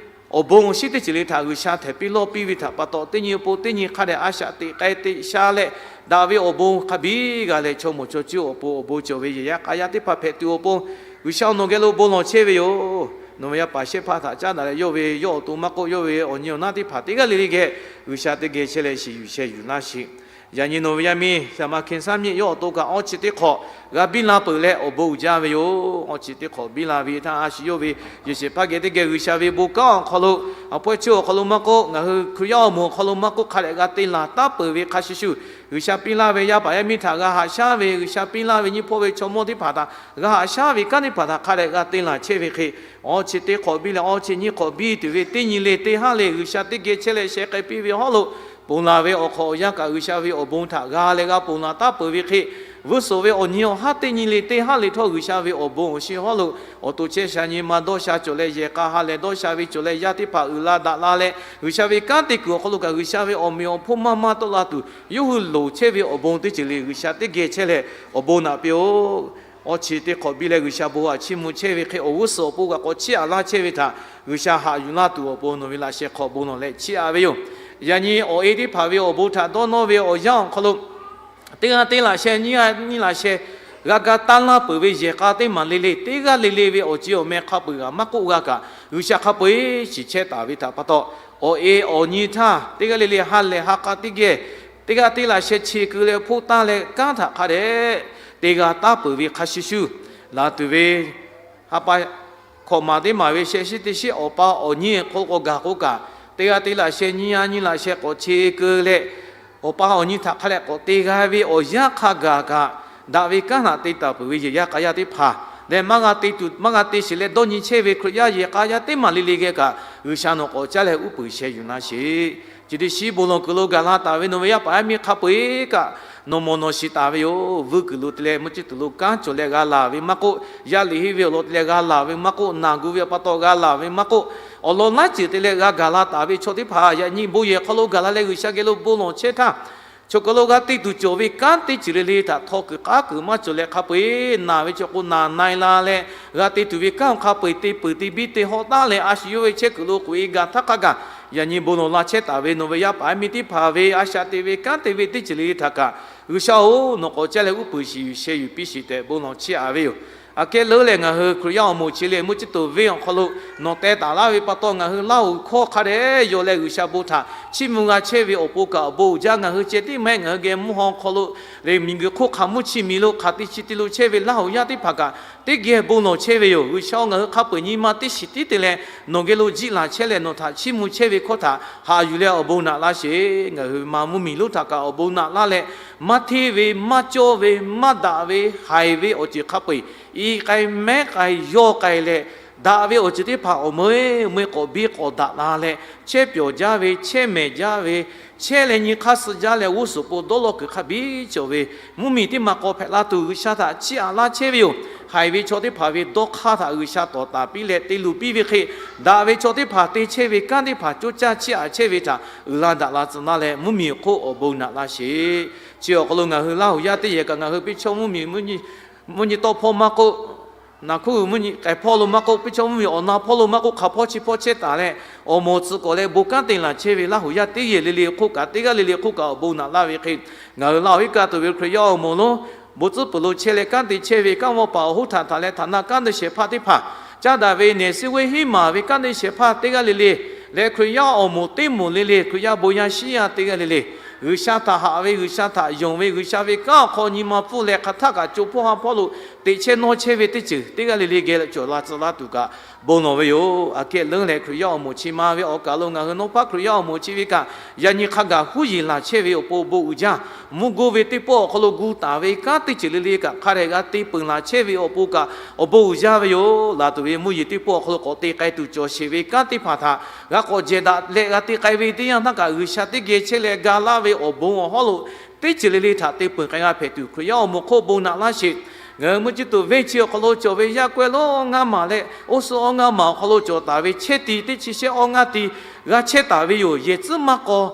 awˬ bon awˬ shinˉ teˇ ceuˬ le htaꞈ G'uiˬsha htehꞈ piˇ lawˇ piˇ ve htaꞈ pa taw, teˇ nyi awˬ pon teˇ nyi hk'a dehꞈ a shaꞈ teꞈ k'ai teꞈ sha leh, daꞈ ve awˬ bon hk'a biˇ g'a leh chaw mawˬ chaw cuˇ awˬ pon awˬ bon cawˬ ve yehˬ yaˇ k'a yaˇ teˇ hpaˍ hpehꞈ tuˬ awˬ pon, G'uiˬsha-oˬ, nawˬ geh lo bon lawˬ chehˇ ve yoˬ. Nawˬ ve yaˇ paˍ shehˇ hpaˇ htaꞈ caˉ daꞈ leh yawˇ ve yawˇ awˬ to maˇ k'oˆ, yawˇ ve awˬ nyi awˬ naˉ teˇ hpaˍ teˇ g'aˇ le le geh G'uiˬsha teˇ geh chehˇ leh shiˍ yuˬ sheh yuˬ laˇ sheˍ. Yaꞈ nyi nawˬ ve yaˇ miˇ Saˍmaˍ Hkenˍsaˇmiˆ yawˇ awˬ to kaꞈ awˇ chi teˇ hk'awꞈ g'a biˇ la peuˬ leh awˬ bon uiˍ jaˇ ve yoˬ. Awˇ chi teˇ hk'awꞈ biˇ la ve htaˇ, a shu yawˇ ve yehˬ shehˍ hpaˇ geh teˇ geh G'uiˬsha ve bon kanˉ awˬ hk'aw lo, awˬ hpawehˇ chi awˬ hk'aw lo maˇ k'oˆ, ngaˬ hui Hkriꞈ yaˇ awˬ moˍ awˬ hk'aw lo maˇ k'oˆ, hk'a dehꞈ g'a te laˬ taˉ peuˬ ve hk'a shuˍ shuˍ, G'uiˬsha piˇ laˇ ve yaˇ paˍ yaˇ miˇ htaꞈ g'a haꞈ shaˉ ve, G'uiˬsha piˇ laˇ ve nyiˇ hpawˇ ve chaw mawˇ teˇ hpaˍ htaꞈ g'a haꞈ shaˉ ve kanˉ teˇ hpaˍ htaꞈ hk'a dehꞈ g'a te laˬ chehˇ ve hk'e, awˇ chi teˇ hk'awꞈ biˇ leh awˇ chi nyiˇ hk'awꞈ biˇ tuˬ ve teˇ nyi le teˇ haˉ le G'uiˬsha teˇ geh chehˇ leh sheh k'ai piˇ ve hawˉ lo, ponˬ laˬ ve awˬ hk'awꞈ awˬ yanˇ kaꞈ G'uiˬsha ve awˬ bon htaꞈ g'a leh g'a ponˬ laˬ taˉ peuˬ ve hk'e, vuiˇ suhˍ ve awˬ nyi awˬ haˉ teˇ nyi le teˇ haˉ le htawˇ G'uiˬsha ve awˬ bon awˬ shinˉ hawˉ lo awˬ to chehˇ sha nyi ma dawˇ sha cawˬ leh, yehˬ k'a ha lehˬ dawˇ sha ve cawˬ leh, yaˇ teˇ hpaˍ uiˍ la daꞈ la leh, G'uiˬsha ve kanˉ te kuiˬ awˬ hk'aw lo kaꞈ G'uiˬsha ve awˬ meꞈ awˬ hponˇ maˇ maˇ tawˆ la tuˬ, yawˇ hui loˍ chehˇ ve awˬ bon teˇ ceuˬ le G'uiˬsha teˇ geh chehˇ leh awˬ bon naꞈ piˇ-oˆ. Awˇ chi teˇ hk'awꞈ biˇ leh G'uiˬsha bon htaꞈ chiˇ mvuh chehˇ ve hk'e, awˬ g'uˇ suhˍ awˬ pon kaꞈ k'awꞈ chiˇ aꞈ laˇ chehˇ ve htaꞈ G'uiˬsha haꞈ yuˬ laˇ tuˬ awˬ pon nawˬ ve laꞈ sheh hk'aw bon lawˬ leh chiˇ aꞈ ve yoˬ. Yaꞈ nyi awˬ e teˇ hpaˍ ve awˬ bon htaꞈ dawˇ nawˇ ve awˬ yanˇ awˬ hk'aw lo, teˇ g'aˇ teˇ laꞈ sheh, nyiˇ g'aˇ nyiˇ laꞈ sheh, g'a ga tanˇ laˇ peuˬ ve yehˬ k'a teˇ maˬ le le, teˇ g'aˇ le le ve awˬ ceˬ awˬ meh hk'a peu-eˬ g'aꞈ maˇ k'oˆ g'a kaꞈ, G'uiˬsha hk'a peu-eˬ shiˍ chehˇ taˍ ve htaꞈ pa taw, awˬ e awˬ nyi htaˇ teˇ g'aˇ le le ha lehˬ ha k'a teˇ geh, teˇ g'aˇ teˇ laꞈ sheh chi keu leh hpoˆ taˍ leh kanˉ htaꞈ hk'a dehꞈ te g'a taˉ peuˬ ve hk'a shuˍ shuˍ, laˬ tuˬ ve ha pa hkawꞈ maˍ teˇ maˬ ve sheh shiˉ teˇ shiˉ awˬ pa awˬ nyi hk'aw k'awꞈ gaˬ k'o kaꞈ, teˇ g'aˇ teˇ laꞈ sheh, nyiˇ g'aˇ nyiˇ laꞈ sheh k'awꞈ chi keu leh, awˬ pa awˬ nyi htaꞈ hk'a dehꞈ k'awꞈ te g'a ve awˬ yanˇ hk'a gaˬ kaꞈ, daꞈ ve kanˉ htaꞈ te taˍ peuˬ ve yehˬ yaˇ k'a yaˇ teˇ hpaˍ leh maˇ g'a te tuˬ maˇ g'a te sheˍ leh dawˇ nyi chehˇ ve Hkriꞈ yaˇ yehˬ k'a yaˇ teˇ maˬ le le geh kaꞈ, G'uiˬsha nawˬ k'awꞈ caˉ leh uˉ peunˍ sheh yuˬ laˇ sheˍ. Chi teˇ shiˉ bon lawˬ kuiˬ lo gaˬ la taˍ ve nawˬ ve yaˇ paˍ yaˇ miˇ hk'a peu-eˬ kaꞈ, nawˬ mawˬ nawˬ shiˍ taˍ ve yoˬ. Vuiˇ kuiˬ lo te leh mvuhˇ ciˇ tuˬ lo kanˉ cawˬ leh g'a laˬ ve maˇ k'oˆ, yaˇ liꞈ henˇ ve awˬ lawn te leh g'a laˬ ve maˇ k'oˆ, naˬ gu ve awˬ pa taw g'a laˬ ve maˇ k'oˆ, awˬ lawn laiˉ ceuˬ te leh g'a gaˬ la taˍ ve chaw teˇ hpaˍ yaꞈ nyi bon yehˬ hk'aw lo gaˬ la leh G'uiˬsha geh lo bon lawˬ chehˇ htaˇ, chaw kuiˬ lo g'a te tuˬ cawˬ ve kanˉ teˇ ceuˬ le le htaꞈ htaw kuiˬ k'aˉ kuiˬ maˇ cawˬ leh hk'a peu-eˬ naˬ ve chaw k'o naˬ na-e la leh, g'a te tuˬ ve kanˉ hk'a peu-eˬ te peuˬ te biˇ te hawˆ taˉ leh a shu yawˇ ve chehˇ kuiˬ lo k'oꞈ-e gaˬ htaˇ hk'a gaˬ, yaꞈ nyi bon lawˬ la chehˇ taˍ ve nawˬ ve yaˇ paˍ yaˇ miˇ teˇ hpaˍ ve a shaꞈ teꞈ ve kanˉ te ve teˇ ceuˬ le le htaꞈ kaꞈ, G'uiˬsha-oˬ, nawˬ k'awꞈ caˉ leh uˉ peunˍ shiˍ yuˬ sheh yuˬ piˇ shiˍ tehꞈ bon lawˬ chiˇ aꞈ ve yoˬ. Aꞈ kehˉ leuˉ lehˬ, ngaˬ hui Hkriꞈ yaˇ awˬ moˍ chi lehˬ mvuhˇ ciˇ tuˬ venˇ awˬ hk'aw lo nawˬ teh taˍ laˇ ve pa taw, ngaˬ hui Laˇhuˍ hkawˇ hk'a dehꞈ yaw leh G'uiˬsha bon htaꞈ chiˇ mvuh g'a chehˇ ve awˬ pon kaꞈ awˬ bon uiˍ jaˇ. Ngaˬ hui ceh tiˉ maˇ heˆ, ngaˬ hui geh mvuhˇ haw hk'aw lo lehˬ, miˬguiˬ hk'oˆ hk'aˬ mvuhˇ chi miˬ lo hk'aˬ te chi te lo chehˇ ve Laˇhuˍ yaˇ teˇ hpaˍ kaꞈ teˇ geh bon lawˬ chehˇ ve yoˬ. G'uiˬsha-oˬ, ngaˬ hui hk'a peu-eˬ nyi ma teˇ shiˍ tiˉ te leh nawˬ geh lo jiˆ laˬ chehˇ leh nawˬ htaꞈ chiˇ mvuh chehˇ ve hkawˇ htaꞈ haꞈ yuˬ leh awˬ bon naꞈ laˇ sheˍ. Ngaˬ hui ma mvuhˇmiˬ lonˉ htaꞈ kaꞈ awˬ bon naꞈ laˇ leh, maˇ hteˇ ve, maˇ cawˇ ve, maˇ daꞈ ve, haiˬ ve awˬ ceuˬ hk'a peu-eˬ i k'ai mehˉ k'ai yawˇ k'ai leh, daꞈ ve awˬ ceuˬ teˇ hpaˍ awˬ meuˇ meuˇ k'awꞈ biˇ k'awꞈ daꞈ la leh, chehˇ pyawˬ jaˇ ve, chehˇ mehˍ jaˇ ve, chehˇ leh nyi hk'aˇ suh jaˇ leh g'uˇ suhˍ pon dawˇ law kuiˬ hk'a biˇ cawˬ ve mvuhˇmiˬ teˇ maˬ k'awꞈ hpehꞈ la tuˬ G'uiˬsha htaꞈ chiˇ aꞈ laˇ chehˇ ve yoˬ. Haiˬ ve chaw teˇ hpaˍ ve dawˇ hk'aˇ htaꞈ G'uiˬsha tawˍ taˍ piˇ leh te luˬ piˇ ve hk'e, daꞈ ve chaw teˇ hpaˍ te chehˇ ve kanˉ teˇ hpaˍ coˇ caˇ chiˇ aꞈ chehˇ ve htaꞈ uiˍ la daꞈ la tcuh laˇ leh mvuhˇmiˬ awˬ hk'oˆ awˬ bon naꞈ laˇ sheˍ. Chi awˬ hk'aw lo ngaˬ hui Laˇhuˍ yaˇ teˇ yehˬ kaꞈ ngaˬ hui piˇ chaw mvuhˇmiˬ mvuhˇ nyi tawˆ hpawˇ maˇ k'oˆ, naˬ hkuˇ g'uiˬ mvuhˇ nyi k'ehˬ hpawˇ lo maˇ k'oˆ, piˇ chaw mvuhˇmiˬ awˬ na hpawˇ lo maˇ k'oˆ, hk'aˬ hpawˇ chi hpawˇ chehˇ taˍ leh, awˬ moˍ tcuh k'awꞈ leh bon kanˉ te laˬ chehˇ ve Laˇhuˍ yaˇ teˇ yehˬ le le hk'oˆ kaꞈ, teˇ g'aˇ le le hk'oˆ kaꞈ awˬ bon naꞈ laˇ ve hk'e, ngaˬ hui Laˇhuˍ iˉ kaˆ tuˬ ve Hkriꞈ yaˇ awˬ moˍ lonˉ bon tcuhˉ peuˬ lo chehˇ leh kanˉ te chehˇ ve kanˉ vawˇ paˍ awˬ hoˉ htaꞈ htaꞈ leh htaꞈ na kanˉ te shehˍ hpaˇ teˇ hpaˍ, caˇ daꞈ ve nehˬ suh venˇ hiˉ maˍ ve kanˉ te shehˍ hpaˇ teˇ g'aˇ le le leh Hkriꞈ yaˇ awˬ moˍ teˇ moˍ le le, Hkriꞈ yaˇ bon yaˇ shiˉ yaˇ teˇ g'aˇ le le, G'uiˬsha htaꞈ haꞈ ve, G'uiˬsha htaꞈ yonˍ ve, G'uiˬsha ve kanˉ awˬ hk'aw nyi ma pfuhˇ leh hk'aˬ htaˆ kaꞈ co hpawˇ ha hpawˇ lo teꞈ chehˇ nawˇ chehˇ ve teˇ ceuˬ teˇ g'aˇ le le geh cawˬ la tcuh laˇ tuˬ kaꞈ bon lawˬ ve yoˬ. Aꞈ kehˉ leuˉ leh Hkriꞈ yaˇ awˬ moˍ chi ma ve awˬ kaˬ lo ngaˬ hui nawˇ paˉ Hkriꞈ yaˇ awˬ moˍ chi ve kaꞈ yaꞈ nyi hk'a gaˬ huˉ yeˬ laˬ chehˇ ve awˬ pon bon uiˍ jaˇ. Mvuhˇ goˇ ve teˇ pawˆ awˬ hk'aw lo gu taˍ ve kanˉ teˇ ceuˬ le le kaꞈ hk'a dehꞈ g'a te peuˬ laˬ chehˇ ve awˬ pon kaꞈ awˬ bon uiˍ jaˇ ve yoˬ. Laˬ tuˬ ve mvuhˇ yeˬ teˇ pawˆ awˬ hk'aw lo k'awꞈ te k'ai tuˬ cawˬ sheˍ ve kanˉ teˇ hpaˍ htaꞈ g'a k'awꞈ jehˬ daꞈ leh g'a te k'ai ve teˇ yanˇ htaˇ kaꞈ G'uiˬsha teˇ geh chehˇ leh ga laˇ ve awˬ bon awˬ hawˉ lo teˇ ceuˬ le le htaꞈ te peuˬ k'ai g'a hpehꞈ tuˬ Hkriꞈ yaˇ awˬ moˍ hk'oˆ bon naꞈ laˇ sheˍ. Ngaˬ hui mvuhˇ ciˇ tuˬ venˇ chi awˬ hk'aw lo cawˬ ve yaˇ kawehˇ lonˉ awˇ ngaˇ maˬ leh oˇ suh awˇ ngaˇ maˬ awˬ hk'aw lo cawˬ taˍ ve chehˇ ti teˇ chi shehˆ awˇ ngaˇ ti g'a chehˇ taˍ ve yoˬ. Yehˬ tcuhˉ maˇ k'aw.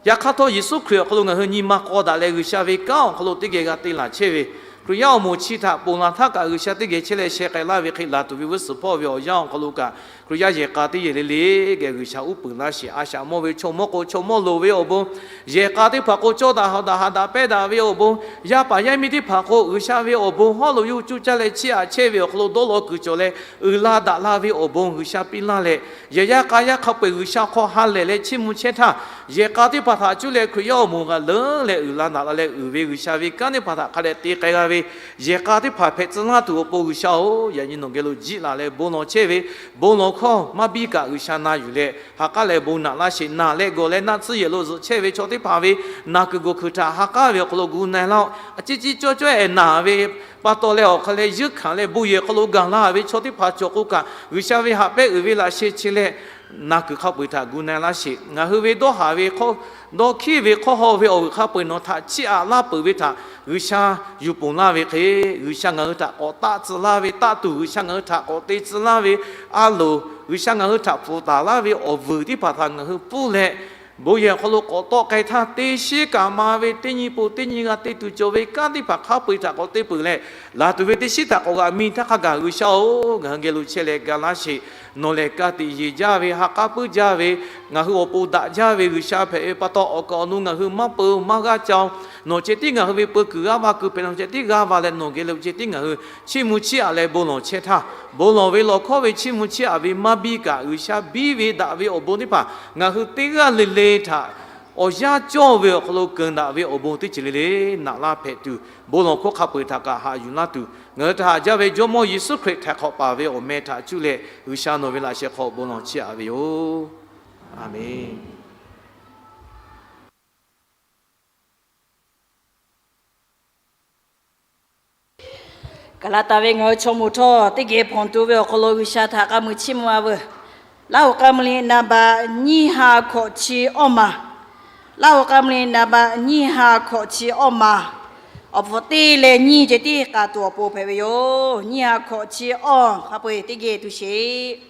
Yaꞈ hk'aˇ htawˇ Yeˍsuˆ Hkriꞈ awˬ hk'aw lo ngaˬ hui nyi ma k'aw daꞈ leh G'uiˬsha ve kanˉ awˬ hk'aw lo teˇ geh g'a te laˬ chehˇ ve, Hkriꞈ yaˇ awˬ moˍ chi htaꞈ ponˬ laˬ htaˇ kaꞈ G'uiˬsha teˇ geh chehˇ leh sheh k'ai laˇ ve hk'e, laˬ tuˬ ve g'uˇ suhˍ hpawˇ ve awˬ yanˇ awˬ hk'aw lo kaꞈ Hkriꞈ yaˇ yehˬ k'a teˇ yehˬ le le geh G'uiˬsha uˉ peunˍ laˇ sheˍ. A shaꞈ mawˇ ve chaw mawˇ k'o chaw mawˇ loˍ ve awˬ bon, yehˬ k'a teˇ hpaˍ k'o cawˇ daꞈ ha daꞈ ha daꞈ pehˇ daꞈ ve awˬ bon, yaˇ paˍ yaˇ miˇ teˇ hpaˍ k'o G'uiˬsha ve awˬ bon hawˉ lo yuˬ cuˇ caˇ leh chiˇ aꞈ chehˇ ve awˬ hk'aw lo dawˇ law kuiˬ cawˬ leh uiˍ la daꞈ la ve awˬ bon G'uiˬsha piˇ laˇ leh, yehˬ yaˇ k'a yaˇ hk'a peu-eˬ G'uiˬsha hk'aw ha lehˬ leh chiˇ mvuh chehˇ htaˇ, yehˬ k'a teˇ hpaˍ htaꞈ cuˇ leh Hkriꞈ yaˇ awˬ moˍ g'aꞈ leuˉ leh uiˍ la daꞈ la leh uiˍ ve G'uiˬsha ve kanˉ teˇ hpaˍ htaꞈ hk'a dehꞈ te k'ai g'a ve yehˬ k'a teˇ hpaˍ hpehꞈ tcuh laˇ tuˬ awˬ pon G'uiˬsha-oˬ, yaꞈ nyi nawˬ geh lo jiˆ laˬ leh bon lawˬ chehˇ ve, bon lawˬ hkawˇ maˇ biˇ kaꞈ G'uiˬsha na yuˬ leh ha k'aˉ leh bon naꞈ laˇ sheˍ. Naˬ leh gawˬ leh naˆ tsuhˇ yehˬ lo zuhꞈ chehˇ ve chaw teˇ hpaˍ ve naˬ kuiˬ gawˬ kuiˬ htaꞈ ha k'aˉ ve awˬ hk'aw lo gu na-e laˇ-oˆ. A ciˉ ciˉ cawˇ cawˇ-ehˍ naˬ ve pa taw leh awˬ hk'aw leh yuˇ hkanˍ leh bon yehˬ hk'aw lo gaˬ la ve chaw teˇ hpaˍ cawˬ k'o kaꞈ G'uiˬsha ve haꞈ pehnˇ uiˍ ve laꞈ sheh chi leh naˬ kuiˬ hk'a peu-eˬ htaꞈ gu na-e laˇ sheˍ. Ngaˬ hui ve dawˇ haˍ ve hkawˇ, dawˇ hkiˉ ve hkawˇ haw ve awˬ g'uiˬ hk'a peu-eˬ nawˬ htaꞈ chiˇ aꞈ laˇ peuˬ ve htaꞈ G'uiˬsha yuˬ ponˬ laˇ ve hk'e, G'uiˬsha ngaˬ hui htaꞈ k'awꞈ taˆ tcuh laˇ ve taˆ tuˬ, G'uiˬsha ngaˬ hui htaꞈ k'awꞈ te tcuh laˇ ve a loˍ, G'uiˬsha ngaˬ hui htaꞈ pfuhˍ taˍ laˇ ve awˬ vuiˬ teˇ hpaˍ htaꞈ ngaˬ hui pfuhˇ leh, bon yehˬ awˬ hk'aw lo k'awꞈ tawˆ k'ai htaˇ, teˇ shinˉ kaꞈ ma ve teˇ nyi pon teˇ nyi g'a te tuˬ cawˬ ve kanˉ teˇ hpaˍ hk'a peu-eˬ htaꞈ k'awꞈ te peuˬ leh, laˬ tuˬ ve teˇ shinˉ htaꞈ k'awꞈ g'aꞈ mi htaˇ hk'a gaˬ G'uiˬsha-oˬ, ngaˬ hui geh lo chehˇ leh ga laˇ sheˍ. Nawˬ lehˬ ka tiꞈ yeˬ jaˇ ve, ha k'aˉ puiˉ jaˇ ve, ngaˬ hui awˬ pon daꞈ jaˇ ve G'uiˬsha hpehꞈ ve pa taw, awˬ kaˍ awˬ nu ngaˬ hui maˇ peu maˇ g'aˇ ca-oˬ. Nawˬ ceh tiˉ ngaˬ hui ve peu kuiˬ g'aˇ va kuiˬ hpehꞈ, nawˬ ceh tiˉ g'aˇ va leh nawˬ geh lo ceh tiˉ ngaˬ hui chiˇ mvuh chiˇ aꞈ leh bon lawˬ chehˇ htaˇ, bon lawˬ ve lawˬ hkawˇ ve chiˇ mvuh chiˇ aꞈ ve maˇ biˇ kaꞈ, G'uiˬsha biˇ ve daꞈ ve awˬ bon teˇ hpaˍ ngaˬ hui teˇ g'aˇ le le htaꞈ awˬ yanˇ cawˇ ve awˬ hk'aw lo keunˍ daꞈ ve awˬ bon teˇ ceuˬ le le naꞈ laˇ hpehꞈ tuˬ, bon lawˬ hkawˇ hk'a peu-eˬ htaꞈ kaꞈ haꞈ yuˬ laˇ tuˬ, ngaˬ hui htaꞈ haꞈ jaˇ ve Jawˇmawˇ Yeˍsuˆ Hkriꞈ htaiˍ hk'awꞈ paˍ ve awˬ meh htaꞈ cuˇ leh G'uiˬsha nawˬ ve laꞈ sheh hk'aw bon lawˬ chiˇ aꞈ ve yoˬ. Aˍmenˍ. Gaˍlaˍtaˍ ve ngaˬ hui chaw moˍ htawˇ teˇ geh hpawnˬ tuˬ ve awˬ hk'aw lo G'uiˬsha htaꞈ k'a muiˬ chiˇ mvuh-a veuˬ. Laˇ hoꞈ k'a muiˬ liꞈ naˍ baꞈ nyiˇ ha hkawꞈ chi awˇ maˬ, Laˇ hoꞈ k'a muiˬ liꞈ naˍ baꞈ nyiˇ ha hkawꞈ chi awˇ maˬ, awˬ hpfuhꞈ teˇ leh nyiˇ ceh tiˉ k'a tuˬ awˬ pon hpehꞈ ve yoˬ. Nyiˇ ha hkawꞈ chi awˇ hk'a peu-eˬ teˇ geh tuˬ sheˍ.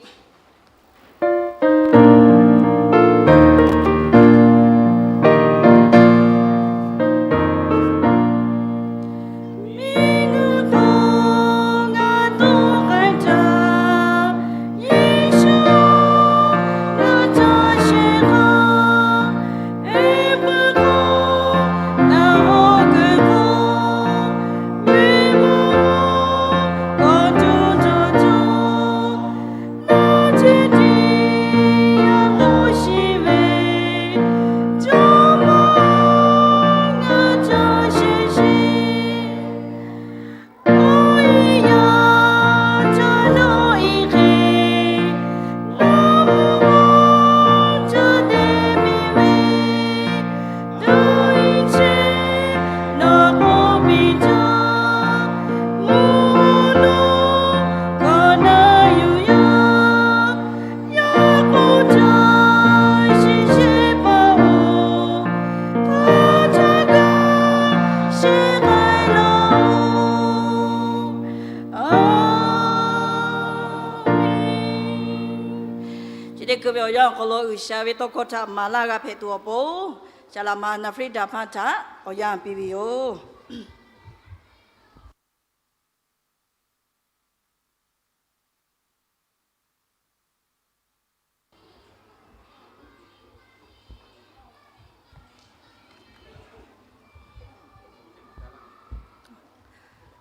Chi teˇ hkui ve awˬ yanˇ awˬ hk'aw lo G'uiˬsha ve tawˇ hkawˇ htaꞈ maˍ laˇ g'a hpehꞈ tuˬ awˬ pon, Saˍ laꞈ ma Naˍfriˆ daꞈ hpaˇ htaꞈ awˬ yanˇ piˇ ve yoˬ.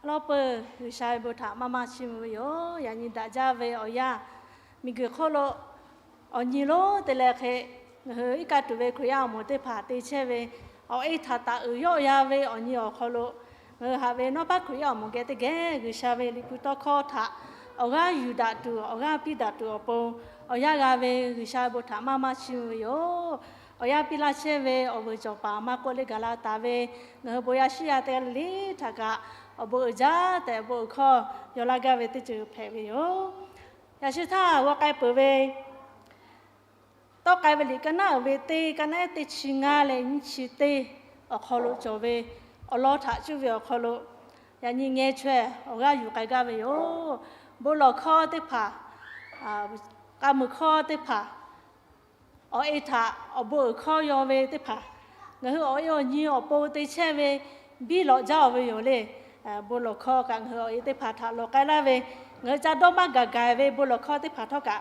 Awˬ lawn peuˬ G'uiˬsha ve bon htaꞈ maˇ maˇ chiˇ mvuh ve yoˬ. Yaꞈ nyi daꞈ jaˇ ve awˬ yanˇ, miˬguiˬ hk'oˆ lo Awˬ nyi lonˉ te leh hk'e, ngaˬ hui iˉ kaˆ tuˬ ve Hkriꞈ yaˇ awˬ moˍ teˇ hpaˍ te chehˇ ve, awˬ e htaꞈ taˍ uiˍ yawˆ ya ve awˬ nyi awˬ hk'aw lo, ngaˬ hui haꞈ ve nawˉ paˉ Hkriꞈ yaˇ awˬ moˍ geh teˇ geh G'uiˬsha ve Liꞈ hpu tawˇ hkawˇ htaꞈ awˬ g'aˇ yuˬ daꞈ tuˬ, awˬ g'aˇ piˇ daꞈ tuˬ awˬ pon, awˬ yanˇ g'a ve G'uiˬsha bon htaꞈ maˇ maˇ chiˇ mvuh ve yoˬ. Awˬ yanˇ piˇ laˇ chehˇ ve awˬ vuiˬ cawˬ paˍ maˇ k'oˆ leh gaˬ la taˍ ve, ngaˬ hui bon yaˇ shiˉ yaˇ teˇ g'aˇ le le htaꞈ kaꞈ awˬ bon uiˍ jaˇ tehꞈ bon uiˍ hkawˇ yaw laˇ gaˇ ve teˇ ceuˬ hpehꞈ ve yoˬ. Yaꞈ sheh htaˇ g'aw k'ai peuˬ ve Tawˆ k'ai ve liꞈ ka naˉ uiˍ ve teˇ, ka naˉ ehˉ teˇ chi ngaˇ leh nyiˇ chi teˇ awˬ hk'aw lo cawˬ ve awˬ lawn htaꞈ cuˇ ve awˬ hk'aw lo, yaꞈ nyi ngeh chaweh awˬ g'aˇ yuˬ k'ai gaˇ ve yoˬ. Bon lawˬ hkawˇ teˇ hpaˍ, k'a muiˬ hkawˇ teˇ hpaˍ, awˬ e htaꞈ awˬ bon uiˍ hkawˇ yaw ve teˇ hpaˍ, ngaˬ hui awˬ e awˬ nyi awˬ pon te chehˇ ve biˇ lawꞈ jaˇ-oˬ ve yoˬ le. Bon lawˬ hkawˇ kaꞈ ngaˬ hui awˬ e teˇ hpaˍ htaꞈ lawˬ k'ai laˇ ve, ngaˬ hui ca dawˇ maˇ gaˬ gaˬ ve bon lawˬ hkawˇ teˇ hpaˍ htawˇ kaꞈ,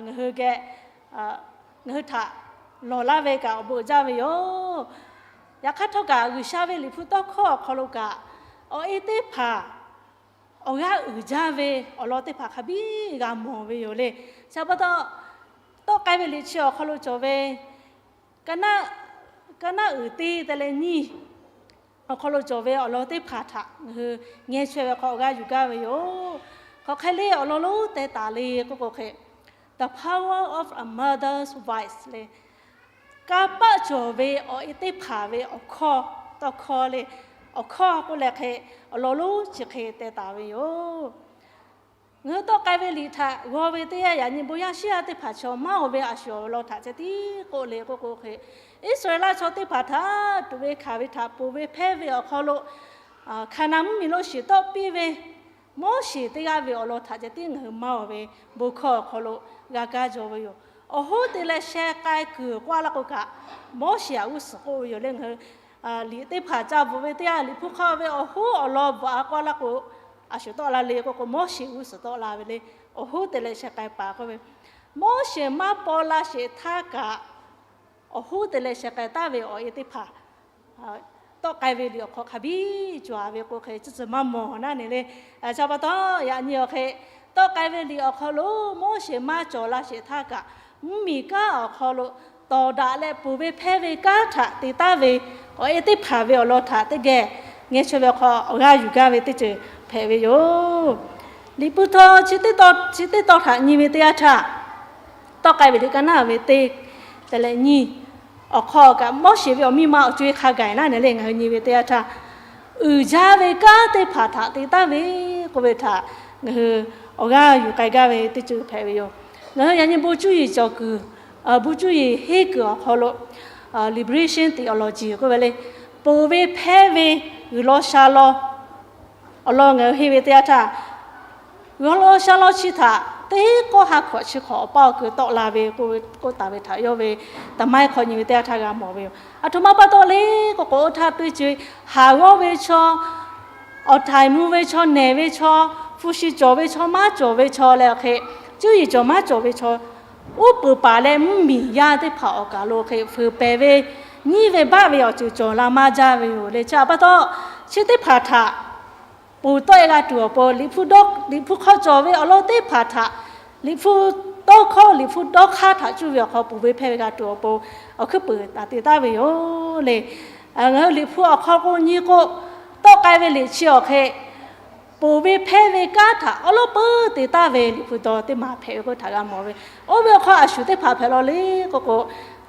ngaˬ hui geh, ngaˬ hui htaꞈ lawˬ laˇ ve kaꞈ awˬ bon uiˍ jaˇ ve yoˬ. Yaꞈ hk'aˇ htawˇ kaꞈ G'uiˬsha ve Liꞈ hpu tawˇ hkawˇ awˬ hk'aw lo kaꞈ, awˬ e teˇ hpaˍ awˬ g'aˇ uiˍ jaˇ ve awˬ lawn teˇ hpaˍ hk'a biˇ g'a mawˬ ve yoˬ le. Chi pa taw, Tawˆ k'ai ve liꞈ chi awˬ hk'aw lo cawˬ ve, ka naˆ, ka naˆ uiˍ teˇ te leh nyiˇ awˬ hk'aw lo cawˬ ve awˬ lawn teˇ hpaˍ htaꞈ ngaˬ hui ngeh chaweh ve hk'aw awˬ g'aˇ yuˬ gaˇ ve yoˬ. Hk'aˬ hk'e le awˬ lawn lonˉ teh taˍ le k'oˆ k'o hk'e, The Power of a Mother's Voice le. Kanˇ paˆ cawˬ ve awˬ e teˇ hpaˍ ve awˬ hkawˇ, tawˇ hkawˇ le, awˬ hkawˇ k'oˆ leh hk'e, awˬ lawn lonˉ chi hk'e teh taˍ ve yoˬ. Ngaˬ hui tawˆ k'ai ve liꞈ htaꞈ g'aw ve teˇ yanˇ, yaꞈ nyi bon yaˇ shiˉ yaˇ teˇ hpaˍ chaw maˇ oˬ ve a shu awˬ lawn htaꞈ ceh tiˉ k'oˆ le k'oˆ k'o hk'e, Iˉsaˍreˍlaˆ chaw teˇ hpaˍ htaꞈ tuꞈ ve hkanˍ ve htaꞈ ponˬ ve hpehˇ ve awˬ hk'aw lo, Hkaˍnanˍ mvuhˇmiˬ lo shiˍ tawˆ piˇ ve Moˉseˍ teˇ g'aˇ ve awˬ lawn htaꞈ ceh tiˉ ngaˬ hui maˇ oˬ ve bon hkawˇ awˬ hk'aw lo g'a kaˇ jaw ve yoˬ. Awˬ hoˉ te leh sheh k'ai kuiˬ k'oˆ laˇ k'o kaꞈ, Moˉseˍ htaꞈ g'uˇ suhˍ k'oˆ ve yoˬ le. Ngaˬ hui liꞈ teˇ hpaˍ ca bvuhꞈ ve teˇ yanˇ, Liꞈ hpu hk'aw ve awˬ hoˉ awˬ lawn bvuhꞈ a k'oˆ laˇ k'o, a shu tawˆ la le k'oˆ k'o, Moˉseˍ g'uˇ suhˍ tawˆ la ve le. Awˬ hoˉ te leh sheh k'ai paˍ k'oˆ ve, Moˉseˍ maˇ paw la sheˍ htaˇ kaꞈ, awˬ hoˉ te leh sheh k'ai taˍ ve awˬ e teˇ hpaˍ tawˆ k'ai ve liꞈ awˬ hk'aw hk'a biˇ cawˬ ve k'o hk'e, chi tcuh maˇ mawˬ naˆ ne le. Chi pa taw, yaꞈ nyi awˬ hk'e, tawˆ k'ai ve liꞈ awˬ hk'aw lo Moˉseˍ maˇ cawˬ la sheˍ htaˇ kaꞈ, mvuhˇmiˬ kanˉ awˬ hk'aw lo tawˍ daꞈ leh ponˬ ve hpehˇ ve kanˉ htaꞈ te taˍ ve awˬ e teˇ hpaˍ ve awˬ lawn htaꞈ teˇ geh ngeh chaweh ve awˬ hk'aw awˬ g'aˇ yuˬ gaˇ ve teˇ ceuˬ hpehꞈ ve yoˬ. Liꞈ hpu htawˇ chi teˇ tawˇ htaꞈ nyi ve teˇ yanˇ htaˇ, tawˆ k'ai ve liꞈ ka naˆ ve teˇ te leh nyiˇ awˬ hk'aw kaꞈ, Moˉseˍ ve awˬ miˇ ma awˬ co-e hk'a gaˬ naˆ ne le. Ngaˬ hui nyi ve teˇ yanˇ htaˇ, uiˍ jaˇ ve kanˉ teˇ hpaˍ htaꞈ te taˍ ve k'oˆ ve htaꞈ ngaˬ hui awˬ g'aˇ yuˬ k'ai gaˇ ve teˇ ceuˬ hpehꞈ ve yoˬ. Ngaˬ hui yaꞈ nyi bon cuˇ yiˍ cawˬ kuiˬ, bon cuˇ yiˍ henˇ kuiˬ awˬ hk'aw lo liberation theology k'oˆ ve le, ponˬ ve hpehˇ ve g'uiˬ law sha law awˬ lawn ngaˬ hui henˇ ve teˇ yanˇ htaˇ, g'uiˬ law sha law chi htaꞈ teˇ kawˆ ha hkawꞈ chi hk'awꞈ awˬ paˇ awˬ kui tawˆ la ve k'oˆ taˍ ve htaꞈ yawˇ ve taˍ maiˇ hk'aw nyi ve teˇ yanˇ htaˇ g'a mawˬ ve yoˬ. Aˬ htoꞈ ma pa taw le k'oˆ k'o, oˇ htaˇ teˇ co-e haˍ g'awˇ ve chaw, awˬ htaiˍ mvuh ve chaw, nehˬ ve chaw, hpu shi cawˬ ve chaw, maˇ cawˬ ve chaw leh awˬ hk'e, cuˇ yiˍ cawˬ maˇ cawˬ ve chaw, uˉ peunˍ paˍ leh mvuhˇmiˬ yaˇ teˇ hpaˍ awˬ kaˬ lo hk'e fuiˍ pehˍ ve, nyiˇ ve baˆ ve awˬ ceuˬ cawˬ la maˇ jaˇ ve yoˬ le. Chi pa taw, chi teˇ hpaˍ htaꞈ ponˬ tawˆ e g'a tuˬ awˬ pon, Liꞈ hpu hk'aw cawˬ ve awˬ lawn teˇ hpaˍ htaꞈ, Liꞈ hpu tawˇ hkawˇ, Liꞈ hpu dawˇ hk'aˇ htaꞈ cuˇ ve awˬ hk'aw ponˬ ve hpehˇ ve g'a tuˬ awˬ pon, awˬ hkuiˉ puiˍ taˍ te taˍ ve yoˬ le. Ngaˬ hui Liꞈ hpu awˬ hk'aw k'o nyi k'o, tawˆ k'ai ve liꞈ chi awˬ hk'e ponˬ ve hpehˇ ve kanˉ htaꞈ awˉ lawˉ peuˬ te taˍ ve Liꞈ hpu taw teˇ maˬ hpehꞈ ve k'oˆ htaꞈ g'a mawˬ ve. Oˇ ve awˬ hk'aw a shu teˇ hpaˍ hpehꞈ law le k'oˆ k'o,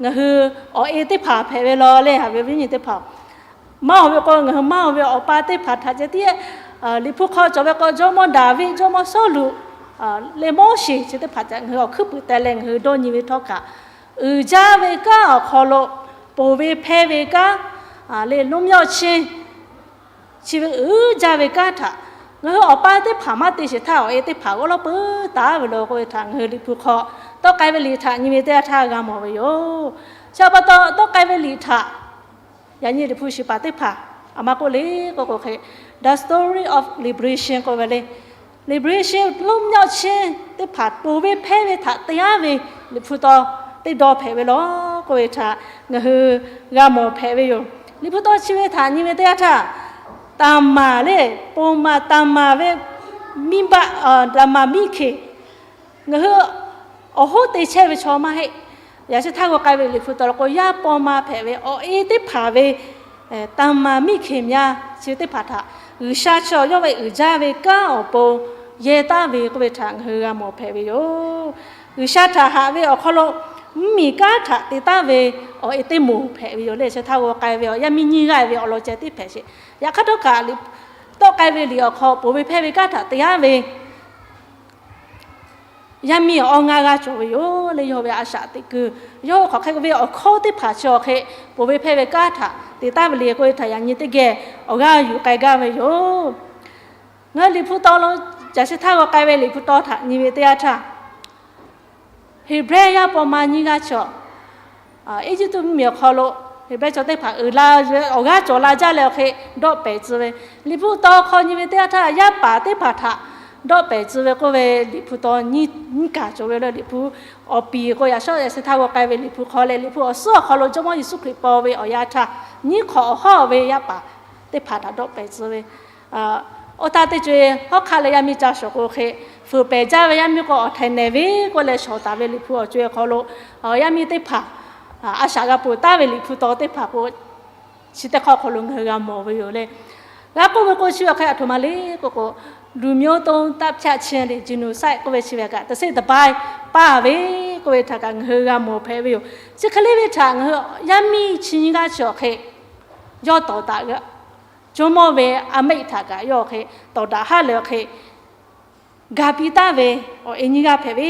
ngaˬ hui awˬ e teˇ hpaˍ hpehꞈ ve law le. Haꞈ ve viˉ nyi teˇ hpaˍ, maˇ oˬ ve k'o, ngaˬ hui maˇ oˬ ve awˬ pa teˇ hpaˍ htaꞈ ceh tiˉ, Liꞈ hpu hk'aw cawˬ ve k'o, jawˇmawˇ Daˍviˆ, jawˇmawˇ Sawˉluꞈ, leh Moˉseˍ chi teˇ hpaˍ htaꞈ ngaˬ hui awˬ hkuiˉ puiˍ teh leh ngaˬ hui dawˇ nyi ve htawˇ kaꞈ, uiˍ jaˇ ve kanˉ awˬ hk'aw lo ponˬ ve hpehˇ ve kanˉ, leh လွတ်မြောက်ခြင်း chi ve uiˍ jaˇ ve kanˉ htaꞈ ngaˬ hui awˬ pa teˇ hpaˍ maˇ te sheˍ htaˇ, awˬ e teˇ hpaˍ g'awˇ lawˉ peuˬ taˍ ve law k'oˆ ve htaꞈ ngaˬ hui Liꞈ hpu hk'aw, tawˆ k'ai ve liꞈ htaꞈ nyi ve teˇ yanˇ htaˇ g'a mawˬ ve yoˬ. Chi pa taw, tawˆ k'ai ve liꞈ htaꞈ yaꞈ nyi Liꞈ hpu shiˍ paˍ teˇ hpaˍ aˬ ma k'oˆ le k'oˆ k'o hk'e, The Story of Liberation k'oˆ ve le. Liberation လွတ်မြောက်ခြင်း teˇ hpaˍ ponˬ ve hpehˇ ve htaꞈ te aˉ ve Liꞈ hpu taw teˇ dawˇ hpehꞈ ve law k'oˆ ve htaꞈ ngaˬ hui g'a mawˬ hpehꞈ ve yoˬ. Liꞈ hpu taw chi ve htaꞈ nyi ve teˇ yanˇ htaˇ, taˍ maˍ le, ponˬ maˍ taˍ maˍ ve miˇ baˆ, taˍ maˍ miˇ hkeˍ, ngaˬ hui awˬ hoˉ te chehˇ ve chaw maˇ heˆ. Yaꞈ chi htaˇ g'aw k'ai ve Liꞈ hpu taw lo k'o, yaˇ paw ma hpehꞈ ve awˬ e teˇ hpaˍ ve တမန်မိခင်များ chi teˇ hpaˍ htaꞈ G'uiˬsha chaw yawˇ ve uiˍ jaˇ ve kanˉ awˬ pon yehˇ taˍ ve k'oˆ ve htaꞈ ngaˬ hui g'a mawˬ hpehꞈ ve yoˬ. G'uiˬsha htaꞈ haꞈ ve awˬ hk'aw lo mvuhˇmiˬ kanˉ htaꞈ te taˍ ve awˬ e teˇ moˍ hpehꞈ ve yoˬ le. Chi htaˇ g'aw k'ai ve awˬ yaˇ miˇ nyiˇ g'aˇ ve awˬ lawn ceh tiˉ hpehꞈ sheˍ. Yaꞈ hk'aˇ htawˇ kaꞈ, tawˆ k'ai ve liꞈ awˬ hk'aw ponˬ ve hpehˇ ve kanˉ htaꞈ te aˉ ve yaˇ miˇ awˬ ngaˇ g'aˇ cawˬ ve yoˬ le. Yawˇ ve a shaꞈ teꞈ kuiˬ, yawˇ hk'aˬ hk'e ve awˬ hkawˇ teˇ hpaˍ chi awˬ hk'e ponˬ ve hpehˇ ve kanˉ htaꞈ te taˍ ve le k'oˆ ve htaꞈ yaꞈ nyi teˇ geh awˬ g'aˇ yuˬ k'ai gaˇ ve yoˬ. Ngaˬ hui Liꞈ hpu taw lo, yaꞈ chi htaˇ g'aw k'ai ve Liꞈ hpu taw htaꞈ nyi ve teˇ yanˇ htaˇ, Heˍbrehˇ yaˇ paw ma nyiˇ g'aˇ chaw, Eˇjiˇtuꞈ mvuhˇmiˬ awˬ hk'aw lo Heˍbrehˇ chaw teˇ hpaˍ uiˍ la ve awˬ g'aˇ cawˬ la jaˇ leh awˬ hk'e dawˆ pehˍ tcuh ve, Liꞈ hpu taw hk'aw nyi ve teˇ yanˇ htaˇ yaˇ paˍ teˇ hpaˍ htaꞈ dawˆ pehˍ tcuh ve k'oˆ ve Liꞈ hpu taw nyiˇ kaˬ cawˬ ve le. Liꞈ hpu awˬ piˍ k'o yaꞈ shawˉ yaꞈ chi htaˇ g'aw k'ai ve Liꞈ hpu hk'aw leh Liꞈ hpu awˬ suhˉ awˬ hk'aw lo Jawˇmawˇ Yeˍsuˆ Hkriꞈ paw ve awˬ yanˇ htaˇ nyiˇ hk'awꞈ awˬ hawˉ ve yaˇ paˍ teˇ hpaˍ htaꞈ dawˆ pehˍ tcuh ve Oˇ htaˇ teˇ co-e hawˉ hk'aˆ leh yaˇ miˇ ca shawˍ k'o hk'e, fuiˍ pehˍ jaˇ ve yaˇ miˇ k'o awˬ htaiˍ nehˬ ve k'oˆ leh shawˍ taˍ ve Liꞈ hpu awˬ co-e hk'aw lo, yaˇ miˇ teˇ hpaˍ a shaꞈ g'a ponˬ taˍ ve Liꞈ hpu taw teˇ hpaˍ k'o, chi teˇ hk'awꞈ hk'aw lo ngaˬ hui g'a mawˬ ve yoˬ le. G'a k'oˆ ve k'o chi awˬ hk'e a htoꞈ ma le k'o k'o, လူမျိုးတုံးသတ်ဖြတ်ခြင်း le, genocide k'oˆ ve chi ve kaꞈ တစ်စိတ်တစ်ပိုင်း paˇ ve k'oˆ ve htaꞈ kaꞈ ngaˬ hui g'a mawˬ hpehꞈ ve yoˬ. Chi hk'e le ve htaꞈ ngaˬ hui yaˇ miˇ chi nyiˇ g'aˇ chi awˬ hk'e yawˇ tawˍ daꞈ Jawˇmawˇ ve a meˆ htaꞈ kaꞈ yawˇ awˬ hk'e tawˍ daꞈ haˉ leh awˬ hk'e ga piˇ taˍ ve awˬ e nyiˇ g'aˇ hpehꞈ ve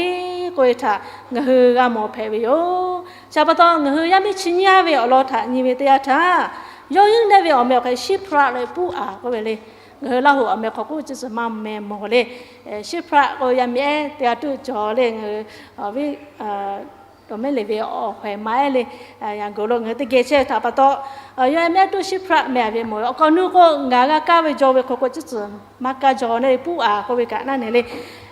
k'oˆ ve htaꞈ ngaˬ hui g'a mawˬ hpehꞈ ve yoˬ. Chi pa taw ngaˬ hui yaˇ miˇ chi nyiˇ g'aˇ ve awˬ lawn htaꞈ nyi ve teˇ yanˇ htaˇ, yawˇ huiˉ nehˇ ve awˬ meh awˬ hk'e Shiˉhpaˆ leh Puˉaˍ k'oˆ ve le. Ngaˬ hui Laˇhuˍ awˬ meh hk'aw k'oˆ ve chi suhˍ maˇ meh mawˬ le. Shiˉhpaˆ k'o yaˇ miˇ ehˉ teˇ g'aˇ tuˆ cawˬ le. Ngaˬ hui awˬ viˉ dawˬ mehˉ le ve awˬ hk'aw ma ehˉ le, yaꞈ g'oˍ lo ngaˬ hui teˇ geh chehˇ ve htaꞈ pa taw, yawˇ yaˇ miˇ ehˉ tuˆ Shiˉhpaˆ meh a ve mawˬ ve awˬ hk'aw nuˇ k'o ngaˬ g'a kaˇ ve jaw ve hk'aw k'o ciˉ tcuhˍ maˇ kaˇ jaw le. Puˉaˍ k'oˆ ve kaꞈ naˉ nehˬ le.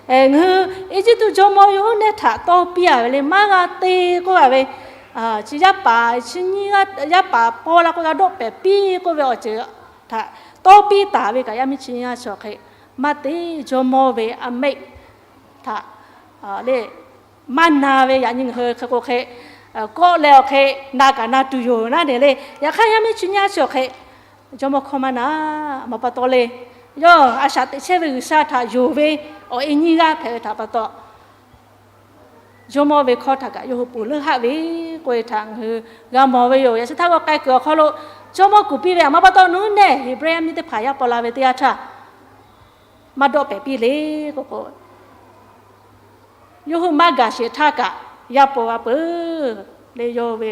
Ngaˬ hui Eˇjiˇtuꞈ jawˇmawˇ yawˇ huiˉ nehˇ htaꞈ tawˇ piˇ a ve le, maˇ g'a te k'oˆ a ve, chi yaˇ paˍ chi nyiˇ g'aˇ yaˇ paˍ paw la k'o g'a dawˆ pehˍ piˇ k'oˆ ve awˬ ceuˬ htaꞈ tawˇ piˇ taˍ ve kaꞈ yaˇ miˇ chi nyiˇ g'aˇ chi awˬ hk'e maˇ te. Jawˇmawˇ ve a meˆ htaꞈ le maˇ na ve yaꞈ nyi ngaˬ hui hk'e k'o hk'e kawˆ leh awˬ hk'e na kaꞈ na tuˬ yoˬ naˉ nehˬ le. Yaꞈ hk'aˇ yaˇ miˇ chi nyiˇ g'aˇ chi awˬ hk'e Jawˇmawˇ hkawˇ maˇ na, a ma pa taw le, yawˇ a shaꞈ teꞈ chehˇ ve G'uiˬsha htaꞈ yonˍ ve awˬ e nyiˇ g'aˇ hpehꞈ ve htaꞈ pa taw, Jawˇmawˇ ve hkawˇ htaꞈ kaꞈ yawˇ hui ponˬ leuˉ haˆ ve k'oˆ ve htaꞈ ngaˬ hui g'a mawˬ ve yoˬ. Yaꞈ chi htaˇ g'aw k'ai kuiˬ awˬ hk'aw lo Jawˇmawˇ kuˬ piˇ ve a ma pa taw nuˇ nehˇ Heˍbrehˇ yaˇ miˇ teˇ hpaˍ yaˇ paw la ve teˇ yanˇ htaˇ maˇ dawˆ pehˍ piˇ le k'o k'o, yawˇ hui maˇ gaˬ sheˍ htaˇ kaꞈ yaˇ paw g'a peuˬ le. Yawˇ ve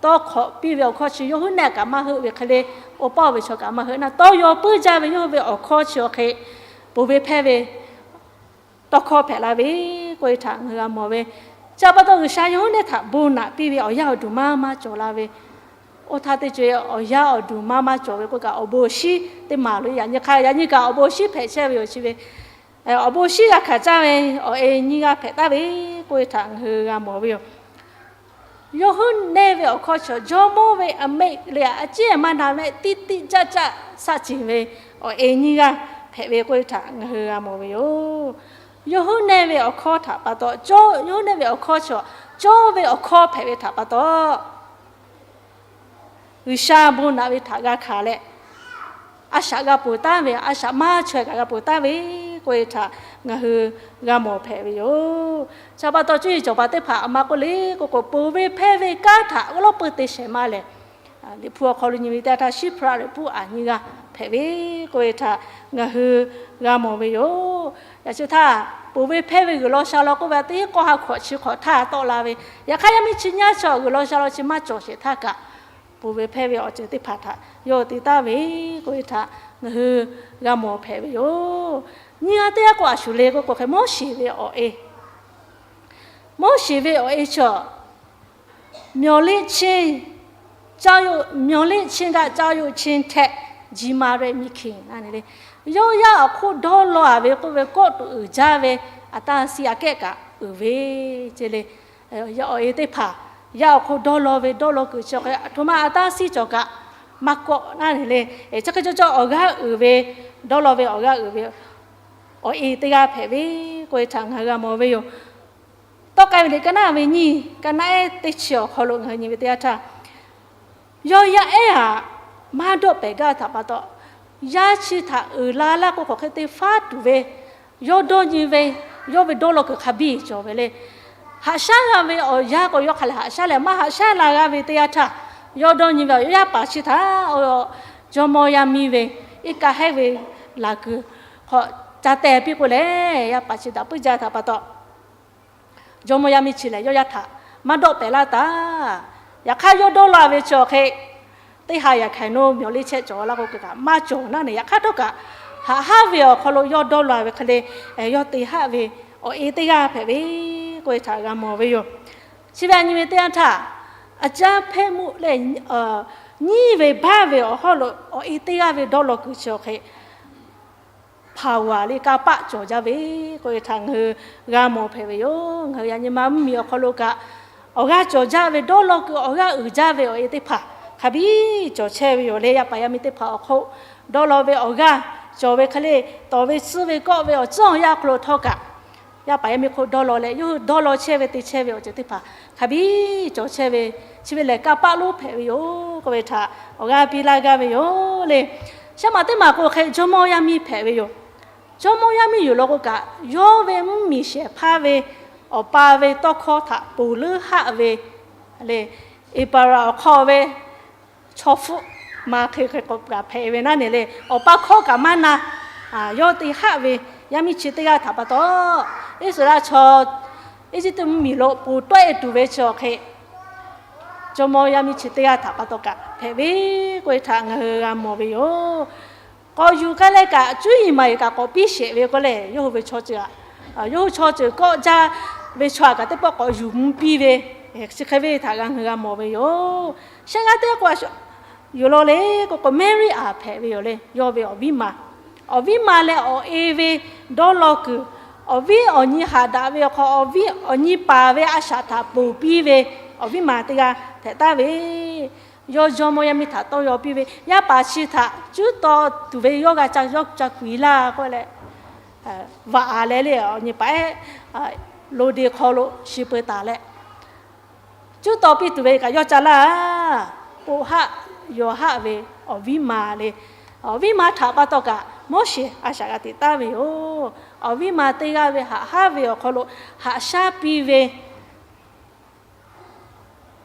tawˇ hk'awꞈ piˇ ve awˬ hkawˇ chi yawˇ huiˉ nehˇ kaꞈ maˇ heuˆ ve hk'e le, oˇ paˆ ve chaw kaꞈ maˇ heuˆ naˉ, tawˇ yaw puiˉ jaˇ ve yawˇ hui ve awˬ hkawˇ chi awˬ hk'e ponˬ ve hpehˇ ve tawˇ hkawˇ hpehꞈ la ve k'oˆ ve htaꞈ ngaˬ hui g'a mawˬ ve. Chi pa taw G'uiˬsha yawˇ huiˉ nehˇ htaꞈ bon naꞈ piˇ ve awˬ yaˇ awˬ duˬ maˇ maˇ cawˬ la ve, oˇ htaˇ teˇ co-e awˬ yaˇ awˬ duˬ maˇ maˇ cawˬ ve k'oˆ kaꞈ awˬ bon shinˉ teˇ maˍ lo yaꞈ nyi hk'a yaꞈ nyi kaꞈ awˬ bon shinˉ hpehꞈ chehˇ ve yoˬ. Chi ve awˬ bon shinˉ g'a hkanˍ caˇ ve awˬ e nyiˇ g'aˇ hpehꞈ taˍ ve k'oˆ ve htaꞈ ngaˬ hui g'a mawˬ ve yoˬ. Yawˇ huiˉ nehˇ ve awˬ hkawˇ chi Jawˇmawˇ ve a meˆ le, a ciˉ maˇ na mehˆ tiˇ tiˇ caˆ caˆ shaˆ ceˬ ve awˬ e nyiˇ g'aˇ hpehꞈ ve k'oˆ ve htaꞈ ngaˬ hui g'a mawˬ ve yoˬ. Yawˇ huiˉ nehˇ ve awˬ hkawˇ htaꞈ pa taw, yawˇ huiˉ nehˇ ve awˬ hkawˇ chi cawˇ ve awˬ hkawˇ hpehꞈ ve htaꞈ pa taw, G'uiˬsha bon naꞈ ve htaꞈ g'a hkanˍ leh, a shaꞈ g'a ponˬ taˍ ve, a shaꞈ maˇ chaweh kaꞈ g'a ponˬ taˍ ve k'oˆ ve htaꞈ ngaˬ hui g'a mawˬ hpehꞈ ve yoˬ. Chi pa taw cuˇ yiˍ cawˬ paˍ teˇ hpaˍ a ma k'oˆ le k'o k'o, ponˬ ve hpehˇ ve kanˉ htaꞈ g'aw lawˉ peu te shehˍ maˇ lehˬ, Liꞈ hpu awˬ hk'aw lo nyi ve teˇ yanˇ htaˇ Shiˉhpaˆ leh Puˉaˍ nyiˇ g'aˇ hpehꞈ ve k'oˆ ve htaꞈ ngaˬ hui g'a mawˬ ve yoˬ. Yaꞈ chi htaˇ, ponˬ ve hpehˇ ve g'uiˬ law sha law k'oˆ ve teˇ k'awˇ ha hkawꞈ chi hk'awꞈ htaˇ tawˆ la ve, yaꞈ hk'aˇ yaˇ miˇ chi nyiˇ g'aˇ chi g'uiˬ law sha law chi maˇ cawˬ sheˍ htaˇ kaꞈ, ponˬ ve hpehˇ ve awˬ ceuˬ teˇ hpaˍ htaꞈ yawˇ te taˍ ve k'oˆ ve htaꞈ ngaˬ hui g'a mawˬ hpehꞈ ve yoˬ. Nyiˇ g'aˇ teˇ g'aˇ k'o a shu le k'oˆ k'o hk'e Moˉseˍ ve awˬ e, Moˉseˍ ve awˬ e chaw မျှော်လင့်ခြင်း၊ မျှော်လင့်ခြင်းက ကြောက်ရွံ့ခြင်းထက် ကြီးမားတဲ့ မိခင် Yawˇ yaˇ awˬ hk'oˆ dawˇ law a ve k'oˆ ve kawˆ tuˬ uiˍ jaˇ ve အတားအဆီး aꞈ kehˉ kaꞈ uiˍ ve ce le. Awˬ e teˇ hpaˍ yaˇ awˬ hk'oˆ dawˇ law ve dawˇ law kuiˬ chi awˬ hk'e a htoꞈ ma အတားအဆီး cawˬ kaꞈ maˇ kawˆ naˉ le. Chi hk'e cawˬ cawˬ awˬ g'aˇ uiˍ ve, dawˇ law ve awˬ g'aˇ uiˍ ve awˬ e teˇ g'aˇ hpehꞈ ve k'oˆ ve htaꞈ ngaˬ hui g'a mawˬ ve yoˬ. Tawˆ k'ai ve liꞈ ka naˆ ve nyiˇ, ka naˆ ehˉ teˇ chi awˬ hk'aw lo ngaˬ hui nyi ve teˇ yanˇ htaˇ, yawˇ yaˇ ehˉ aꞈ maˇ dawˆ pehˍ gaˇ htaꞈ pa taw, yaˇ chi htaꞈ uiˍ la laˇ k'o hk'aˬ hk'e te faˉ tuˬ ve, yawˇ dawˇ nyi ve, yawˇ ve dawˇ law kuiˬ hk'a biˇ cawˬ ve le. Haꞈ shaˉ g'a ve awˬ yanˇ k'o, yawˇ hk'a lehˬ haꞈ shaˉ leh maˇ haꞈ shaˉ la g'a ve teˇ yanˇ htaˇ, yawˇ dawˇ nyi ve awˬ yanˇ yaˇ paˍ chi htaꞈ jawˇmawˇ yaˇ miˇ ve iˉ kaˆ hehˉ ve laˬ kuiˬ hk'aw ca teh piˇ k'o lehˬ, yaˇ paˍ chi daꞈ puiˉ jaˇ htaꞈ pa taw, jawˇmawˇ yaˇ miˇ chi lehˬ yawˇ yaˇ htaꞈ maˇ dawˆ pehˍ laˇ taˍ. Yaꞈ hk'aˇ, yawˇ dawˇ law ve chi awˬ hk'e teˇ ha yaꞈ hkaiˍ nawˉ miˬ awˬ liˇ chehˇ cawˬ laˇ k'o kaꞈ maˇ cawˬ naˉ ne. Yaꞈ hk'aˇ htawˇ kaꞈ, haꞈ haˉ ve awˬ hk'aw lo yawˇ dawˇ law ve hk'e le, yawˇ te haˆ ve awˬ e teˇ g'aˇ hpehꞈ ve k'oˆ ve htaꞈ g'a mawˬ ve yoˬ. Chi ve a nyi ve teˇ yanˇ htaˇ, အကြမ်းဖက်မှု leh nyiˇ ve baˆ ve awˬ hawˉ lo awˬ e teˇ g'aˇ ve dawˇ law kuiˬ chi awˬ hk'e hpaˍ g'aꞈ le kanˇ paˆ cawˬ jaˇ ve k'oˆ ve htaꞈ ngaˬ hui g'a mawˬ hpehꞈ ve yoˬ. Ngaˬ hui yaꞈ nyi ma mvuhˇmiˬ awˬ hk'aw lo kaꞈ, awˬ g'aˇ cawˬ jaˇ ve dawˇ law kuiˬ awˬ g'aˇ uiˍ jaˇ ve awˬ e teˇ hpaˍ hk'a biˇ cawˬ chehˇ ve yoˬ le. Yaˇ paˍ yaˇ miˇ teˇ hpaˍ awˬ hk'oˆ dawˇ law ve awˬ g'aˇ cawˬ ve hk'e le, tawˍ ve tsuhˇ ve kawˆ ve awˬ tcuhˉ awˬ yanˇ hk'aw lo htawˇ kaꞈ, yaˇ paˍ yaˇ miˇ hk'oˆ dawˇ law leh yawˇ hui dawˇ law chehˇ ve te chehˇ ve awˬ ceuˬ teˇ hpaˍ hk'a biˇ cawˬ chehˇ ve, chi ve lehˬ kanˇ paˆ lonˉ hpehꞈ ve yoˬ k'oˆ ve htaꞈ awˬ g'aˇ piˇ laˇ gaˇ ve yoˬ le. Shaˉ maˬ teˇ maˬ k'o hk'e jawˇmawˇ yaˇ miˇ hpehꞈ ve yoˬ. Jawˇmawˇ yaˇ miˇ yuˬ law k'o kaꞈ, yawˇ ve mvuhˇmiˬ shehˍ hpaˇ ve awˬ pa ve tawˇ hkawˇ htaꞈ ponˬ leuˉ haˆ ve le, Eˍpaˍraˍ awˬ hk'aw ve chaw hpfuhˆ ma hk'e hk'e k'o kaꞈ hpehꞈ ve naˉ ne le. Awˬ pa hkawˇ kaꞈ maˇ na, yawˇ te haˆ ve yaˇ miˇ chi teˇ g'aˇ htaꞈ pa taw, Iˉsaˍreˍlaˆ chaw Eˇjiˇtuꞈ mvuhˇmiˬ lo ponˬ tawˆ e tuˬ ve chi awˬ hk'e jawˇmawˇ yaˇ miˇ chi teˇ g'aˇ htaꞈ pa taw kaꞈ hpehꞈ ve k'oˆ ve htaꞈ ngaˬ hui g'a mawˬ ve yoˬ. K'awꞈ yuˬ k'ai leh kaꞈ, cuˇ yiˍ maˍ yiˍ kaꞈ k'awꞈ piˇ sheˍ ve k'oˆ leh, yawˇ hui ve chaw ceuˬ aꞈ, yawˇ hui chaw ceuˬ kawˆ jaˇ ve chaw aꞈ kaꞈ teˇ pawˆ k'awꞈ yuˬ mvuh piˇ ve, chi hk'e ve htaꞈ g'a ngaˬ hui g'a mawˬ ve yoˬ. Shehˆ g'aˇ teˇ g'aˇ k'o, yuˬ law le k'o k'o, Mehˇriˆ aꞈ hpehꞈ ve yoˬ le. Yawˇ ve awˬ viˉ ma, awˬ viˉ ma leh awˬ e ve dawˇ law kuiˬ, awˬ viˉ awˬ nyi haꞈ daꞈ ve awˬ hk'aw, awˬ viˉ awˬ nyi paˍ ve a shaꞈ htaꞈ ponˬ piˇ ve awˬ viˉ ma teˇ g'aˇ hpehꞈ taˍ ve, yawˇ jawˇmawˇ yaˇ miˇ htaꞈ tawˇ yaw piˇ ve, yaˇ paˍ chi htaꞈ cuˉ taw tuˬ ve yawˇ g'a ca yawˇ ca kuiˬ laˇ k'oˆ leh, vaꞈ aˍ leh le awˬ nyi paˍ ehˉ, lo de hk'aw lo shi peu taˍ leh, cuˉ taw piˇ tuˬ ve kaꞈ yawˇ ca laˇ. K'o haˆ yaw haˆ ve awˬ viˉ ma le, awˬ viˉ ma htaꞈ pa taw kaꞈ Moˉseˍ a shaꞈ g'a teꞈ taˍ ve yoˬ. Awˬ viˉ ma teˇ g'aˇ ve haꞈ haˉ ve awˬ hk'aw lo haꞈ shaˉ piˇ ve,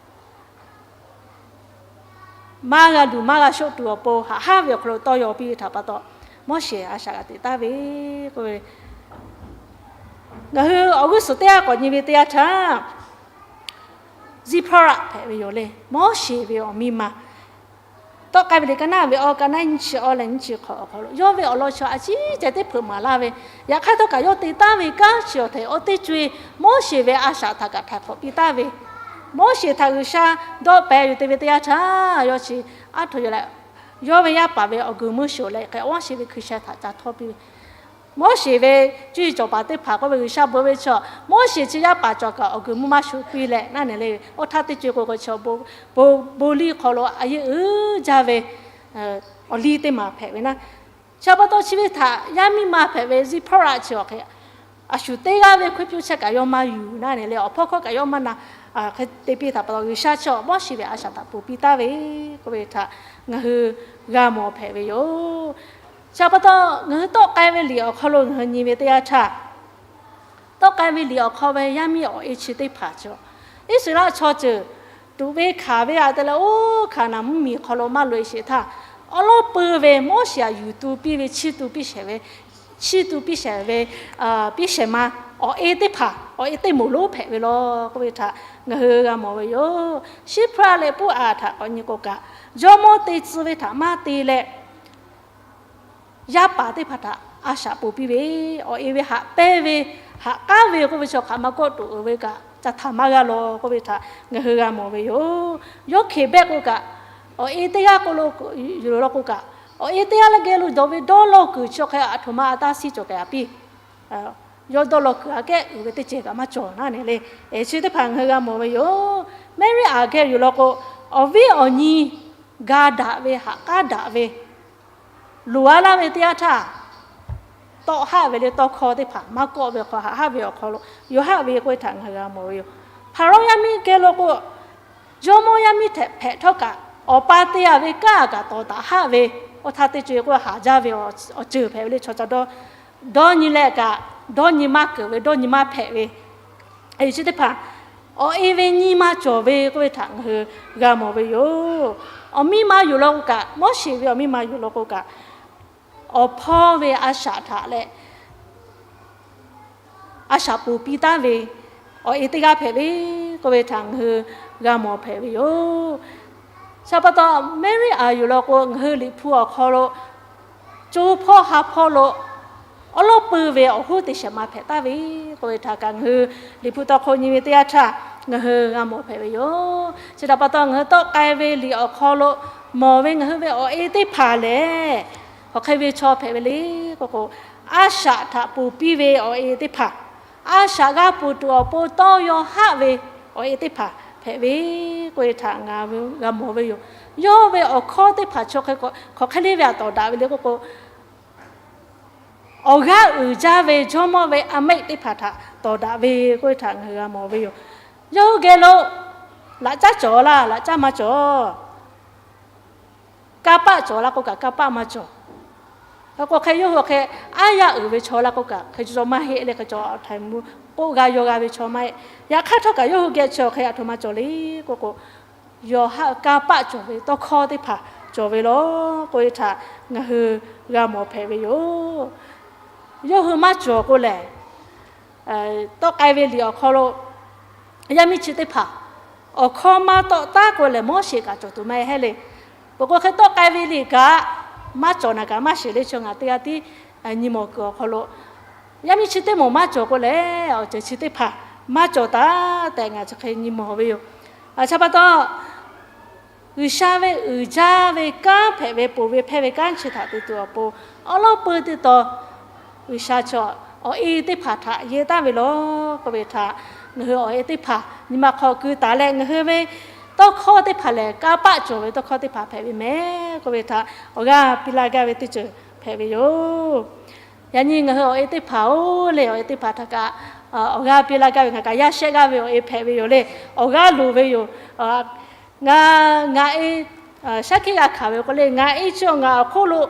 maˇ g'a luˬ maˇ g'a shoˆ tuˬ awˬ pon haꞈ haˉ ve awˬ hk'aw lo tawˇ yaw piˇ ve htaꞈ pa taw, Moˉseˍ a shaꞈ g'a teꞈ taˍ ve k'oˆ ve, ngaˬ hui awˬ g'uˇ suhˍ teˇ g'aˇ k'awꞈ nyi ve teˇ yanˇ htaˇ, Ziˇhpaˇraˆ hpehꞈ ve yoˬ le. Moˉseˍ ve awˬ miˇ ma, tawˆ k'ai ve liꞈ ka naˆ ve awˬ ka naˆ nyiˇ chi awˬ leh nyiˇ chi hk'awꞈ awˬ hk'aw lo yawˇ ve awˬ lawn chi aꞈ ciˉ ceh teˇ hpeuꞈ maˍ laˇ ve, yaꞈ hk'aˇ htawˇ kaꞈ yawˇ te taˍ ve kanˉ chi awˬ htehꞈ awˬ teˇ co-e Moˉseˍ ve a shaꞈ htaꞈ kaꞈ htaiˍ hk'awꞈ piˇ taˍ ve, Moˉseˍ htaꞈ G'uiˬsha dawˆ pehˍ yuˬ te ve teˇ yanˇ htaˇ, yawˇ chi aˉ htoꞈ yaw leh, yawˇ ve yaˇ paˍ ve awˬ guiˬ mvuhˇ shoˍ leh hk'e awˬ maˇ sheˍ ve hkui sheh htaꞈ ca htawˇ piˇ ve, Moˉseˍ ve cuˇ yiˍ cawˬ paˍ teˇ hpaˍ k'oˆ ve G'uiˬsha bon ve chaw, Moˉseˍ chi yaˇ paˍ cawˬ kaꞈ awˬ guiˬ mvuhˇ maˇ shuˍ piˇ leh naˉ ne le, oˇ htaˇ teˇ co-e k'o k'o chaw bon liˇ hk'aw lo a yeˇ uiˍ jaˇ ve awˬ liˇ teˇ maˬ hpehꞈ ve naˉ. Chi pa taw chi ve htaꞈ yaˇ miˇ ma hpehꞈ ve Ziˇhpaˇraˆ chi awˬ hk'e, a shu teˇ g'aˇ ve hkui piˇ chehˇ kaꞈ yawˇ maˇ yuˬ naˉ ne le, awˬ hpawˇ hkawˇ kaꞈ yawˇ maˇ na, hk'e te piˇ htaꞈ pa taw G'uiˬsha chi Moˉseˍ ve a shaꞈ htaꞈ ponˬ piˇ taˍ ve k'oˆ ve htaꞈ ngaˬ hui g'a mawˬ hpehꞈ ve yoˬ. Chi pa taw ngaˬ hui tawˆ k'ai ve liꞈ awˬ hk'aw lo ngaˬ hui nyi ve teˇ yanˇ htaˇ, tawˆ k'ai ve liꞈ awˬ hk'aw ve yaˇ miˇ awˬ e chi teˇ hpaˍ cawˬ, Iˉsaˍreˍlaˆ chaw ceuˬ tuꞈ ve hkanˍ ve aꞈ te leh oˇ Hkaˍnanˍ mvuhˇmiˬ hk'aw lo maˇ loꞈ e sheˍ htaˇ, awˉ lawˉ peu ve Moˉseˍ aꞈ yuˬ tu piˇ ve chiˇ tu piˇ shehˍ ve, chiˇ tu piˇ shehˍ ve, piˇ shehˍ ma awˬ e teˇ hpaˍ awˬ e teˇ moˍ lonˉ hpehꞈ ve law k'oˆ ve htaꞈ ngaˬ hui g'a mawˬ ve yoˬ. Shiˉhpaˇraˆ leh Puˉaˍ htaꞈ k'awꞈ nyi k'o kaꞈ, jawˇmawˇ te tcuh ve htaꞈ maˇ te leh, yaˇ paˍ teˇ hpaˍ htaꞈ a shaꞈ ponˬ piˇ ve, awˬ e ve haꞈ pehnˇ ve, haꞈ k'aˉ ve k'oˆ ve chaw hk'aˬ ma kawˆ tuˬ uiˍ ve kaꞈ ca htaꞈ maˇ g'a law k'oˆ ve htaꞈ ngaˬ hui g'a mawˬ ve yoˬ. Yawˇ hkeꞈ behˆ k'o kaꞈ, awˬ e teˇ g'aˇ k'o lo yuˬ law k'o kaꞈ, awˬ e teˇ g'aˇ leh geh lo dawˬ ve dawˇ law kuiˬ chi awˬ hk'e aˬ htoꞈ ma a taˇ siˉ cawˬ k'ai a piˇ. Yawˇ dawˇ law kuiˬ aꞈ kehˉ uiˍ ve teˇ ceuˬ kaꞈ maˇ cawˬ naˉ ne le. Chi teˇ hpaˍ ngaˬ hui g'a mawˬ ve yoˬ. Mehˉriˆaꞈ geh yuˬ law k'o, awˬ viˉ awˬ nyi ga daꞈ ve haꞈ k'aˉ daꞈ ve loˍ a laˇ ve teˇ yanˇ htaˇ, tawˆ haˆ ve le tawˇ hkawˇ teˇ hpaˍ maˇ kawˆ ve hk'aw haꞈ haˆ ve awˬ hk'aw lo yawˇ haˆ ve k'oˆ ve htaꞈ ngaˬ hui g'a mawˬ ve yoˬ. Hpaˍrawˇ yaˇ miˇ geh lo k'o, jawˇmawˇ yaˇ miˇ hpehꞈ htawˇ kaꞈ awˬ pa te a ve kanˉ kaꞈ tawˍ taˍ haˆ ve, oˇ htaˇ teˇ co e k'o haˍ jaˇ ve awˬ ceuˬ hpehꞈ ve le. Chaw ca dawˇ, dawˇ nyi leh kaꞈ dawˇ nyi maˇ keunˍ ve, dawˇ nyi maˇ hpehꞈ ve, chi teˇ hpaˍ awˬ e ve nyi ma cawˬ ve k'oˆ ve htaꞈ ngaˬ hui g'a mawˬ ve yoˬ. Awˬ miˇ ma yoˬ law k'o kaꞈ, Moˉseˍ ve awˬ miˇ ma yoˬ law k'o kaꞈ, awˬ hpawˇ ve a shaꞈ htaꞈ leh a shaꞈ ponˬ piˇ taˉ ve awˬ e teˇ g'aˇ hpehꞈ ve k'oˆ ve htaꞈ ngaˬ hui g'a mawˬ hpehꞈ ve yoˬ. Chi pa taw, Maˍriˆ aˬ yoˬ law k'o, ngaˬ hui Liꞈ hpu awˬ hk'aw lo co hpawˇ ha hpawˇ lo awˉ lawˉ peuˇ ve awˬ hoˉ te shehˍ ma hpehꞈ taˍ ve k'oˆ ve htaꞈ kaꞈ ngaˬ hui Liꞈ hpu tawˇ hk'oˆ nyi ve teˇ yanˇ htaˇ ngaˬ hui g'a mawˬ hpehꞈ ve yoˬ. Chi htaꞈ pa taw, ngaˬ hui tawˆ k'ai ve liꞈ awˬ hk'aw lo mawˬ ve ngaˬ hui ve awˬ e teˇ hpaˍ lehˬ, hk'aˬ hk'e ve chaw hpehꞈ ve le k'oˆ k'o, a shaꞈ htaꞈ ponˬ piˇ ve awˬ e teˇ hpaˍ, a shaꞈ g'a ponˬ tuˬ awˬ pon tawˇ yaw haˆ ve awˬ e teˇ hpaˍ hpehꞈ ve k'oˆ ve htaꞈ ngaˬ g'a mawˬ ve yoˬ. Yawˇ ve awˬ hkawˇ teˇ hpaˍ chi hk'e hk'aˬ hk'e le ve htaꞈ tawˍ daꞈ ve le k'oˆ k'o, awˬ g'aˇ uiˍ jaˇ ve jawˇmawˇ ve a mehˆ teˇ hpaˍ htaꞈ tawˍ daꞈ ve k'oˆ ve htaꞈ ngaˬ hui g'a mawˬ ve yoˬ. Yawˇ hui geh lo laꞈ caˉ cawˬ laˇ, laꞈ caˉ maˇ cawˬ. Kanˇ paˆ cawˬ laˇ k'o kaꞈ, kanˇ paˆ maˇ cawˬ. Hk'e k'o hk'e yawˇ hui hk'e aˉ yaˇ uiˍ ve chaw laˇ k'o kaꞈ, hk'e cawˬ maˇ heˆ leh hk'e cawˬ htaiˍ mvuh k'oˆ g'a yaw g'a ve chaw maˇ heˆ. Yaꞈ hk'aˇ htawˇ kaꞈ yawˇ hui geh chi awˬ hk'e aˬ htoꞈ ma cawˬ le k'oˆ k'o, yawˬ haˆ kanˇ paˆ cawˬ ve tawˇ hkawˇ teˇ hpaˍ cawˬ ve law k'oˆ ve htaꞈ ngaˬ hui g'a mawˬ hpehꞈ ve yoˬ. Yawˇ hui maˇ cawˬ k'o lehˬ, tawˆ k'ai ve liꞈ awˬ hk'aw lo yaˇ miˇ chi teˇ hpaˍ awˬ hkawˇ maˇ tawˆ taˉ k'o lehˬ, Moˉseˍ kaꞈ cawˬ tuˬ maˇ heˆ le. Peuˬ k'o hk'e tawˆ k'ai ve liꞈ kaꞈ maˇ cawˬ naˍ kaꞈ maˇ shiˍ le. Chi ngaˬ teˇ g'aˇ tiˉ nyi mawˬ kuiˬ awˬ hk'aw lo, yaˇ miˇ chi teˇ moˍ maˇ cawˬ k'o lehˬ, awˬ ceuˬ chi teˇ hpaˍ maˇ cawˬ taˍ tehꞈ ngaˬ chi hk'e nyi mawˬ ve yoˬ. Chi pa taw, G'uiˬsha ve uiˍ jaˇ ve kanˉ hpehꞈ ve ponˬ ve hpehˇ ve kanˉ chi htaꞈ te tuˬ awˬ pon, awˉ lawˉ peuˇ teˇ taw G'uiˬsha chaw awˬ e teˇ hpaˍ htaꞈ yehˇ taˍ ve law k'oˆ ve htaꞈ ngaˬ hui awˬ e teˇ hpaˍ nyi ma hk'aw keu taˍ leh, ngaˬ hui ve tawˇ hkawˇ teˇ hpaˍ lehˬ, kanˇ paˆ cawˬ ve tawˇ hkawˇ teˇ hpaˍ hpehꞈ ve mehˍ k'oˆ ve htaꞈ awˬ g'aˇ piˇ laˇ gaˇ ve teˇ ceuˬ hpehꞈ ve yoˬ. Yaꞈ nyi ngaˬ hui awˬ e teˇ hpaˍ-oˬ le, awˬ e teˇ hpaˍ htaꞈ kaꞈ awˬ g'aˇ piˇ laˇ gaˇ ve ngaˬ kaꞈ yaˇ shehˆ g'aˇ ve awˬ e hpehꞈ ve yoˬ le. Awˬ g'aˇ loˍ ve yoˬ. Ngaˬ, ngaˬ e shaˉ hkiˆ g'a hkanˍ ve k'o le, ngaˬ e chi ngaˬ awˬ hk'oˆ lo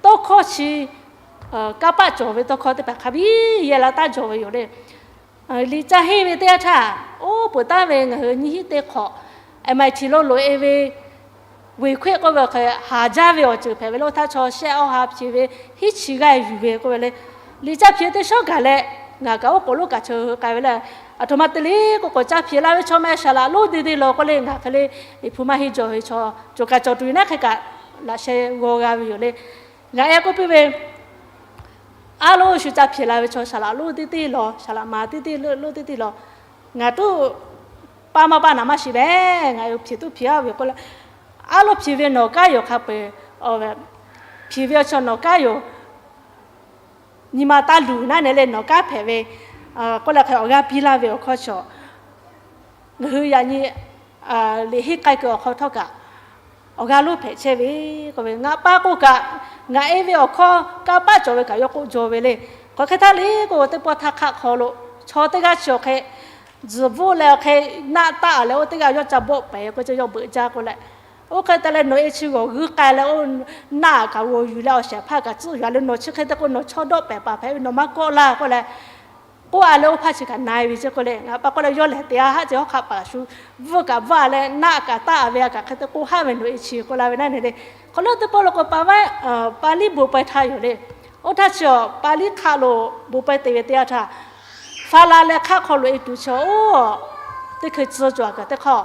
tawˇ hkawˇ chi kanˇ paˆ cawˬ ve tawˇ hkawˇ teˇ hpaˍ hk'a biˇ yehˇ la taˉ jawˬ ve yoˬ le. Liꞈ caˇ henˇ ve teˇ yanˇ htaˇ, oˇ peuˬ taˍ ve ngaˬ hui nyiˇ hinˉ teˇ hk'awꞈ M I T lo loꞈ e ve, Vuiˬ hkuehˆ k'oˆ ve awˬ hk'e haˍ jaˇ ve awˬ ceuˬ hpehꞈ ve le. Oˇ htaˇ chaw shehˆ awˇ ha hpyi ve hiˉ chi g'aˇ yuˬ ve k'oˆ ve le. Liꞈ caˇ hpyi teˇ shawˉ gaˬ leh, ngaˬ kaꞈ oˉ k'oˍ lonˉ kaꞈ cheu k'ai ve le. Aˬ htoꞈ ma te le k'oˆ k'o, caˇ hpyi laˇ ve chaw meh saˍ laꞈ lonˉ deˇ deˇ law k'oˆ le, ngaˬ hk'e le Liꞈ hpu maˇ henˇ jaw ve chaw cawˬ kaꞈ cawˬ tuˬ yoˬ naˉ hk'e kaꞈ laꞈ sheh g'aw g'a ve yoˬ le. Ngaˬ e k'oˆ piˇ ve, aˉ lonˉ shu caˇ hpyi la ve chaw saˍ laꞈ lonˉ teˇ teˇ law, saˍ laꞈ ma teˇ teˇ lonˉ teˇ teˇ law, ngaˬ tuˉ paˇ maˇ paˇ naˍ maˇ shiˍ mehˍ. Ngaˬ yoˬ hpyi tuˉ hpyi a ve k'oˆ le. Aˉ lonˉ hpyi ve nawˬ kanˉ yoˬ hk'a peu-eˬ, hpyi ve chaw nawˬ kanˉ yoˬ nyi ma taˇ luˬ naˉ ne le, nawˬ kanˉ hpehꞈ ve k'oˆ leh hk'e awˬ g'aˇ piˇ laˇ ve awˬ hkawˇ chaw, ngaˬ hui yaꞈ nyi liꞈ henˇ k'ai kuiˬ awˬ hk'aw htawˇ kaꞈ awˬ g'aˇ lonˉ hpehꞈ chehˇ ve k'oˆ ve, ngaˬ paˇ k'oˆ kaꞈ ngaˬ e ve awˬ hkawˇ kanˇ paˆ cawˬ ve kaꞈ yawˇ k'oˆ jaw ve le. Hk'aˬ hk'e htaˇ le k'oˆ k'o, teˇ pawˆ htaˇ hk'aˆ hk'aw lo chaw teˇ g'aˇ chi awˬ hk'e tzuhˬ bvuhˆ leh awˬ hk'e naˆ taˆ leh, oˇ teˇ g'aˇ yawˇ ca bawˆ pehˍ k'o, yawˇ beuꞈ jaˇ k'oˆ leh, oˇ hk'e te leh nawˬ e chi g'awˬ g'uiˇ k'ai leh, oˇ naˆ kaꞈ g'awˬ yuˬ leh awˬ shehˍ hpaˇ kaꞈ tcuhˆ yuˬ a le. Nawˬ chi hk'e te k'o, nawˬ chaw dawˆ pehˍ paˍ hpehꞈ ve nawˬ maˇ kawˆ laˇ k'oˆ leh, k'oˆ a leh oˇ hpaˇ chi kaꞈ na e ve ceˇ k'oˆ le. Ngaˬ paˇ k'oˆ leh, yawˇ lehˬ te a haˆ ceh hawˉ hk'aˆ paˍ shu bvuhˆ kaꞈ bvuhˆ a leh naˆ kaꞈ taˆ ve a kaꞈ hk'e te k'oˆ haˆ ve nawˬ e chi k'oˆ la ve naˉ ne le. Hk'aw lo teˇ pawˆ lo k'o, pa vaˉ, Paˍliˇ bon pawehˇ htaˇ yoˬ le. Oˇ htaˇ chi Paˍliˇ hk'aˆ lo bon pawehˇ te ve teˇ yanˇ htaˇ, Faˍlaˍ leh hk'aˆ hk'aw loꞈ e tuˬ chi oˇ teˇ hkui tcuh cawˬ a kaꞈ teˇ hk'aˇ,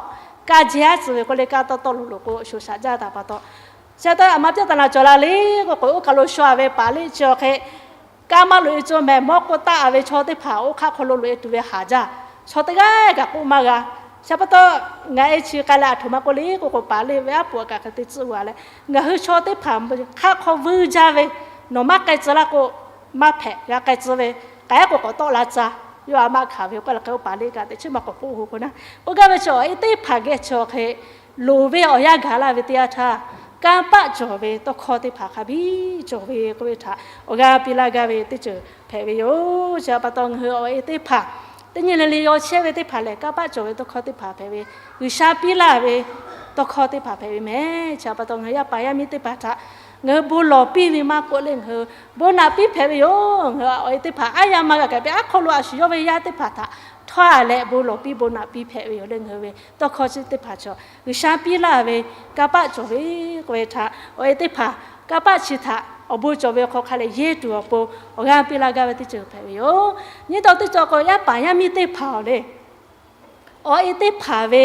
kaˇ jehˇ aˉ tcuh ve k'oˆ le, kaˇ tawˆ tawˆ loꞈ loꞈ k'o shoˍ shaꞈ jaˇ taˍ pa taw, chi htaꞈ aˬ ma piˇ taˍ naˍ cawˬ la le k'oˆ k'o, oˇ kaˬ lo shu a ve Paˍliˇ chi awˬ hk'e kaˇ maˇ loꞈ e cawˬ mehˍ. Mawˇ k'oˆ taˆ a ve chaw teˇ hpaˍ oˇ hk'aˆ hk'aw lo loꞈ e tuˬ ve haˍ jaˇ. Chaw teˇ g'aˇ kaꞈ k'oˆ maˇ g'a. Chi pa taw, ngaˬ e chi k'ai leh aˬ htoꞈ ma k'oˆ le k'oˆ k'o, Paˍliˇ ve aˉ poꞈ kaꞈ hk'e te tcuhˆ g'a leh, ngaˬ hui chaw teˇ hpaˍ hk'aˆ hk'aw vuiˇ jaˇ ve, nawˬ maˇ k'ai tcuh laˇ k'o, maˇ hpehꞈ g'a k'ai tcuh ve, k'ai k'o k'awꞈ tawˆ la tcuh. Yawˇ a maˇ hkanˍ ve k'oˆ leh hk'e, oˇ Paˍliˇ kaꞈ teꞈ chiˉ maˇ k'awꞈ k'oˆ ho k'o naˉ, k'oˆ gaˇ ve chi awˬ e teˇ hpaˍ geh chi awˬ hk'e loˍ ve awˬ yanˇ gaˬ laˇ ve teˇ yanˇ htaˇ, kanˇ paˆ cawˬ ve tawˇ hkawˇ teˇ hpaˍ hk'a biˇ cawˬ ve k'oˆ ve htaꞈ awˬ g'aˇ piˇ laˇ gaˇ ve teˇ ceuˬ hpehꞈ ve yoˬ. Chi htaꞈ pa taw, ngaˬ hui awˬ e teˇ hpaˍ teˇ nyi le le yaw chehˇ ve teˇ hpaˍ lehˬ, kanˇ paˆ cawˬ ve tawˇ hkawˇ teˇ hpaˍ hpehꞈ ve, G'uiˬsha piˇ laˇ ve tawˇ hkawˇ teˇ hpaˍ hpehꞈ ve mehˍ. Chi htaꞈ pa taw, ngaˬ hui yaˇ paˍ yaˇ miˇ teˇ hpaˍ htaꞈ ngaˬ hui bon lawˬ piˇ ve maˇ k'oˆ leh, ngaˬ hui bon naꞈ piˇ hpehꞈ ve yoˬ. Ngaˬ hui awˬ e teˇ hpaˍ aˉ yaˇ maˇ g'a kaꞈ pehꞈ, aˉ hk'aw lo a shu yawˇ ve yaˇ teˇ hpaˍ htaꞈ htawˇ a leh bon lawˬ piˇ bon naꞈ piˇ hpehꞈ ve yoˬ leh, ngaˬ hui ve tawˇ hkawˇ chi teˇ hpaˍ chaw G'uiˬsha piˇ laˇ ve kanˇ paˆ cawˬ ve k'oˆ ve htaꞈ awˬ e teˇ hpaˍ kanˇ paˆ chi htaꞈ awˬ bon cawˬ ve awˬ hk'aw hk'a leh yehˇ tuˬ awˬ pon awˬ g'aˇ piˇ laˇ gaˇ ve teˇ ceuˬ hpehꞈ ve yoˬ. Nyi taw teˇ cawˬ k'o, yaˇ paˍ yaˇ miˇ teˇ hpaˍ awˬ le awˬ e teˇ hpaˍ ve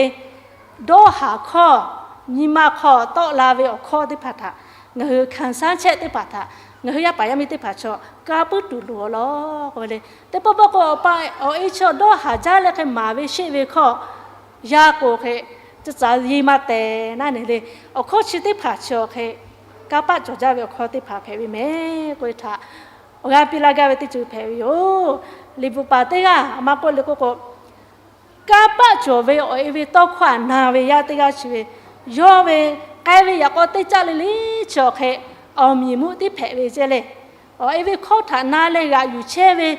dawˇ haˍ hkawˇ, nyi ma hk'aw tawˆ la ve awˬ hkawˇ teˇ hpaˍ htaꞈ ngaˬ hui hkanˍ shaˉ chehˇ teˇ hpaˍ htaꞈ ngaˬ hui yaˇ paˍ yaˇ miˇ teˇ hpaˍ chaw kanˇ puiˉ tuˬ loˍ a law k'oˆ ve le. Teˇ pawˆ pawˆ k'o, awˬ pa awˬ e chaw dawˇ haˍ jaˇ leh hk'e maˍ ve sheˆ ve hkawˇ yaˇ k'o hk'e, tcuh tcuh yi ma tehˬ naˇ nehˬ le. Awˬ hkawˇ chi teˇ hpaˍ chi awˬ hk'e kanˇ paˆ cawˬ jaˇ ve awˬ hkawˇ teˇ hpaˍ hpehꞈ ve mehˍ k'oˆ ve htaꞈ awˬ g'aˇ piˇ laˇ gaˇ ve teˇ ceuˬ hpehꞈ ve yoˬ. Liꞈ bvuhꞈ paˍ teˇ g'aˇ a ma k'oˆ le k'oˆ k'o, kanˇ paˆ cawˬ ve awˬ e ve tawˇ hkawˇ htaꞈ na ve yaˇ teˇ g'aˇ chi ve, yawˇ ve k'ai ve yaꞈ k'aw teˇ caˆ le le chi awˬ hk'e awˬ miˬ muˆ tiˉ hpehꞈ ve ceˇ le. Awˬ e ve hkawˇ htaꞈ na leh g'aꞈ yuˬ chehˇ ve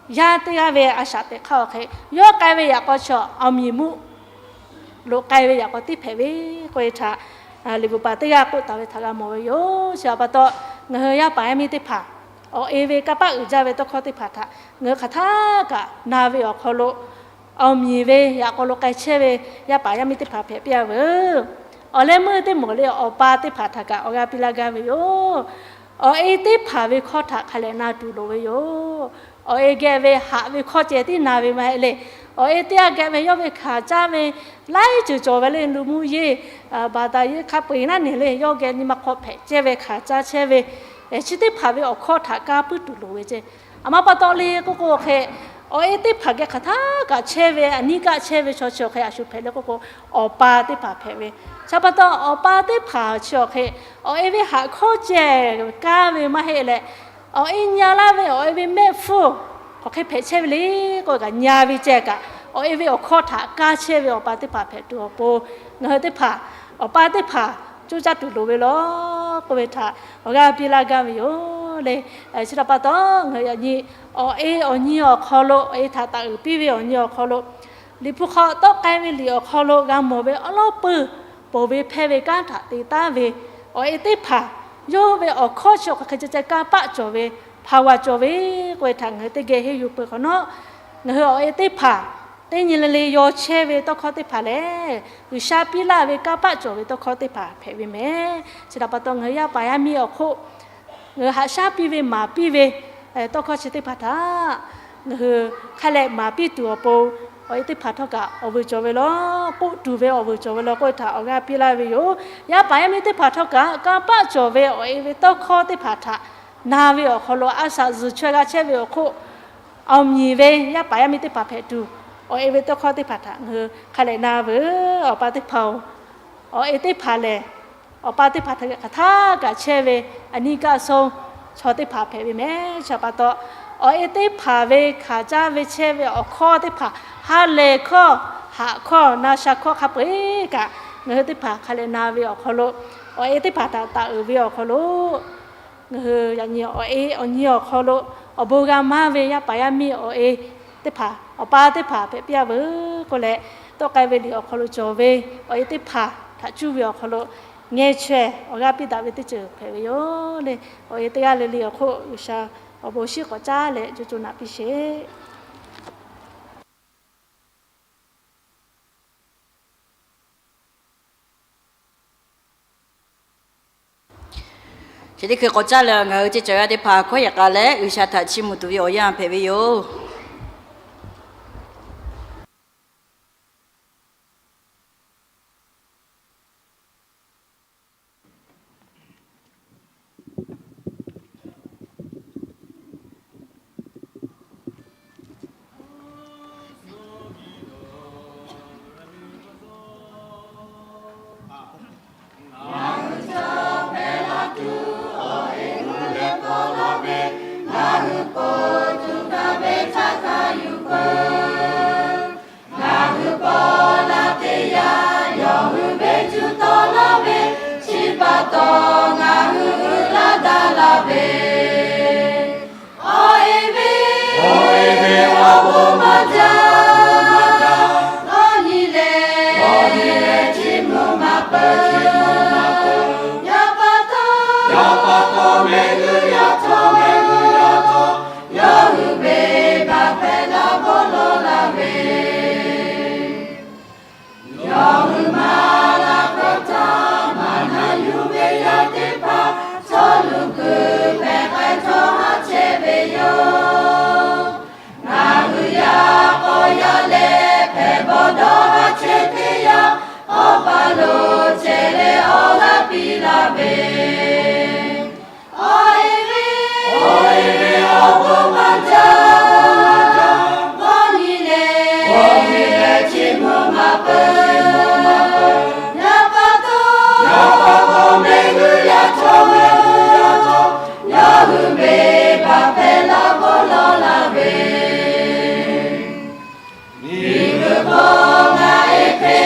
yaˇ teˇ g'aˇ ve a shaꞈ teꞈ hk'aˇ awˬ hk'e, yawˇ k'ai ve yaꞈ k'aw chi awˬ miˬ muˆ lo k'ai ve yaꞈ k'aw tiˉ hpehꞈ ve k'oˆ ve htaꞈ liꞈ bvuhꞈ paˍ teˇ g'aˇ k'oˆ taˍ ve htaꞈ g'a mawˬ ve yoˬ. Chi htaꞈ pa taw, ngaˬ hui yaˇ paˍ yaˇ miˇ teˇ hpaˍ awˬ e ve kanˇ paˆ uiˍ jaˇ ve tawˇ hkawˇ teˇ hpaˍ htaꞈ ngaˬ hui hk'aˬ htaˇ kaꞈ na ve awˬ hk'aw lo, awˬ miˬ ve yaꞈ k'aw lo k'ai chehˇ ve yaˇ paˍ yaˇ miˇ teˇ hpaˍ hpehꞈ piˇ a veuˬ. Awˬ leh meuˇ teˇ maˬ le awˬ pa teˇ hpaˍ htaꞈ kaꞈ awˬ g'aˇ piˇ laˇ gaˇ ve yoˬ. Awˬ e teˇ hpaˍ ve hkawˇ htaꞈ hk'a leh na tuˬ loˍ ve yoˬ. Awˬ e geh ve haꞈ ve hkawˇ ceh tiˉ na ve maˇ heˆ le. Awˬ e teˇ g'aˇ geh ve yawˇ ve hkanˍ caˇ ve laiˉ ceuˬ cawˬ ve le, luˬ mvuh yeˬ, baˬ daꞈ yeˬ hk'a peu eˬ naˇ nehˬ le, yawˇ geh nyi ma hk'aw hpehꞈ chehˇ ve hkanˍ caˇ chehˇ ve chi teˇ hpaˍ ve awˬ hkawˇ htaꞈ kanˇ puiˉ tuˬ loˍ ve ceˇ. A ma pa taw le k'oˆ k'o hk'e, awˬ e teˇ hpaˍ geh hk'aˬ htaˇ kaꞈ chehˇ ve, a nyiˇ kaˆ chehˇ ve chaw chi awˬ hk'e a shu hpehꞈ le k'oˆ k'o, awˬ pa teˇ hpaˍ hpehꞈ ve. Chi pa taw, awˬ pa teˇ hpaˍ chi awˬ hk'e awˬ e ve haꞈ hkawˇ ceh kanˇ ve maˇ heˆ leh, awˬ e nya laˇ ve awˬ e ve mehˆ hpfuhˇ hk'aˬ hk'e hpehꞈ chehˇ ve le k'oˆ kaꞈ, nya ve ceh kaꞈ awˬ e ve awˬ hkawˇ htaꞈ kanˇ chehˇ ve awˬ pa teˇ hpaˍ hpehꞈ tuˬ awˬ pon, ngaˬ hui teˇ hpaˍ awˬ pa teˇ hpaˍ coˇ caˇ tuˬ loˍ ve law k'oˆ ve htaꞈ awˬ g'aˇ piˇ laˇ gaˇ ve yoˬ le. Chi htaꞈ pa taw, ngaˬ hui yaꞈ nyi awˬ e awˬ nyi awˬ hk'aw lo, awˬ e htaꞈ taˍ uiˍ piˇ ve awˬ nyi awˬ hk'aw lo, Liꞈ hpu hk'aw tawˆ k'ai ve liꞈ awˬ hk'aw lo g'a mawˬ ve awˉ lawˉ peuˬ, ponˬ ve hpehˇ ve kanˉ htaꞈ te taˉ ve awˬ e teˇ hpaˍ, yawˇ ve awˬ hkawˇ chi awˬ hk'aˬ hk'e ceh ceh kanˇ paˆ cawˬ ve, hpaˍ g'aꞈ cawˬ ve k'oˆ ve htaꞈ ngaˬ hui teˇ geh henˇ yuˬ peuˬ hk'awꞈ nawˉ, ngaˬ hui awˬ e teˇ hpaˍ teˇ nyi le le yaw chehˇ ve tawˇ hkawˇ teˇ hpaˍ lehˬ, G'uiˬsha piˇ laˇ ve kanˇ paˆ cawˬ ve tawˇ hkawˇ teˇ hpaˍ hpehꞈ ve mehˍ. Chi htaꞈ pa taw, ngaˬ hui yaˇ paˍ yaˇ miˇ awˬ hk'oˆ ngaˬ hui haꞈ shaˉ piˇ ve maˍ piˇ ve tawˇ hkawˇ chi teˇ hpaˍ htaꞈ ngaˬ hui hk'a leh maˍ piˇ tuˬ awˬ pon, awˬ e teˇ hpaˍ htawˇ kaꞈ awˬ vuiˬ cawˬ ve law, k'oˆ tuˬ ve awˬ vuiˬ cawˬ ve law k'oˆ ve htaꞈ awˬ g'aˇ piˇ laˇ ve yoˬ. Yaˇ paˍ yaˇ miˇ teˇ hpaˍ htawˇ kaꞈ kanˇ paˆ cawˬ ve awˬ e ve tawˇ hkawˇ teˇ hpaˍ htaꞈ na ve awˬ hk'aw lo, a shaꞈ zuhˬ chaweh g'a chehˇ ve awˬ hk'oˆ, awˬ miˬ ve yaˇ paˍ yaˇ miˇ teˇ hpaˍ hpehꞈ tuˬ, awˬ e ve tawˇ hkawˇ teˇ hpaˍ htaꞈ ngaˬ hui hk'a leh na veuˬ. Awˬ pa teˇ hpaˍ-oˬ, awˬ e teˇ hpaˍ lehˬ, awˬ pa teˇ hpaˍ htaꞈ hk'aˬ htaˇ kaꞈ chehˇ ve a nyiˇ kaˆ sho chaw teˇ hpaˍ hpehꞈ ve mehˍ. Chi htaꞈ pa taw, awˬ e teˇ hpaˍ ve hkanˍ caˇ ve chehˇ ve awˬ hkawˇ teˇ hpaˍ, ha lehˬ hkawˇ, haꞈ hkawˇ, na sha hkawˇ hk'a peu eˬ kaꞈ, ngaˬ hui teˇ hpaˍ hk'a leh na ve awˬ hk'aw lo, awˬ e teˇ hpaˍ htaꞈ taˍ uiˍ ve awˬ hk'aw lo, ngaˬ hui yaꞈ nyi awˬ e awˬ nyi awˬ hk'aw lo awˬ bon g'a maˇ ve yaˇ paˍ yaˇ miˇ awˬ e teˇ hpaˍ, awˬ pa teˇ hpaˍ hpehꞈ piˇ a veuˬ k'oˆ leh, tawˆ k'ai ve liꞈ awˬ hk'aw lo cawˬ ve awˬ e teˇ hpaˍ htaꞈ cuˇ ve awˬ hk'aw lo ngeh chaweh awˬ g'aˇ piˇ daꞈ ve teˇ ceuˬ hpehꞈ ve yoˬ le. Awˬ e teˇ g'aˇ le le awˬ hk'oˆ G'uiˬsha awˬ bon shiˉ k'awꞈ caˉ leh co co naꞈ piˇ sheˍ. Chi teˇ hkui k'awꞈ caˉ leh, ngaˬ hui ceˇ cawˬ g'a teˇ hpaˍ hkawˉ yehˬ k'a leh G'uiˬsha htaꞈ chiˇ mvuh tuˬ ve awˬ yanˇ hpehꞈ ve yoˬ. taw ngaˬ hui uiˍ laˇ daꞈ laˇ ve, awˬ e ve, awˬ e ve awˬ bon maˇ jaˇ. G'awˇ nyi leh, g'awˇ nyi leh chiˇ mvuh maˇ peuˬ. Yaˇ pa taw, yaˇ pa taw mehˆ g'uˇ yaˇ htawˇ, mehˆ g'uˇ yaˇ htawˇ, yawˇ hui venˇbaˆ hpehꞈ la bon lawˬ laˇ ve, yawˇ hui maˇ laˇ hk'aˇ htaˇ, maˇ naˬ yuˬ ve yaˇ teˇ hpaˍ chaw luˬ kuiˬ hpehꞈ k'ai htawˇ haˉ chehˇ ve yoˬ. Ngaˬ hui yaˇ k'aw yaˇ leh hpehꞈ bawˬ dawˇ haˉ chehˇ teˇ yanˇ, awˬ pa lo chehˇ leh awˬ g'aˇ piˇ laˇ ve, awˬ e ve, awˬ e ve awˬ bon maˇ jaˇ. G'awˇ nyi leh, g'awˇ nyi leh chiˇ mvuh maˇ peuˬ. Yaˇ pa taw, yaˇ pa taw mehˆ g'uˇ yaˇ htawˇ, mehˆ g'uˇ yaˇ htawˇ, yawˇ hui venˇbaˆ hpehꞈ la bon lawˬ laˇ ve, miˬguiˬ hk'oˆ ngaˬ e hk'e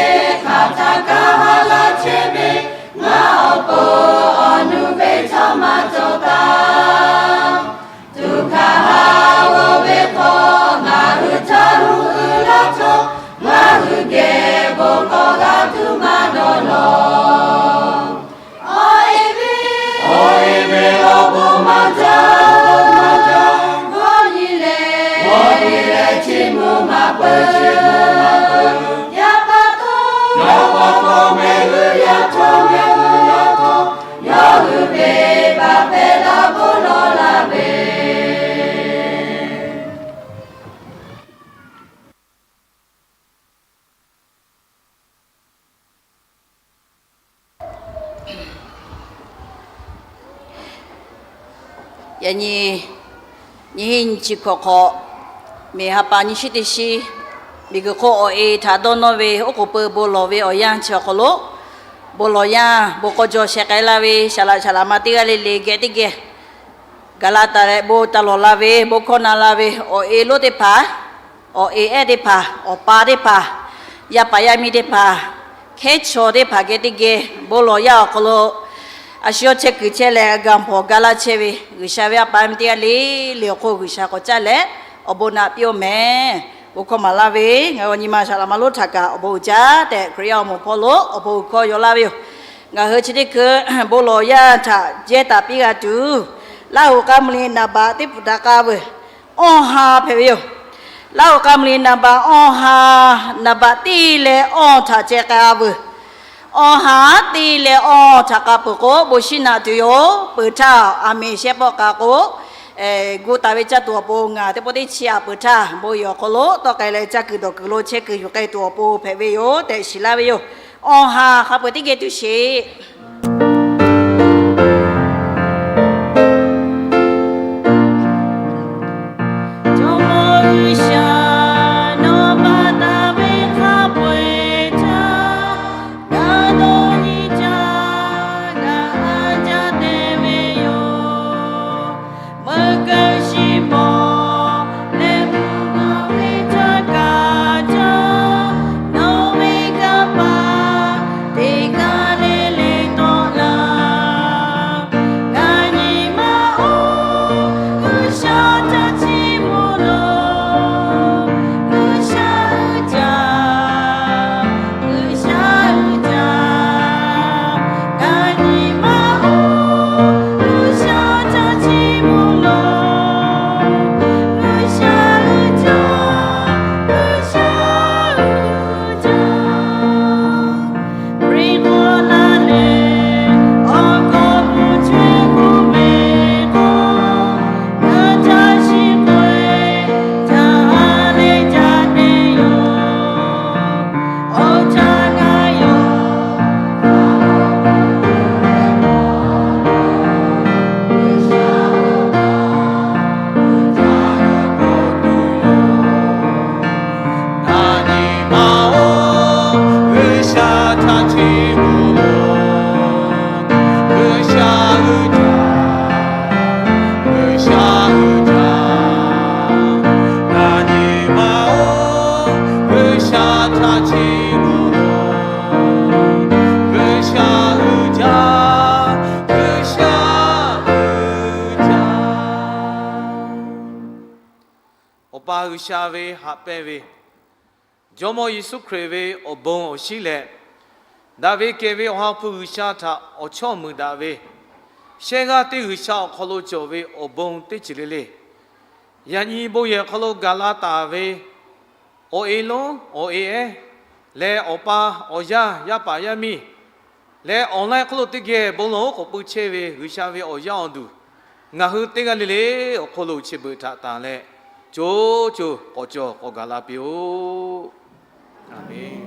hk'aˬ htaˇ kaˇ haˉ laˇ chehˇ ve, ngaˬ awˬ pon awˬ nu ve chaw maˇ cawˬ taˍ. Tuꞈ hkaˍ haˉ g'awˇ ve hk'aw ngaˬ hui htaˇ hu uiˍ laˇ htawˇ, ngaˬ hui geh bon hkawˇ g'a tuˬ maˇ dawˇ lawˬ. Awˬ e ve, awˬ e ve awˬ bon maˇ jaˇ, maˇ jaˇ. G'awˇ nyi leh, g'awˇ nyi leh chiˇ mvuh maˇ peuˬ. Yaˇ pa taw, yaˇ pa taw mehˆ g'uˇ yaˇ htawˇ, mehˆ g'uˇ yaˇ htawˇ, yawˇ hui venˇbaˆ hpehꞈ la bon lawˬ laˇ ve, yaꞈ nyi nyiˇ hinˉ nyiˇ chi hkawꞈ hk'awꞈ, miˬ ha pa nyiˇ shiˉ teˇ shiˉ, miˬguiˬ hk'oˆ awˬ e htaꞈ dawˇ nawˇ ve oˉ k'oˍ pui bon lawˬ ve awˬ yanˇ chi awˬ hk'aw lo, bon lawˬ yanˇ bon k'aw jaw sheh k'ai laˇ ve saˍ laꞈ saˍ laꞈ ma teˇ g'aˇ le le geh teˇ geh gaˬ la taˍ leh bon taˍ lawˬ la ve, bon hkawˇ na la ve awˬ e lonˉ teˇ hpaˍ, awˬ e ehˉ teˇ hpaˍ, awˬ pa teˇ hpaˍ, yaˇ paˍ yaˇ miˇ teˇ hpaˍ, hkehˉ chaw teˇ hpaˍ geh teˇ geh bon lawˬ yanˇ awˬ hk'aw lo, a shu yawˇ chehˇ kuiˬ chehˇ leh g'a hpawnˬ ga laˇ chehˇ ve G'uiˬsha ve yaˇ paˍ yaˇ miˇ teˇ g'aˇ le le awˬ hk'oˆ G'uiˬsha k'awꞈ caˇ leh awˬ bon naꞈ piˇ-oˬ mehˍ. Bon hkawˇ maˍ laˇ ve, ngaˬ hui awˬ nyi ma saˍ laꞈ ma lonˉ htaꞈ kaꞈ awˬ bon uiˍ jaˇ tehꞈ, Hkriꞈ yaˇ awˬ moˍ hpawˇ lo awˬ bon uiˍ hkawˇ yaw laˇ ve yoˬ. Ngaˬ hui chi teˇ hkui bon lawˬ yanˇ htaꞈ jehˇ taˍ piˇ g'a tuˬ, Laˇhuˍ k'a mvuh liꞈ naˍ baꞈ teˇ hpu daꞈ k'a veuˬ, awˇ ha hpehꞈ ve yoˬ. Laˇhuˍ k'a mvuh liꞈ naˍ baꞈ awˇ ha, naˍ baꞈ teˇ leh awˇ htaꞈ ceh k'a veuˬ. Awˇ ha teˇ leh awˇ htaꞈ k'a peuˬ k'o, bon shiˉ naꞈ tuˬ yoˬ. Peuˬ htaˇ, aˬ miˍ shehˆ pawˆ k'a k'o, gu taˍ ve caˇ tuˬ awˬ pon ngaˬ teˇ pawˆ teˇ chi a peuˬ htaˇ, bon yehˬ awˬ hk'aw lo tawˆ k'ai leh caˇ kuiˬ dawˬ kuiˬ lo chehˇ kuiˬ yuˬ k'ai tuˬ awˬ pon hpehꞈ ve yoˬ tehꞈ shiˍ laˇ ve yoˬ. Awˇ ha hk'a peuˬ teˇ geh tuˬ sheˍ. Jawˇmawˇ G'uiˬsha, nawˬ baˬ taˍ ve hk'a peu-eˬ htaˇ, ngaˬ dawˇ nyi jaˇ, ngaˬ a jaˇ te ve yoˬ. Meuˇ keu shiˍ mawˬ leh mvuhˇ naw ve htaˇ kaꞈ jaˇ, nawˬ ve kanˇ paˍ teˇ g'aˇ le le pa G'uiˬsha ve haꞈ pehnˇ ve, Jawˇmawˇ Yeˍsuˆ Hkriꞈ ve awˬ bon awˬ shinˉ leh, daꞈ ve kehˬ ve Awˬ ha hpu G'uiˬsha htaꞈ awˬ chawˇ muiˬ daꞈ ve, shehˇ g'aˇ teˇ G'uiˬsha awˬ hk'aw lo cawˬ ve awˬ bon teˇ ceuˬ le le, yaꞈ nyi bon yehˬ hk'aw lo gaˬ la taˍ ve awˬ e lonˉ awˬ e ehˉ leh awˬ pa awˬ yaˇ, yaˇ paˍ yaˇ miˇ leh online hk'oˆ lo teˇ geh bon lawˬ oˉ k'oˍ pui chehˇ ve G'uiˬsha ve awˬ yaˇ awˬ duˬ, ngaˬ hui teˇ g'aˇ le le awˬ hk'aw lo chi beuꞈ htaꞈ tanˬ leh, co co k'awꞈ cawˬ k'awꞈ gaˬ la piˇ-oˆ. Aˍmenˍ.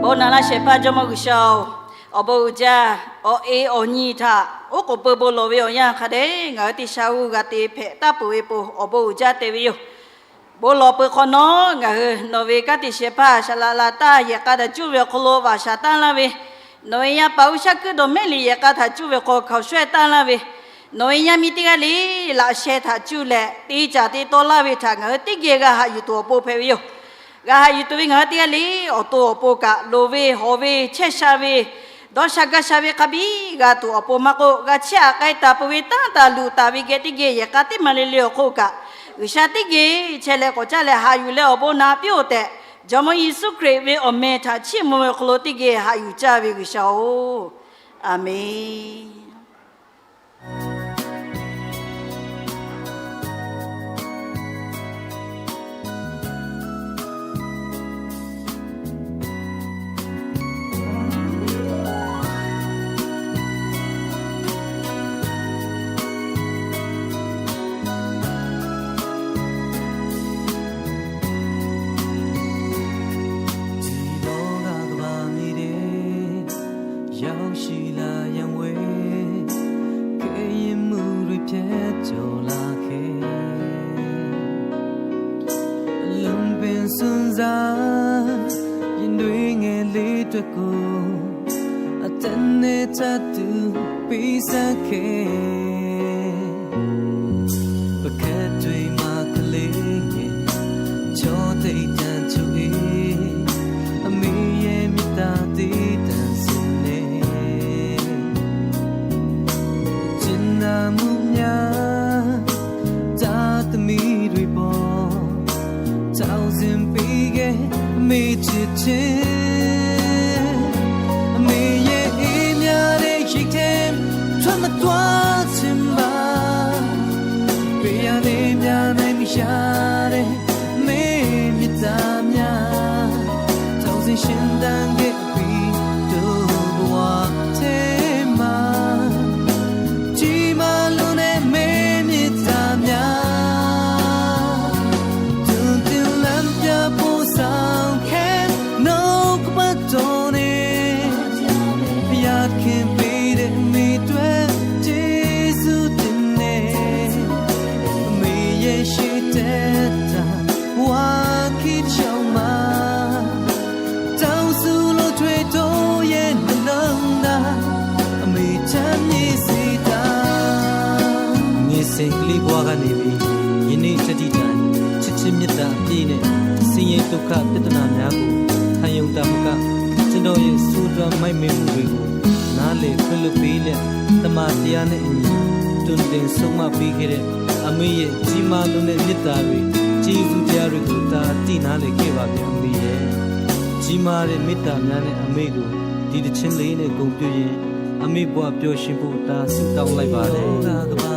Bon naꞈ laˇ shehˍ hpaˇ Jawˇmawˇ G'uiˬsha-oˬ, awˬ bon uiˍ jaˇ. Awˬ e awˬ nyi htaꞈ oˉ k'oˍ pui bon lawˬ ve awˬ yanˇ hk'a dehꞈ ngaˬ hui teˇ sha g'uˇ g'a te hpehꞈ taˍ peuˬ ve po awˬ bon uiˍ jaˇ te ve yoˬ. Bon lawˬ peuˬ hk'awꞈ nawˉ, ngaˬ hui nawˬ ve kanˉ te shehˍ hpaˇ Shaˍlaꞈ laˬ taˇ yehˬ k'a htaꞈ cuˇ ve awˬ hk'aw lo vaꞈ shaˍ taˉ laˇ ve, nawˬ ve yaˇ paˍ g'uˇ shaˉ kuiˉ dawˬ mehˉ liꞈ yehˬ k'a htaꞈ cuˇ ve hk'aw hkaoˍ shawehˇ taˉ laˇ ve, nawˬ ve yaˇ miˇ teˇ g'aˇ le laꞈ sheh htaꞈ cuˇ leh te caˍ te taw laˇ ve htaꞈ ngaˬ hui teˇ geh g'a haꞈ yuˬ tuˬ awˬ pon hpehꞈ ve yoˬ. G'a haꞈ yuˬ tuˬ ve ngaˬ hui teˇ g'aˇ le awˬ to awˬ pon kaꞈ loˍ ve hawˍ ve chehˇ sha ve dawˇ sha gaˇ sha ve hk'a biˇ g'a tuˬ awˬ pon maˇ k'oˆ, g'a chehˇ aꞈ k'ai taˍ peuˬ ve tanˇ taˍ luˬ taˍ ve geh teˇ geh yehˬ k'a teˇ maˍ le le awˬ hk'oˆ kaꞈ, G'uiˬsha teˇ geh chehˇ leh k'awꞈ caˇ leh haꞈ yuˬ leh awˬ bon naꞈ piˇ-oˆ tehꞈ, Jawˇmawˇ Yeˍsuˆ Hkriꞈ ve awˬ meh htaꞈ chiˇ mvuh ve awˬ hk'aw lo teˇ geh haꞈ yuˬ caˇ ve G'uiˬsha-oˬ, Aˍmenˍ. Chi lawˇ g'a ka ba mi de, yaꞈ shi la yan we, ke yi mu ri pye cawˬ la ke. Lun pin sun za, yin dui ngeh le twe ko, a ten ne ta tu pi sa ke. Pahkehˇ tui maˇ hk'e le nyi, chaw teˇ htaˇ cuˇ e, a miˇ yehˬ miˇ taˇ teˇ htaˇ suh le. Chi na mvuhˇ nyaˇ, taˇ taˇ miˇ rui paw, thousand piˇ geh, a miˇ chi chi. A miˇ yehˬ e myaˇ le shi hteˇ, chawˇ maˇ tawˇ chi ma. Piˇ yaˇ le myaˇ le miˇ sha le, a miˇ miˇ taˇ myaˇ, thousand shin daˇ geh piˇ tuˬ wa hteˇ ma. Chi ma lo neh a miˇ miˇ taˇ myaˇ, tuˬ tuˬ laˇ pyaˇ po saˍ hkehˇ nawˬ k'o pa taw ne. Yaˇ hkeh piˇ de miˇ taweh Yeˍsuˆ teˇ neh, a miˇ yehˬ shi tehꞈ htaꞈ wa hkiˇ chawˇ ma. Taoˇ suh lo chaweh to yehˬ naˍ naˍ, a miˇ chaˇ nyi si taˍ. Nyi se k'liˇ g'aˇ g'a ne ve, ယနေ့ တတိယ ချစ်ခြင်းမေတ္တာအပြည့်နဲ့ ဆင်းရဲဒုက္ခပြဿနာများကို ခံယူတာမက ကျွန်တော်ရဲ့ ဆူၣ်တွင်းမိုက်မဲမှုတွေကို နားလည်ခွင့်လွှတ်ပေးတဲ့ သမ္မာတရားနဲ့အညီ တုံ့ပြန်ဆုံးမပေးခဲ့တဲ့ အမေရဲ့ ကြီးမားလွန်းတဲ့မေတ္တာတွေ ကျေးဇူးတရားတွေကို သာသိနားလည်ခဲ့ပါပြီ အမေရဲ့။ ကြီးမားတဲ့မေတ္တာများနဲ့ အမေကို ဒီသီချင်းလေးနဲ့ ဂုဏ်ပြုရင်း အမေဘဝပျော်ရွှင်ဖို့ သာဆုတောင်းလိုက်ပါတယ်။